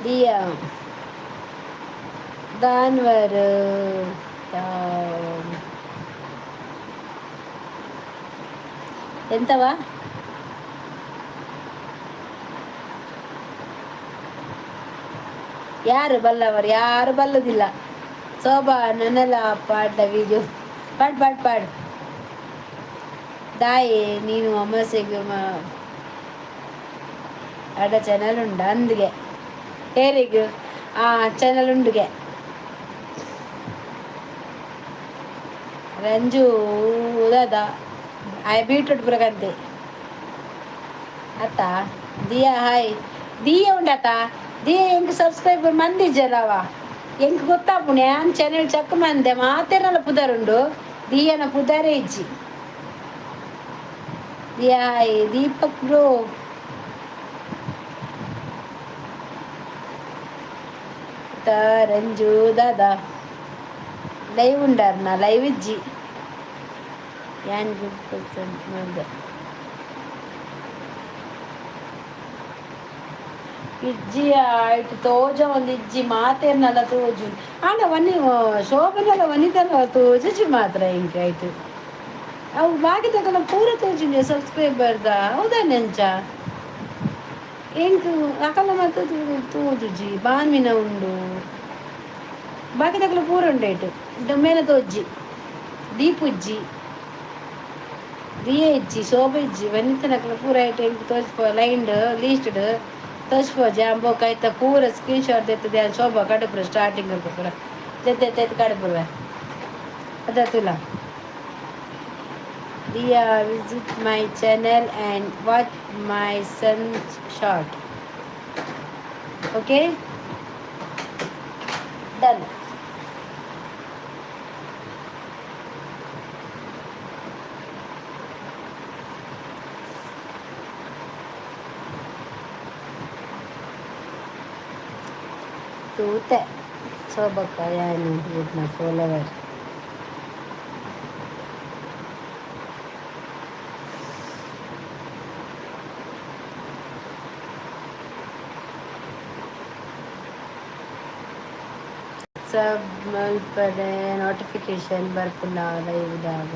ದಿಯಾ ದಾನ್ವರ್ ಎಂತವಾ? ಯಾರು ಬಲ್ಲವರು? ಯಾರು ಬಲ್ಲದಿಲ್ಲ. ಶೋಭಾ ನನ್ನೆಲ್ಲ ಪಾಡ್ದ ವೀಡಿಯೋ ಪಾಡ್ ಪಾಡ್ ಪಾಡ್. ದಾಯೆ ನೀನು ಅಮಾಸೆಗೆ ಅಡ ಚಾನಲ್ ಉಂಡ ಅಂದ್ಗೆ. ಏರಿಗ್ ಆ ಚಾನಲ್ ಉಂಡುಗೆ. ರಂಜು ದಾದ ಆಯ್ ಬೀಟ್ರೂಟ್ ಪೂರ ಅತ್ತ ದಿಯಾ ಹಾಯ್ ದಿಯಾ ಉಂಡತ ದಿಯಾ ಎಂಕ್ ಸಬ್ಸ್ಕ್ರೈಬರ್ ಮಂದಿಜ್ಜಲ್ಲವ ಎಂಕ್ ಗೊತ್ತಾಪುಣೆ ಆನ್ ಚಾನೆಲ್ ಚಕ್ ಮಂದೆ ಮಾತೆರ್ನಲ ಪುದರುಂಡು ದಿಯನ ಪುದರೇ ಇಜ್ಜಿ. Diya hi Deepak bro. ರಂಜು ದಾದಾ ಲೈವ್ ಉಂಡಾರ್ನ ಲೈವ್ ಇಜ್ಜಿ ಯಾನ್ ಗುಡ್ ಪರ್ಸನ್ ಮಂದೆ ಇಜ್ಜಿ ಆಯ್ತು ತೋಜ ಒಂದು ಇಜ್ಜಿ ಮಾತೇರ್ನಲ್ಲ ತೋಜು ಆಂಡ ವನಿ ಶೋಭನೆಲ್ಲ ವನಿತಲ್ಲ ತೋಜುಜಿ ಮಾತ್ರ ಇಂಕ ಆಯ್ತು ಅವು ಬಾಕಿ ತಕಲ ಪೂರ ತೋಜುಂಡೆ ಸಬ್ಸ್ಕ್ರೈಬರ್ದ ಹೌದಾ ನೆಂಚ ಎಂಕ್ ಅಕಲ ಮಾತ ತೋಜುಜಿ ಬಾನ್ವಿನ ಉಂಡು ಬಾಕಿ ತಕಲ ಪೂರ ಉಂಡು ಆಯ್ತು ಡೊಮ್ಮೇನ ತೋಜ್ಜಿ ದೀಪುಜ್ಜಿ ದಿಯೆ ಇಜ್ಜಿ ಶೋಭ ಇಜ್ಜಿ ವನಿತನಕಲ ಪೂರ ಐಟ್ ಎಂಕ್ ತೋಜ್ಪೋ ಲೈನ್ಡ್ ಲೀಸ್ಟ್ಡ್ ತೋಜ್ಪೋ ಜಾಂಬೋ ಐತ ಪೂರ ಸ್ಕ್ರೀನ್ ಶಾಟ್ ದೆತ್ತದೆ ಶೋಭಾ ಕಡುಪುರ ಸ್ಟಾರ್ಟಿಂಗ್ ಪೂರ ದೆತ್ತೆ ದೆತ್ತ್ ಕಡುಪುರ ಅದ ತುಲ. Diya, visit my channel and watch my son's short. Okay, done. ತೂತೆ ಶೋಭಕ್ಕ ಯಾನು ಇದ್ನ ಫಾಲೋವರ್. ಸಬ್ ಮಲ್ಪರೆ ನೋಟಿಫಿಕೇಶನ್ ಬರ್ಪುಂಡ ಲೈವ್ದಾಗ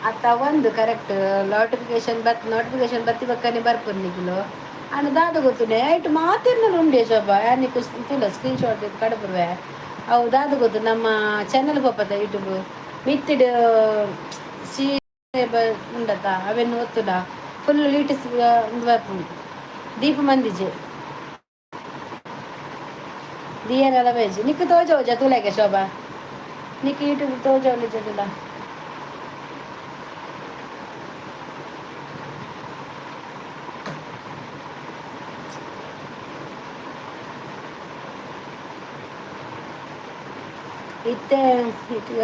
ಅತ್ತ ಒಂದು ಕರೆಕ್ಟ್ ನೋಟಿಫಿಕೇಶನ್ ಬತ್ ನೋಟಿಫಿಕೇಶನ್ ಬತ್ತಿ ಬಕ್ಕನೆ ಬರ್ಪುಂಡು ನಿಕುಲು ಆಂಡ ದಾದ ಗೊತ್ತುಂಡೆ ಐಟ್ ಮಾತೆರ್ನಲ ಉಂಡೆ ಶೋಭಾ ಯಾನ್ ನಿಕ್ಕ್ ತೂಲ ಸ್ಕ್ರೀನ್ ಶಾಟ್ ಕಡಪುರ್ವೆ ಅವು ದಾದ ಗೊತ್ತು ನಮ್ಮ ಚಾನಲ್ ಪೋಪತ ಯೂಟ್ಯೂಬ್ ಮಿತ್ತಿಡ್ ಸಿ ಉಂಡತ ಅವೆನ್ ಒತ್ತುಡ ಫುಲ್ ಲೀಟಸ್ ಬರ್ಪುಂಡು ದೀಪ ಮಂದಿಜೆ ದಿಯನಲ ಬೇಜಿ ನಿಕ್ಕ್ ತೋಜೋಜ ತೂಲೆಗೆ ಶೋಭಾ ನಿಕ್ಕ್ ಯೂಟ್ಯೂಬ್ ತೋಜೋಲಿಜ ತುಲ. ಇತ್ತೆ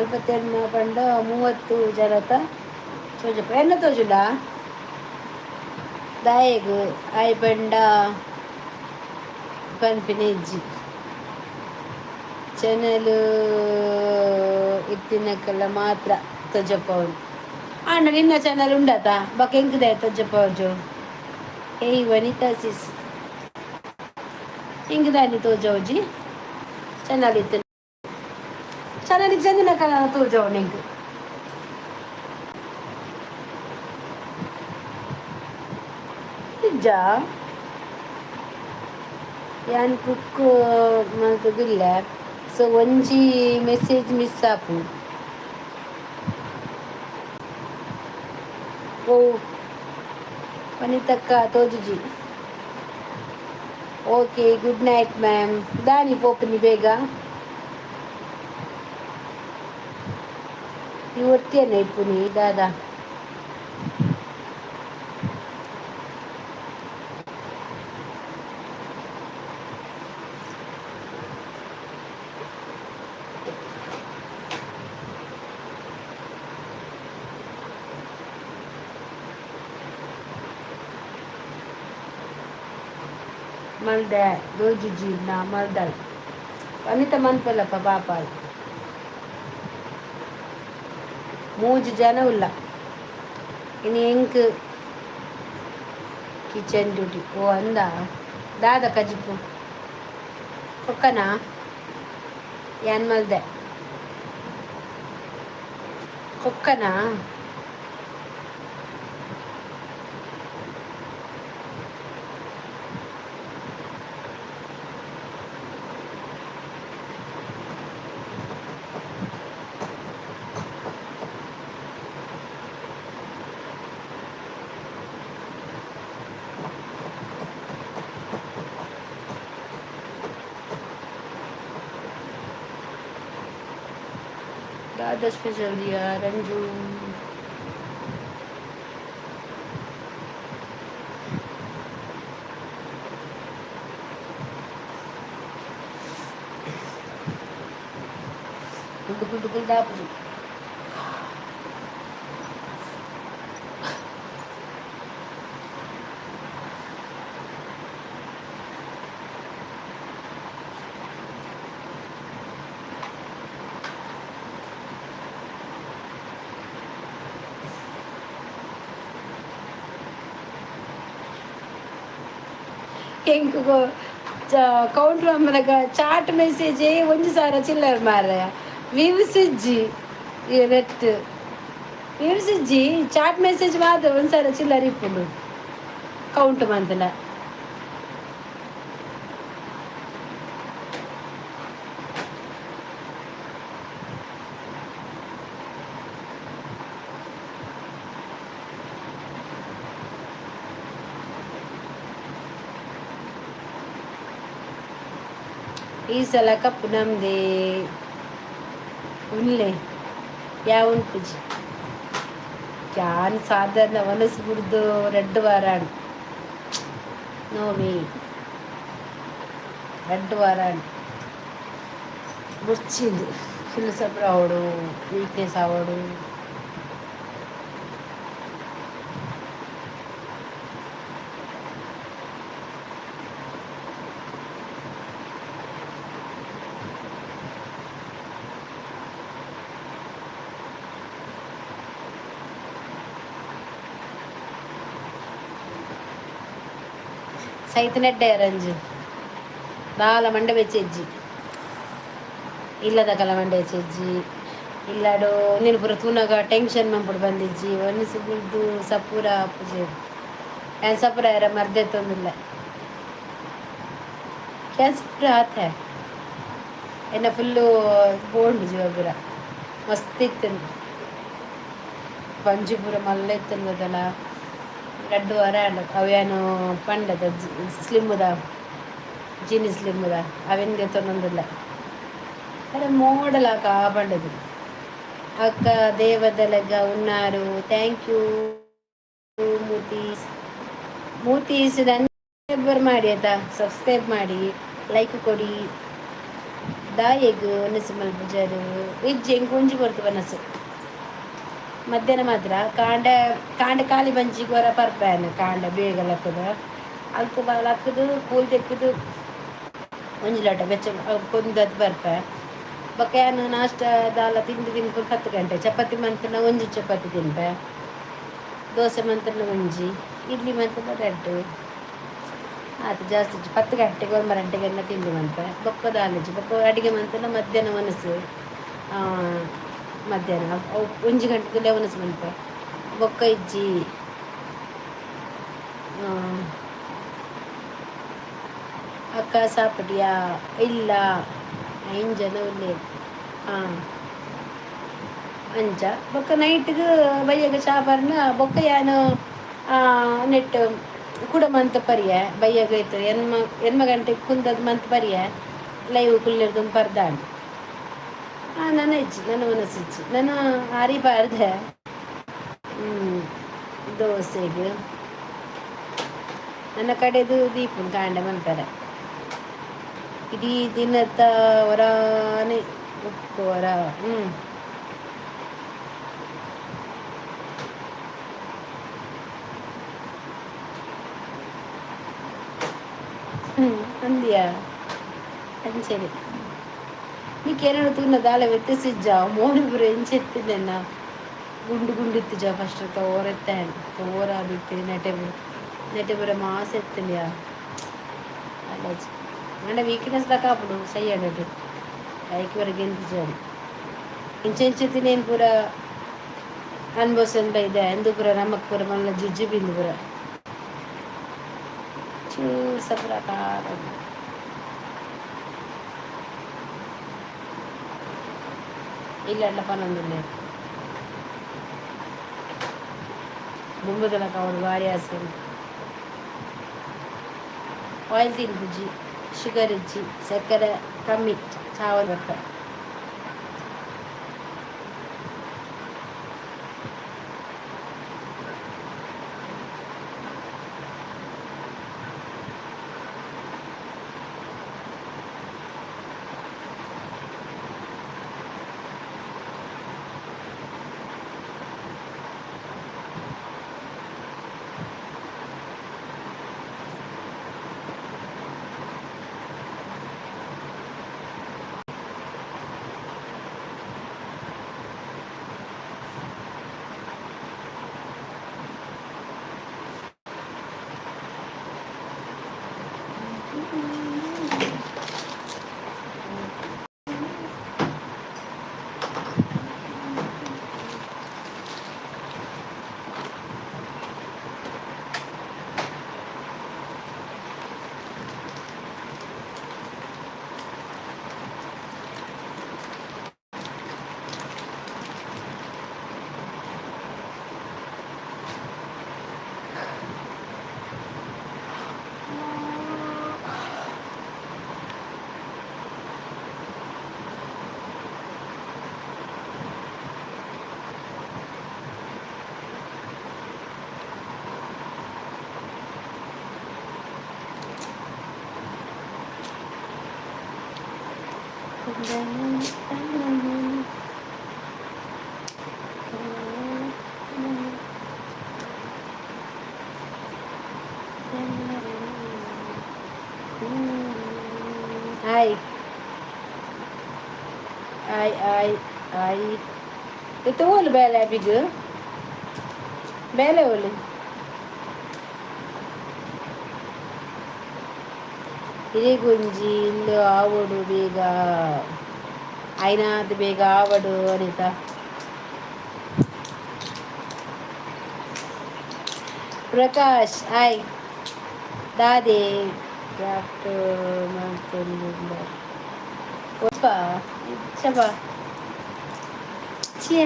ಎಲ್ಪತ್ತೆಣ್ಮ ಪಂಡ 30 ಜನತ ತೋಜಪ್ಪ ಎನ್ನ ತೋಜುಂಡ ದಾಯೆಗ್ ಆಯ್ ಪಂಡ ಪನ್ಪಿನ ಇಜ್ಜಿ ಚಾನೆಲ್ ಇತ್ತಿನಕಲ್ಲ ಮಾತ್ರ ತೋಜಪ್ಪವ್ರು ಆಂಡ ನಿನ್ನ ಚಾನಲ್ ಉಂಡತ ಬೊಕ ಎಂಕ್ ದಾಯೆ ತೋಜಪ್ಪವಜು ಏಯ್ ವನಿತಾ ಸಿಸ್ ಎಂಕ್ ದಾನಿ ತೋಜವುಜಿ ಚಾನಲ್ ಇತ್ತಿನ ಚಾನಲ್ ಇಜ್ಜಂದಿನಕಲ್ನ ತೋಜವು ಎಂಕ್. ಇಜ್ಜಾ ಯಾನ್ ಕುಕ್ ಮಲ್ತುದಿಲ್ಲೆ ಸೊ ಒಂಜಿ ಮೆಸೇಜ್ ಮಿಸ್ ಆಪುಂಡು. ಓ ವನಿತಕ್ಕ ತೋಜುಜಿ. ಓಕೆ ಗುಡ್ ನೈಟ್ ಮ್ಯಾಮ್ ದಾನಿ ಪೋಪುನಿ ಬೇಗ ಈ ಒರ್ತಿಯನ್ನ ಇಪ್ಪುನಿ ದಾದಾ. ಮಲ್ದೆ ದೋಜುಜಿ ನಾ ಮಲ್ದಳ್ ವನಿತ ಮನ್ಪುಲಪ್ಪ ಪಾಪ ಮೂಜಿ ಜನ ಉಲ್ಲ ಇನಿ ಎಂಕ್ ಕಿಚನ್ ಡ್ಯೂಟಿ ಓ ಅಂದ ದಾದ ಕಜಿಪು ಪೊಕ್ಕನಾ ಯಾನ್ ಮಲ್ದೆ ಕೊಕ್ಕನಾ. ದಾದ ಸ್ಪೆಷಲ್ ದಿಯಾ ರಂಜು? ಕುಲ್ದು ಕುಲ್ದು ಕುಲ್ದು ಆಪುಜಿ. ಎಂಕ್ ಕೌಂಟ್ರ್ ಮನ್ಪುನಗ ಚಾಟ್ ಮೆಸೇಜ್ ಒಂಜಿ ಸಾರ ಚಿಲ್ಲರ್ ಮಾರಾಯ. ವ್ಯೂಸ್ ಇಜ್ಜಿ ನೆಟ್, ವ್ಯೂಸ್ ಇಜ್ಜಿ. ಚಾಟ್ ಮೆಸೇಜ್ ಮಾತ್ರ ಒಂಜಿ ಸಾರ ಚಿಲ್ಲರ್ ಇಪ್ಪುಂಡು ಕೌಂಟ್ ಮಂತುಂಡ. ಈ ಸಲ ಕಪ್ಪು ನಮ್ದೇ. ಉಲ್ಲೆ ಯಾವ ಉನ್ಪುಜಿ. ಯಾನ್ ಸಾಧಾರಣ ವನಸ್ ಬುಡ್ದು ರಡ್ಡ್ ವಾರ ಆಂಡ್. ನೋಮಿ ರಡ್ಡ್ ವಾರ ಆಂಡ್. ಬೊರ್ಚಿಂದು ಫುಲ್ ಸಬ್ರ ಆವೊಡು, ವೀಕ್ನೆಸ್ ಆವೊಡು. ಸೈತನೆಡ್ಡೆ ರಂಜು ದಾಲ ಮಂಡೆ ಬೆಚ್ಚೆಜ್ಜಿ, ಇಲ್ಲದ ಕಲ ಮಂಡೆ ಬೆಚ್ಚೆಜ್ಜಿ. ಇಲ್ಲಡು ನೀನು ಪೂರ ತೂನಗ ಟೆನ್ಷನ್ ಮಂಪುಡು ಬಂದಿಜ್ಜಿ. ಒನಸ್ ಬುಡ್ದು ಸಪೂರ ಪೂಜೆ ಯಾನ್ ಸಪೂರ ಯಾರ ಮರ್ದೆತ್ತೊಂದಿಲ್ಲ. ಕ್ಯಾನ್ಸರ್ ಆತ ಎನ್ನ ಫುಲ್ಲು ಬೋಂಡು ಜೀವ ಪೂರ ಮಸ್ತ್ ಇತ್ತು. ಬಂಜಿ ಪೂರ ಮಲ್ಲ ಇತ್ತು ಗೊತ್ತಲ್ಲ. ರಡ್ಡ್ ವಾರ ಆಂಡ್. ಅವು ಪಂಡದ ಸ್ಲಿಮ್ಮುದ ಜೀನಿ ಸ್ಲಿಮ್ಮುದ ಅವೆನ್ ದೆತ್ತೊಂದುಲ್ಲ. ಅರೆ ಮೋಡಲ್ ಅಕ್ಕ ಪಂಡದು. ಅಕ್ಕ ದೇವದಲಗ ಉನ್ನಾರು. Thank you Murthy. Murthy subscriber ಮಾಡಿ ಆಯ್ತಾ? ಸಬ್ಸ್ಕ್ರೈಬ್ ಮಾಡಿ, ಲೈಕ್ ಕೊಡಿ. ದಾಯೆಗ್ ಒನಸು ಮಲ್ಪುಜರು? ಇಜ್ಜಿ, ಎಂಕ್ ಒಂಜಿ ಪೊರ್ತು ಒನಸು ಮಧ್ಯಾಹ್ನ ಮಾತ್ರ. ಕಾಂಡೆ ಕಾಂಡೆ ಖಾಲಿ ಬಂಜಿಗ್ ಒರ ಪರ್ಪೇನ್. ಕಾಂಡೆ ಬೇಗ ಲಕ್ಕುದು, ಅಲ್ತ್ ಲಕ್ಕುದು ಕೂಲ್ ದೆಕ್ಕುದು ಒಂಜಿ ಲೋಟ ಬೆಚ್ಚ ಕೊಂದದ್ ಬರ್ಪೆ. ಬೊಕ್ಕ ಯಾನ್ ನಾಷ್ಟ ದಾಲ ತಿಂಡಿ ತಿನ್ಪುನು 10 ಗಂಟೆ. ಚಪಾತಿ ಮಂತ್ಂಡ ಒಂಜಿ ಚಪಾತಿ ತಿನ್ಪೆ, ದೋಸೆ ಮಂತ್ಂಡ ಒಂಜಿ, ಇಡ್ಲಿ ಮಂತ್ಂಡ ರಡ್ಡ್, ಆತು. ಜಾಸ್ತಿ ಇಜ್ಜಿ. 10 ಗಂಟೆಗೆ 9 ಗಂಟೆಗೆಲ್ಲ ತಿಂಡಿ ಮನ್ಪೆ. ಬೊಕ್ಕ ದಾಲ ಇಜ್ಜಿ. ಬೊಕ್ಕ ಅಡಿಗೆ ಮಂತ್ಂಡ ಮಧ್ಯಾಹ್ನ ಒನಸು. ಮಧ್ಯಾಹ್ನ ಅವು 1 ಗಂಟೆದಲ್ಲೇ ಒನಸು ಮನ್ಪೆ. ಬೊಕ್ಕ ಇಜ್ಜಿ. ಅಕ್ಕ ಸಾಪಡಿಯಾ? ಇಲ್ಲ, ಐನ್ ಜನ ಉಲ್ಲೆರ್. ಹಾಂ, ಅಂಚ. ಬೊಕ್ಕ ನೈಟ್ಗ್ ಬಯ್ಯಗ ಚಾ ಪರ್ನ ಬೊಕ್ಕ ಯಾನ್ ನೆಟ್ ಕುಡ ಮಂತ್ ಪರಿಯೆ. ಬಯ್ಯಗ ಇತ್ತು ಎನ್ಮ 8 ಗಂಟೆಗೆ ಕುಂದದ್ ಮಂತ್ ಪರಿಯೆ. ಲೈವ್ ಕುಲ್ಲೆರ್ದು ಪರ್ದಾಂಡ್. ನನ್ನ ಇಜ್ಜಿ, ನನ್ನ ಮನಸ್ಸು ಇಜ್ಜಿ. ನಾನು ಆರಿ ಪಾರ್ದೆ ದೋಸೆಗೆ. ನನ್ನ ಕಡೆದು ದೀಪುನ್ ಕಾಂಡೆ ಮನ್ಪೆರೆ. ಇಡೀ ದಿನದ ಹೊರಾನೆ ಉಪ್ಪು ಹೊರ. ಹ್ಞೂ ಹ್ಞೂ ಅಂದ್ಯಾ? ಅಂಚನೆ ನೀకేನಾರು ತೂನ ದಾಲ ವ್ಯತ್ಯಾಸ ಇಜ್ಜ? ಮೋನೆ ಪೂರ ಎಂಚ ಇತ್ತಿನೆನ್ನ ಗುಂಡು ಗುಂಡು ಇತ್ತಿಜ ಫಸ್ಟ್. ತೋರೆತ್ತೆ ತೋರಾದಿತ್ತು. ನೆಟೆ ಪೂರ ನೆಟೆ ಪೂರ ಮಾಸ ಎತ್ತಲಿಯಾ ಅಲ್ಲ. ಆಂಡ ವೀಕ್ನೆಸ್ ದಾಕ ಆಪುಂಡು ಸಯ್ಯಡಟ್ ಐಕ್ ವರೆಗೆ ಎಂತಿಜಾರಿ ಇಂಚ ಇಂಚ ತಿನೇನು ಪೂರ ಅನುಭವಿಸಂತ ಇದೆ ಎಂದು ಪೂರ ನಮಕ್ ಪೂರ ಮಲ್ಲ ಜುಜ್ಜಿ ಬಿಂದು ಪೂರ ಚೂರು ಸಪುರ ಖಾರ. ಇಲ್ಲ ಪನೊಂದುಲ್ಲೆರ್. ದುಂಬುದಲಕ ಅವಳು ಭಾರಿ ಆಸೆ. ಆಯಿಲ್ ತಿನ್ಪುಜಿ, ಶುಗರ್ ಇಜ್ಜಿ, ಸಕ್ಕರೆ ಕಮ್ಮಿ ಚಾವಲ್ ಬರ್ಪೆ. Hi ಆಯ್ ಆಯ್ ಆಯ್. ಇತ್ತೆ ಓಲು ಬೇಲೆ ಅಬಿಗ್? ಬೇಲೆ ಓಲು? ಇರೆಗೊಂಜಿ ಇಲ್ಲು ಆವೊಡು ಬೇಗ, ಆಯ್ನಾತ್ ಬೇಗ ಆವಡು ಅನಿತಾ. ಪ್ರಕಾಶ್ ಆಯ್. ದಾದೆ ಕ್ರಾಫ್ಟ್ ಮಲ್ತೊಂದುಲ್ಲಾರ್? ಒಲ್ಪ ಇಚ್ಚಬ ಛೆ,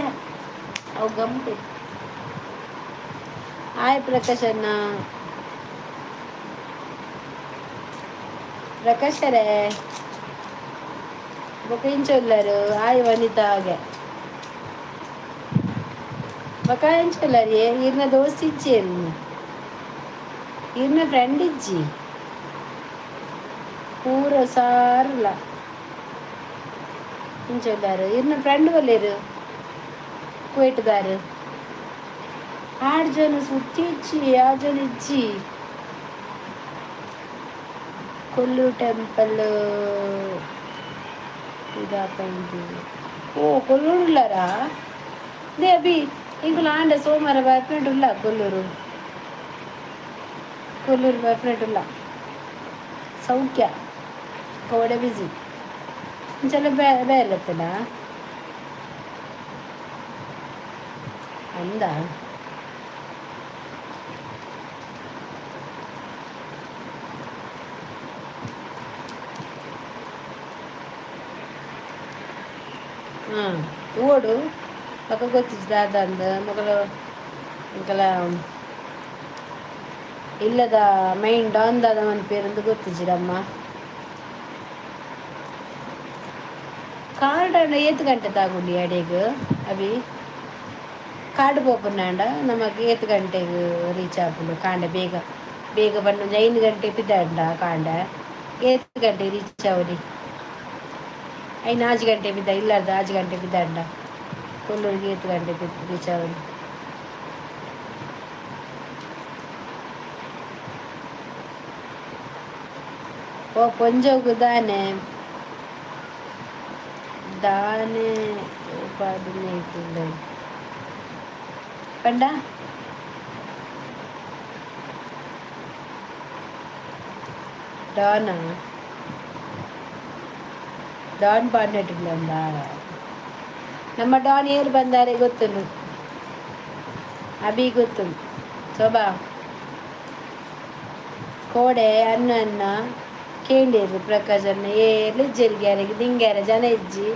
ಅವು ಗಮ್ಮತ್. ಹಾಯ್ ಪ್ರಕಾಶ್ ಅಣ್ಣ. ಪ್ರಕಾಶರೇ, ಬೊಕ ಇಂಚ ಉಲ್ಲರು? ಆಯ್ ವನಿತಾ. ಹಾಗೆ ಬೊಕ ಎಂಚ ಉಲ್ಲರ್? ಈರ್ನ ದೋಸ್ತ್ ಇಜ್ಜಿ, ಈರ್ನ ಫ್ರೆಂಡ್ ಇಜ್ಜಿ, ಪೂರ ಸಾರ್ಲ. ಇಂಚ ಉಲ್ಲಾರು? ಈರ್ನ ಫ್ರೆಂಡ್ ಒಲ್ಲೆರು? ಕುವೈಟ್ದಾರು ಆರು ಜನ ಸುತ್ತಿ ಇಜ್ಜಿ, ಆರು ಜನ ಇಜ್ಜಿ. ಕೊಲ್ಲೂರು ಟೆಂಪಲ್ ಇದಾಪಂಡು. ಓ, ಕೊಲ್ಲೂರು ಉಲ್ಲಾರಾ? They Abhi, ಇಂಕುಲು ಆಂಡ ಸೋಮವಾರ ಬರ್ಪುನೆಟ್ ಉಲ್ಲ. ಕೊಲ್ಲೂರು, ಕೊಲ್ಲೂರು ಬರ್ಪುನೆಟ್ ಉಲ್ಲ. ಸೌಖ್ಯ ಕೋಡೆ ಬಿಸಿ ಇಂಚಲ ಬೇಲೆತ್ತನ ಅಂದ. ಹಾಂ, ಓಡು ಬೊಕ ಗೊತ್ತಿಜ್ಜಿ ದಾದ ಅಂದ್. ಮೊಕಲು ಎಂಕಲ ಇಲ್ಲದ ಮೈನ್ ಡಾನ್ ದಾದ ಮನ್ಪೇರಂದು ಗೊತ್ತಿಜ್ಜಿಡಮ್ಮ. ಕಾರ್ಡ್ ಆಂಡ ಏತ್ ಗಂಟೆ ತಾಗುಂಡಿ ಅಡೆಗ್ ಅಭಿ? ಕಾರ್ಡ್ ಪೋಪುನಾಂಡ ನಮಕ್ ಏತ್ ಗಂಟೆಗ್ ರೀಚ್ ಆಪುಂಡು? ಕಾಂಡೆ ಬೇಗ ಬೇಗ ಬಣ್ಣ 5 ಗಂಟೆ ಪಿದಾಂಡ ಕಾಂಡೆ ಏತ್ ಗಂಟೆ ರೀಚ್ ಆವೊಲಿ? 5, 6 ಗಂಟೆ ಪಿದ ಇಲ್ಲಾರ್ದ 6 ಗಂಟೆ ಪಿದಾಂಡ ಕೊಲ್ಲೂರಿಗೆ ಏತ್ ಗಂಟೆ ರೀಚ್ ಆವೊಲಿ? ಓ, ಪೊಂಜೋಗು ದಾನೆ ದಾನೆ ಪಾಡುನ ಪಂಡ? ಡಾನಾ? ಡಾನ್ ಪಾಡ್ನೆಟ್ಟಿಲ್ಲ. ನಮ್ಮ ಡಾನ್ ಏರ್ ಬಂದಾರೆ ಗೊತ್ತುಂಡು ಅಭಿ, ಗೊತ್ತುಂಡು. ಶೋಭಾ ಕೋಡೆ ಅನ್ನ ಅನ್ನ ಕೇಂಡೇರು. ಪ್ರಕಾಶ್ ಅಣ್ಣ ಏರ್ಲ ಇಜ್ಜೆರ್, ಗ್ಯಾರಿಗೆ ದಿಂಗ್ಯಾರ ಜನ ಇಜ್ಜಿ,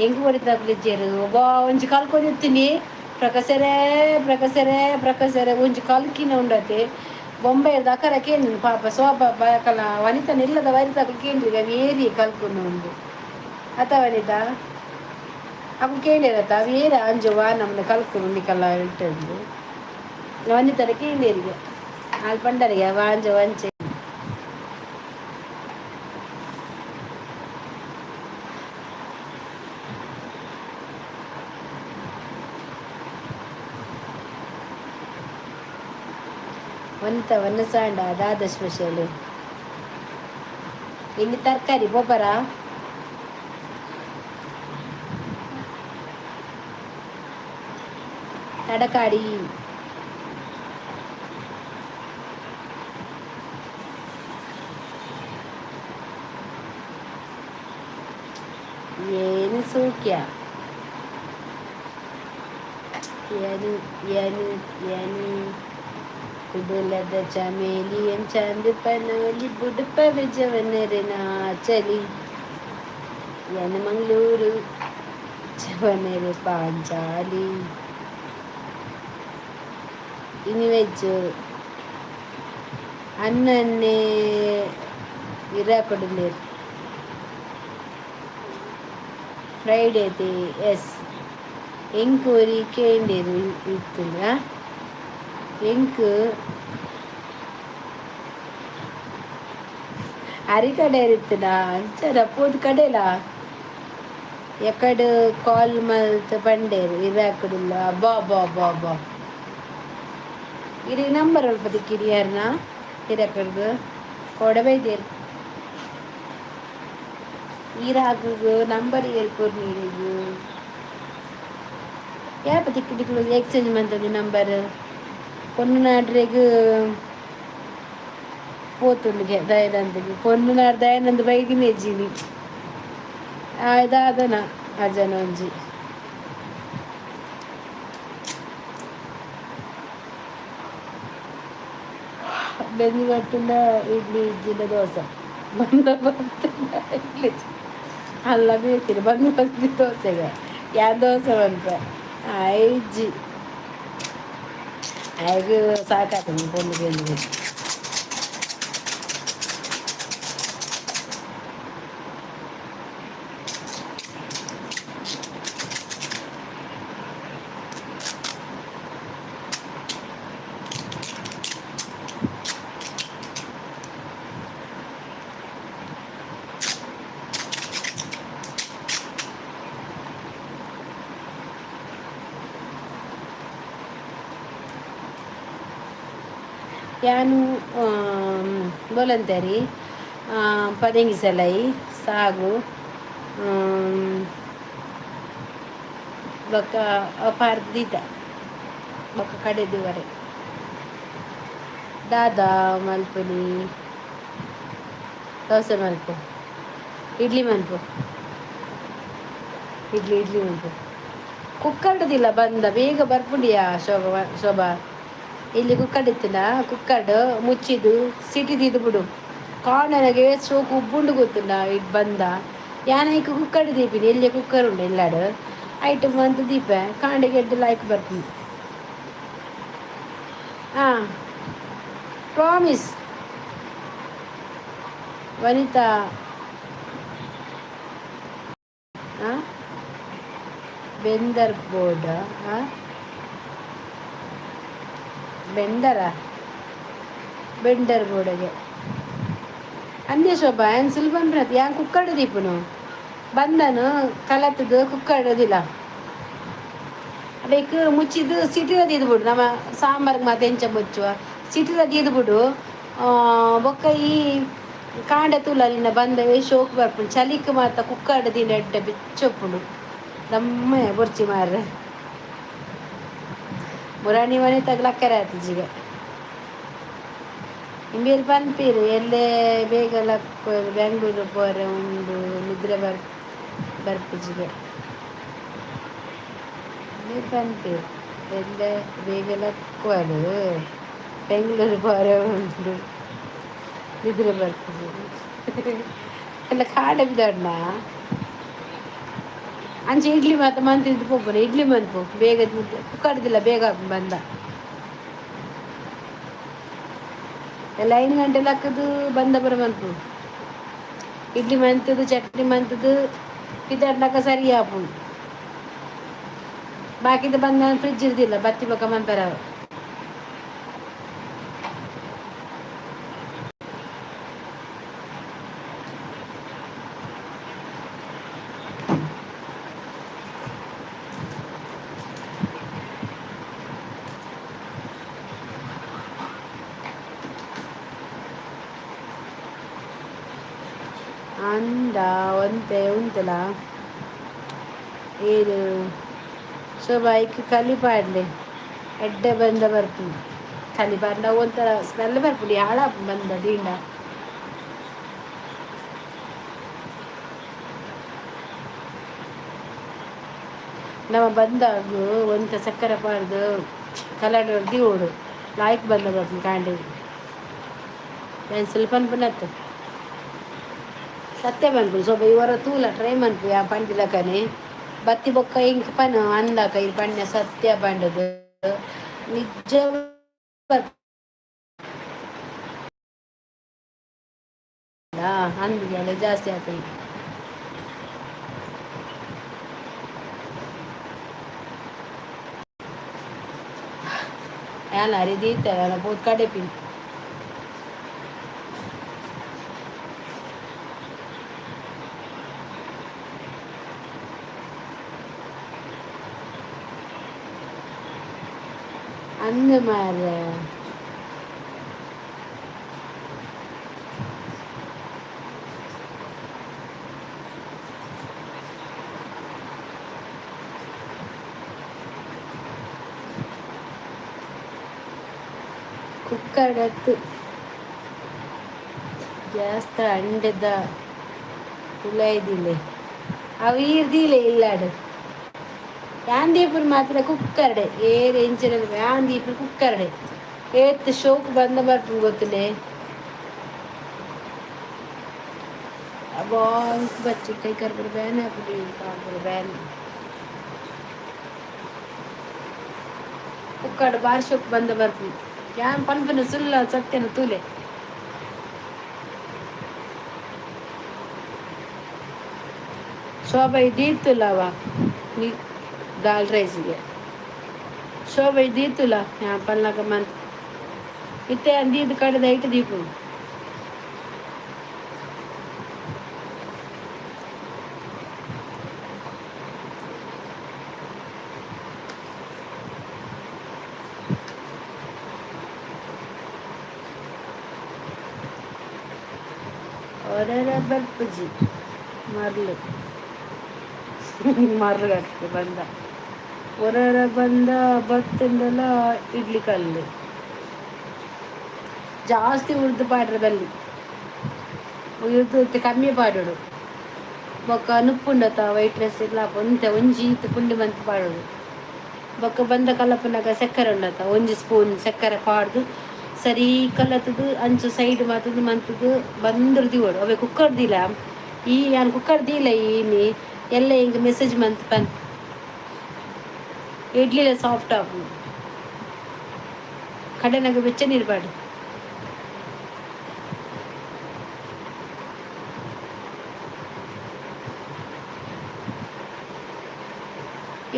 ಎಂಕ್ ಪೊಡಿತಕುಲು ಇಜ್ಜೆರ್. ಒಬ್ಬ ಒಂಜಿ ಕಲ್ಕೊಂದಿತ್ತೀನಿ. ಪ್ರಕಾಶರೇ, ಪ್ರಕಾಶರೇ, ಪ್ರಕಾಶರೇ, ಒಂಜಿ ಕಲ್ಕಿನ ಉಂಡತೆ. ಬೊಂಬೈರ್ದ ಅಕರ ಕೇಂದ್ರ ಪಾಪ ಸೋಪ ಬಕಲ ವನಿತನ ಇಲ್ಲದ ವನಿತಕುಲು ಕೇಂದ್ರಿಗೆ ಅವು ಏರಿ ಕಲ್ಕೊಂಡು ಉಂಡು ಅತ ವನಿತಾ? ಅವು ಕೇಂಡಿರತ್ತ ಅವು ಏರ ಅಂಜು ವಾ ನಮ್ಮನ್ನ ಕಲ್ಕೊಂಡು ನಿಕಲ್ಲ ಇಟ್ಟಂದು ವನಿತನ ಕೇಂದ್ರಿಗೆ ಅಲ್ಲಿ ಪಂಡರಿಗೆ ಅವ ಅಂಜು ಅಂಚೆ. ವನಿತಾ ವನಸಾಂಡ ದಾದ ಸ್ಪೆಷಲ್ ಇಲ್ಲಿ? ತರಕಾರಿ ಪೋಪರ? ತಡಕಾಡಿ. ಏನು ಸೂಕ್ಯ ಏನು ಏನು ಏನು ಕುಡುಲದ ಚಮೇಲಿಯನ್ ಚಾಂದ್ ಪನೋಲಿ ಬುಡುಪ ಜವನರೆ ನಾಚಲಿ ಯನ ಮಂಗಳೂರು ಜವನರೆ ಪಾಂಚಾಲಿ. ಇನಿ ವೆಜ್ ಅನ್ನನ್ನೇ ಇರಾಕೊಡುಲ್ಲೆರ್. ಫ್ರೈಡೆ ತಿ ಎಸ್ ಎಂಕ್ ಒರಿ ಕೇಂಡೆರ್ ಇತ್ತುಂಡ ಎಂಕ್ ಅರಿಕಡೆರ್ ಇತ್ತುಂಡ ಅಂಚನ ಪೋದು ಕಡೆಲ ಎಕಡ್ ಕಾಲ್ ಮಲ್ತ್ ಪಂಡೆರ್ ಇರಾಕುಡುಲ್ಲ. ಅಬ್ಬಾ ಅಬ್ಬಾ ಅಬ್ಬಾ ಅಬ್ಬಾ, ಇರೆಗ್ ನಂಬರ್ ಒಲ್ಪ ತಿಕ್ಕಿನಿ ಯಾರ್ನ ಇರಾಕಡ್ದು ಕೋಡೆ ಬೈದೆರ್. ಇರಾಕ್ಗ್ ನಂಬರ್ ಏರ್ ಕೊರ್ನಿ ಇರೆಗ್? ಯಾಪ ತಿಕ್ಕು ತಿಕ್ಕು ಎಕ್ಸ್ಚೇಂಜ್ ಮಂತೊಂದು ನಂಬರ್ ಪೊಣ್ಣು ನಾಡ್ರೆಗ್ ಪೋತುಂಡುಗೆ ದಯಾನಂದಗೆ. ಪೊಣ್ಣು ನಾಡ್ ದಯಾನಂದ ಬೈದಿನಿ ಅಜ್ಜಿನಿ ದಾದನ ಅಜನ ಒಂಜಿ ಬೆಂದಿ ಬತ್ತುಂಡ ಇಡ್ಲಿ ಇಜ್ಜಿಂಡ ದೋಸೆ, ಬಂದ ಬತ್ತುಂಡ ಇಡ್ಲಿ ಅಲ್ಲ ಬೇಕಿರಿ ಬಂದು ಬಂದು ದೋಸೆಗೆ ಯಾನ್ ದೋಸೆ ಮನ್ಪೆ ಆಯ್ಜಿ ಆಯ್ಗ್ ಸಾಕಾತುಂಡು ಪೊಣ್ಣು ಬೆಂದಿ. ಯಾನು voluntary ಪದೆಂಗಿ ಸಲೈ ಸಾಗು ಬೊಕ್ಕ ಪಾರ್ದ್ ದೀತ ಬೊಕ್ಕ ಕಡೆದುವರೆ ದಾದಾ ಮಲ್ಪುನಿ? ದೋಸೆ ಮಲ್ಪು, ಇಡ್ಲಿ ಮನ್ಪು, ಇಡ್ಲಿ ಇಡ್ಲಿ ಮನ್ಪು. ಕುಕ್ಕರ್ಡ್ದಿಲ್ಲ ಬಂದ ಬೇಗ ಬರ್ಪುಂಡಿಯಾ ಶೋಭಾ? ಶೋಭಾ, ಇಲ್ಲಿ ಕುಕ್ಕರ್ ಇತ್ತಿನ ಕುಕ್ಕರ್ಡ್ ಮುಚ್ಚಿದು ಸಿಟಿ ದೀದು ಬಿಡು. ಕಾರ್ನರ್ಗೆ ಸೋಕು ಉಬ್ಬುಂಡು ಗೊತ್ತುಂಡ it ಬಂದ. ಯಾನ್ ಐಕ್ ಕುಕ್ಕರ್ ದೀಪಿನಿ. ಎಲ್ಯ ಕುಕ್ಕರ್ ಉಂಡು ಎಲ್ಲಾಡ್, ಐಟ್ ಮಂತ್ ದೀಪೆ. ಕಾಂಡೆಗ್ ಎಡ್ಡೆ ಲಾಯ್ಕ್ ಬರ್ಪುಂಡು. ಹಾಂ, ಪ್ರಾಮಿಸ್ ವನಿತಾ. ಹಾಂ, ಬೆಂದರ್ ಬೋರ್ಡ್. ಹಾಂ, ಬೆಂಡರ ಬೆಂಡರ್ ಬೋರ್ಡ್ಗೆ ಅಂದೇ ಶೋಭಾ. ಏನ್ ಸುಲಭ ಯಾನ್ ಕುಕ್ಕರ್ಡ್ ದೀಪುನು ಬಂದನು ಕಲತದು ಕುಕ್ಕರ್ಡ್ ಅಬೇಕ್ ಮುಚ್ಚಿದ್ದು ಸಿಟಿದ ದೀದು ನಮ್ಮ ಸಾಂಬಾರ್ಗೆ ಮಾತ ಎಂಚ ಮುಚ್ಚುವ ಸಿಟಿದ ದೀದು ಬಿಡು. ಬೊಕ್ಕ ಈ ಕಾಂಡೆ ತೂಲ ನಿನ್ನ ಬಂದ ಶೋಕ್ ಬರ್ಪುಂಡು. ಚಲಿಕ್ ಮಾತ ಕುಕ್ಕರ್ಡ್ ದೀಂಡ ಎಡ್ಡೆ ಬೆಚ್ಚ ಉಪ್ಪುಂಡು. ದಮ್ಮೆ ಬೊರ್ಚಿ ಮಾರ್ರೆ. ಮುರಾಣಿ ಮನೆ ತಗ್ಲಕ್ಕರೆ ಆತಿಜಿಗೆ ಇಂಬೇರ್ ಪನ್ಪೀರು ಎಲ್ಲೇ ಬೇಗ ಲಕ್ಕು ಬೆಂಗಳೂರು ಪೋರೆ ಉಂಡು ನಿದ್ರೆ ಬರ್ಪುಜಿಗೆ ಇಂಬೇರ್ ಪನ್ಪೀರು ಎಲ್ಲೆ ಬೇಗ ಲಕ್ಕುವಲು ಬೆಂಗಳೂರು ಪೋರೆ ಉಂಡು ನಿದ್ರೆ ಬರ್ಪುಜಿ. ಎಲ್ಲ ಕಾಡೆ ಬಿದಣ್ಣ ಅಂಚೆ ಇಡ್ಲಿ ಮಾತ ಮಂತಿದ್ದು ಪೋಪುನ. ಇಡ್ಲಿ ಮನ್ಪು ಬೇಗ, ಕುಕ್ಕರ್ದಿಲ್ಲ ಬೇಗ ಬಂದ. ಎಲ್ಲ 5 ಗಂಟೆ ಲಕ್ಕದು ಬಂದ ಬರ ಮನ್ಪು. ಇಡ್ಲಿ ಮಂತದ್ದು ಚಟ್ನಿ ಮಂತದ್ದು ಪಿದಡ್ನಕ ಸರಿ ಆಪುಂಡು. ಬಾಕಿದ ಬಂದ ಫ್ರಿಜ್ ಇರ್ದಿಲ್ಲ ಬತ್ತಿ ಬೊಕ್ಕ ಮನ್ಪೆರ. ಅಂಡ ಒಂತೆ ಉಂತಲ ಏರು ಶೋಭಾ ಐಕ್ ಕಲಿ ಪಾಡ್ಲೆ, ಎಡ್ಡೆ ಬಂದ ಬರ್ಪುಂಡು. ಕಲಿ ಪಾಡ್ಂಡ ಒಂಥರ ಸ್ಮೆಲ್ ಬರ್ಪುಂಡು, ಹಾಳಾಪುಂಡು ಬಂದ ದೀಂಡ. ನಮ್ಮ ಬಂದಾಗ ಒಂತ ಸಕ್ಕರೆ ಪಾಡ್ದು ಕಲಡ್ ದೀವೋಡು ಲಾಯ್ಕ್ ಬಂದ ಬರ್ತೀನಿ ಕಾಂಡಿ. ನಾನು ಸ್ವಲ್ಪ ಅನ್ಪನತ್ತು ಸತ್ಯ ಮನ್ಪು ಸ್ವಲ್ಪ ಇವರ ತೂಲ ಟ್ರೈ ಮನ್ಪು ಯಾ ಪಂಡಿಲಕನೆ ಬತ್ತಿ ಬೊಕ್ಕ ಇಂಕ್ ಪನ ಅಂದಾಕ ಈ ಪಣ್ಣ ಸತ್ಯ ಪಂಡದು ನಿಜ. ಅಂದಿಗೆಲ್ಲ ಜಾಸ್ತಿ ಆತ. ಯಾನ ಅರಿ ದೀತೆ ಪೋತ್ ಕಡೆಪಿನ್. ಅಂದ ಮಾರ್ರೆ, ಕುಕ್ಕಡತ್ತು ಜಾಸ್ತ ಅಂಡೆದ ಉಲಾಯ್ದಿಲ್ಲ ಅವು ಈರ್ದಿಲ್ಲ ಇಲ್ಲಾಡು. ಯಾಂದೀಪುರ್ ಮಾತ್ರ ಕುಕ್ಕರ್ಡೆ ಏರ್ ಎಂಚಿನ ಯಾಂದೀಪುರ್ ಕುಕ್ಕರ್ಡೆ ಏತ್ ಶೋಕ್ ಬಂದ ಬರ್ಪುಂಡು ಗೊತ್ತುಂಡೆ. ಅಬ್ಬಾ, ಬಚ್ಚಿ ಕೈ ಕರ್ಪುರ ಬ್ಯಾನ್ ಆಪುಂಡು, ಕಾಪುರ ಬ್ಯಾನ್. ಕುಕ್ಕರ್ಡ್ ಬಾರಿ ಶೋಕ್ ಬಂದ ಬರ್ಪುಂಡು. ಯಾನ್ ಪನ್ಪುನ ಸುಲ್ಲ ಸತ್ಯನ ತೂಲೆ. ಶೋಭಾ ದೀತುಲವ ದಾಲ್ ರೈಸ್ಗೆ ಶೋಭೆ ದೀತುಲ ಯಾನ್ ಪನ್ಲಕ ಮಂತ್ ಇತ್ತೆ ಅಂದೀದ್ ಕಡೆದ ಐಟ್ ದೀಪು. ಒರರ ಬರ್ಪುಜಿ ಮರ್ಲು ಮರ್ಲು ಕಟ್ತು ಬಂದ ಒರರ ಬಂದ ಬತ್ತಂಡಲ ಇಡ್ಲಿ ಕಲ್ಲು ಜಾಸ್ತಿ ಉರ್ದು ಪಾಡ್ರೆ ಬಲ್ಲಿ, ಉರ್ದು ಕಮ್ಮಿ ಪಾಡೋಡು. ಬೊಕ್ಕ ನುಪ್ಪುಂಡತ ವೈಟ್ ರೈಸ್ ಇಲ್ಲ ಒಂತೆ ಒಂಜಿ ಈತ್ ಪುಂಡಿ ಮಂತ್ ಪಾಡೋಡು. ಬೊಕ್ಕ ಬಂದ ಕಲಪುನಗ ಸಕ್ಕರೆ ಉಂಡತ, ಒಂಜಿ ಸ್ಪೂನ್ ಸಕ್ಕರೆ ಪಾಡ್ದು ಸರಿ ಕಲತದು ಅಂಚ ಸೈಡ್ ಮಾತದು ಮಂತದು ಬಂದ್ರು ದಿವೋಡು. ಅವೆ ಕುಕ್ಕರ್ ದಿಲ ಈ ಯಾನ್ ಕುಕ್ಕರ್ ದೀಲ ಈನಿ ಎಲ್ಲ ಹಿಂಗೆ ಮೆಸೇಜ್ ಮಂತ್ ಪನ್. ಇಡ್ಲಿಲ ಸಾಫ್ಟ್ ಆಪುಂಡು. ಕಡೆನಾಗ ಬೆಚ್ಚ ನೀರು ಪಾಡು.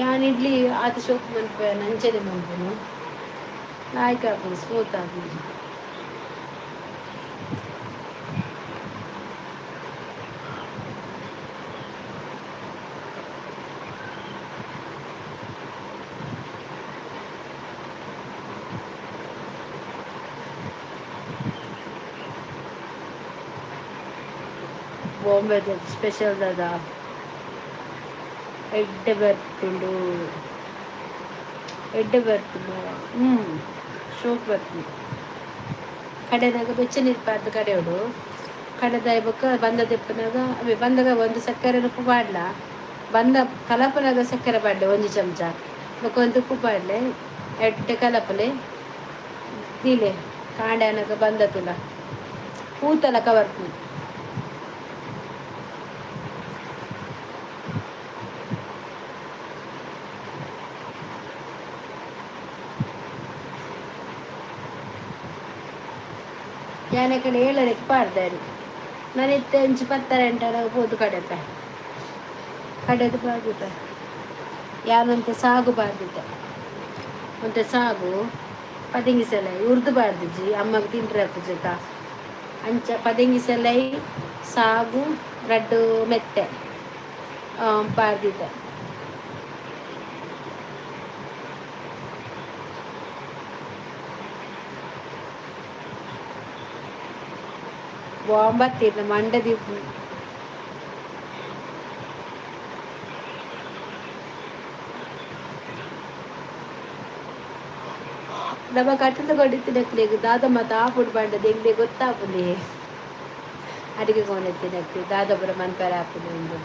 ಯಾನ್ ಇಡ್ಲಿ ಆತ ಶೋಕ್ ಮನ್ಪೆ ಅಂಚನೆ ಮನ್ಪುನು, ಲಾಯ್ಕ್ ಆಪುಂಡು, ಸ್ಮೂತ್ ಆಪುಂಡು. ಬಾಂಬೆದ ಸ್ಪೆಷಲ್ ದಾದ ಎಡ್ಡೆ ಬರ್ಪುಂಡು, ಎಡ್ಡೆ ಬರ್ಪುಂಡು. ಹ್ಞೂ, ಶೋಕ್ ಬರ್ಪುಂಡು. ಕಡೆನಾಗ ಬೆಚ್ಚ ನೀರು ಪಾಡ್ದು ಕಡೆಯೋಡು. ಕಡೆದಾಯಿ ಬೊಕ್ಕ ಬಂದ ದೆಪ್ಪುನಾಗ ಅವೇ ಬಂದಾಗ ಒಂದು ಸಕ್ಕರೆ ಉಪ್ಪು ಪಾಡ್ಲ. ಬಂದ ಕಲಪನಾಗ ಸಕ್ಕರೆ ಪಾಡ್ಲೆ ಒಂಜಿ ಚಮಚ, ಬೊಕ್ಕ ಒಂದು ಉಪ್ಪು ಪಾಡ್ಲೆ, ಎಡ್ಡೆ ಕಲಪಲೆ ದೀಲೆ. ಕಾಂಡೆ ಆನಗ ಬಂದ ತುಲ ಪೂತಲಕ ಬರ್ಪುಂಡು. ಯಾನ್ ಕಡೆ ಏಳರೆಕ್ ಪಾಡ್ದಾರೆ. ನಾನು ಇತ್ತೆ ಒಂಜಿ ಪತ್ತರ ಎಂಟಾರ ಪೋದು ಕಡೆತ ಕಡೆದು ಪಾಡ್ದಿತ್ತೆ. ಯಾನೊಂತೆ ಸಾಗು ಪಾಡ್ದಿತ್ತೆ, ಒಂತೆ ಸಾಗು ಪದಿಂಗಿಸಲೈ ಉರ್ದು ಪಾಡ್ದಿಜ್ಜಿ, ಅಮ್ಮಗ್ ತಿಂಟ್ರೆ ಆಪುಜತ. ಅಂಚ ಪದಿಂಗಿಸಲೈ ಸಾಗು ರಡ್ಡು ಮೆತ್ತೆ ಪಾಡ್ದಿತ್ತೆ. ಬಾಂಬತ್ತಿರ್ನ ಮಂಡೆ ದೀಪು. ನಮ್ಮ ಕಟ್ಟದ ಕೊಡಿತ್ತಿನಕ್ಲೆಗ್ ದಾದ ಮಾತ ಆಪುಡು ಪಂಡದು ಎಂಕ್ಲೆಗ್ ಗೊತ್ತಾಪುಂಡೆ. ಅಡಿಗೆ ಕೊನೆತ್ತಿನಕ್ಲೆ ದಾದ ಪೂರ ಮನ್ಪೆರೆ ಆಪುಂಡು ಉಂದು.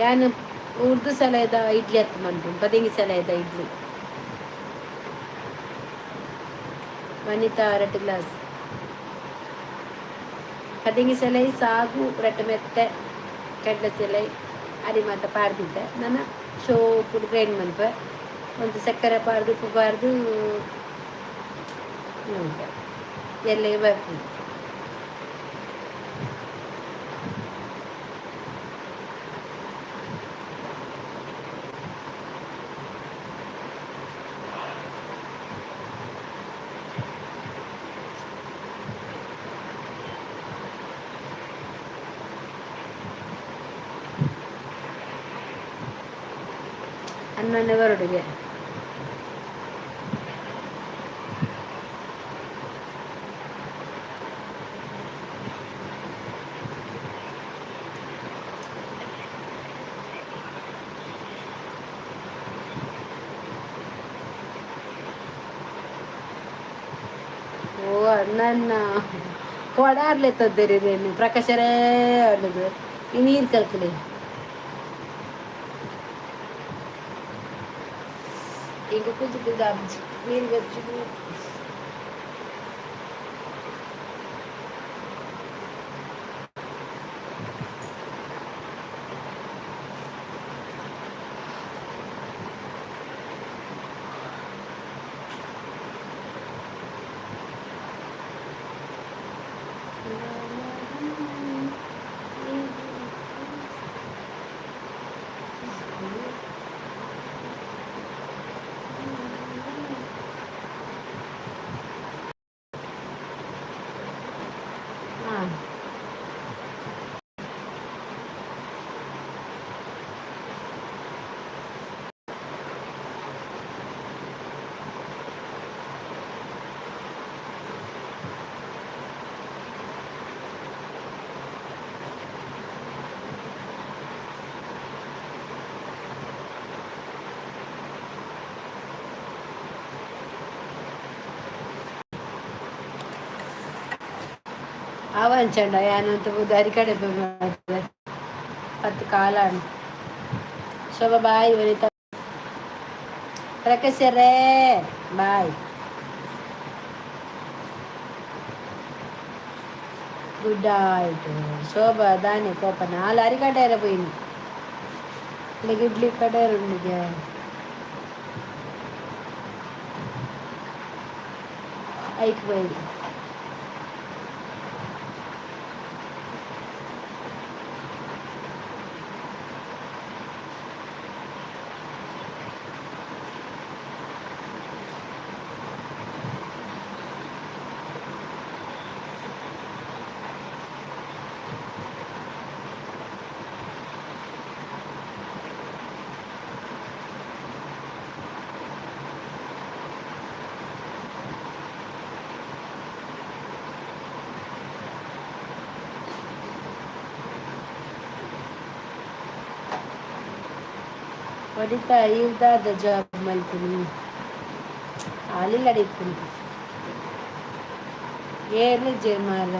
ಯಾನ್ ಉರ್ದು ಸಲಹೆದ ಇಡ್ಲಿ ಹತ್ತು ಮನ್ಪುಂಡು ಪದಿಂಗಿ ಸಲಹೆದ ಇಡ್ಲಿ. ವನಿತಾ ರಡ್ಡ್ ಗ್ಲಾಸ್ ಪದಿಂಗಿ ಸಲಹೆ ಸಾಗು ರಡ್ಡ್ ಮೆತ್ತೆ ಕಡಲೆ ಸೆಲೈ ಅರಿ ಮಾತ ಪಾಡ್ದಿದ್ದೆ ನನ ಶೋಕುಡು ಗ್ರೈಂಡ್ ಮನ್ಪೆ ಒಂದು ಸಕ್ಕರೆ ಪಾಡ್ದು ಉಪ್ಪು ಪಾಡ್ದು ಎಲ್ಲೆ ಬರ್ಪುಂಡು. ಅನ್ನನೇ ಬರೋಡಿಗೆ. ಓ ಅಣ್ಣ ಕೊಡಾರ್ಲೆ ತದ್ದೇರಿದೇನು ಪ್ರಕಾಶರೇ ಅನ್ನೋದು ಈ ನೀರು ಕಲ್ಕಲಿ. ಈಗ ಕುದ್ದು ಕುದ್ದು ಆಪುಜಿ ನೀರು ಬೆಚ್ಚು. ಹಾಂ, ಅವಂಚಂಡ ಯಾನಂತ ಅರಿ ಕಡೆ ಪತ್ತು ಕಾಲಾಂಡ್. ಶೋಭಾ ಬಾಯ್, ವನಿತಾ ಪ್ರಕಾಶರೇ ಬಾಯ್, ಗುಡ್ ನೈಟ್. ಶೋಭಾ ದಾನೆ ಕೋಪ ನಾಲ್ ಅರಿ ಕಡೆಯರ ಪೋಯಿನಿ ಇಲ್ಲಿಗೆ ಇಡ್ಲಿ ಕಡೆಯರು ಉಂಡಿಗೆ ಐಕ್ ಪೋಯಿನಿ. ವನಿತಾ ಇವ್ದಾದ ಜಾಬ್ ಮಲ್ಪುನಿ ಆಲಿಲ್ಲಡೆ ಇಪ್ಪುನಿ ಏರ್ಲಿ ಜೇಮಾಲ.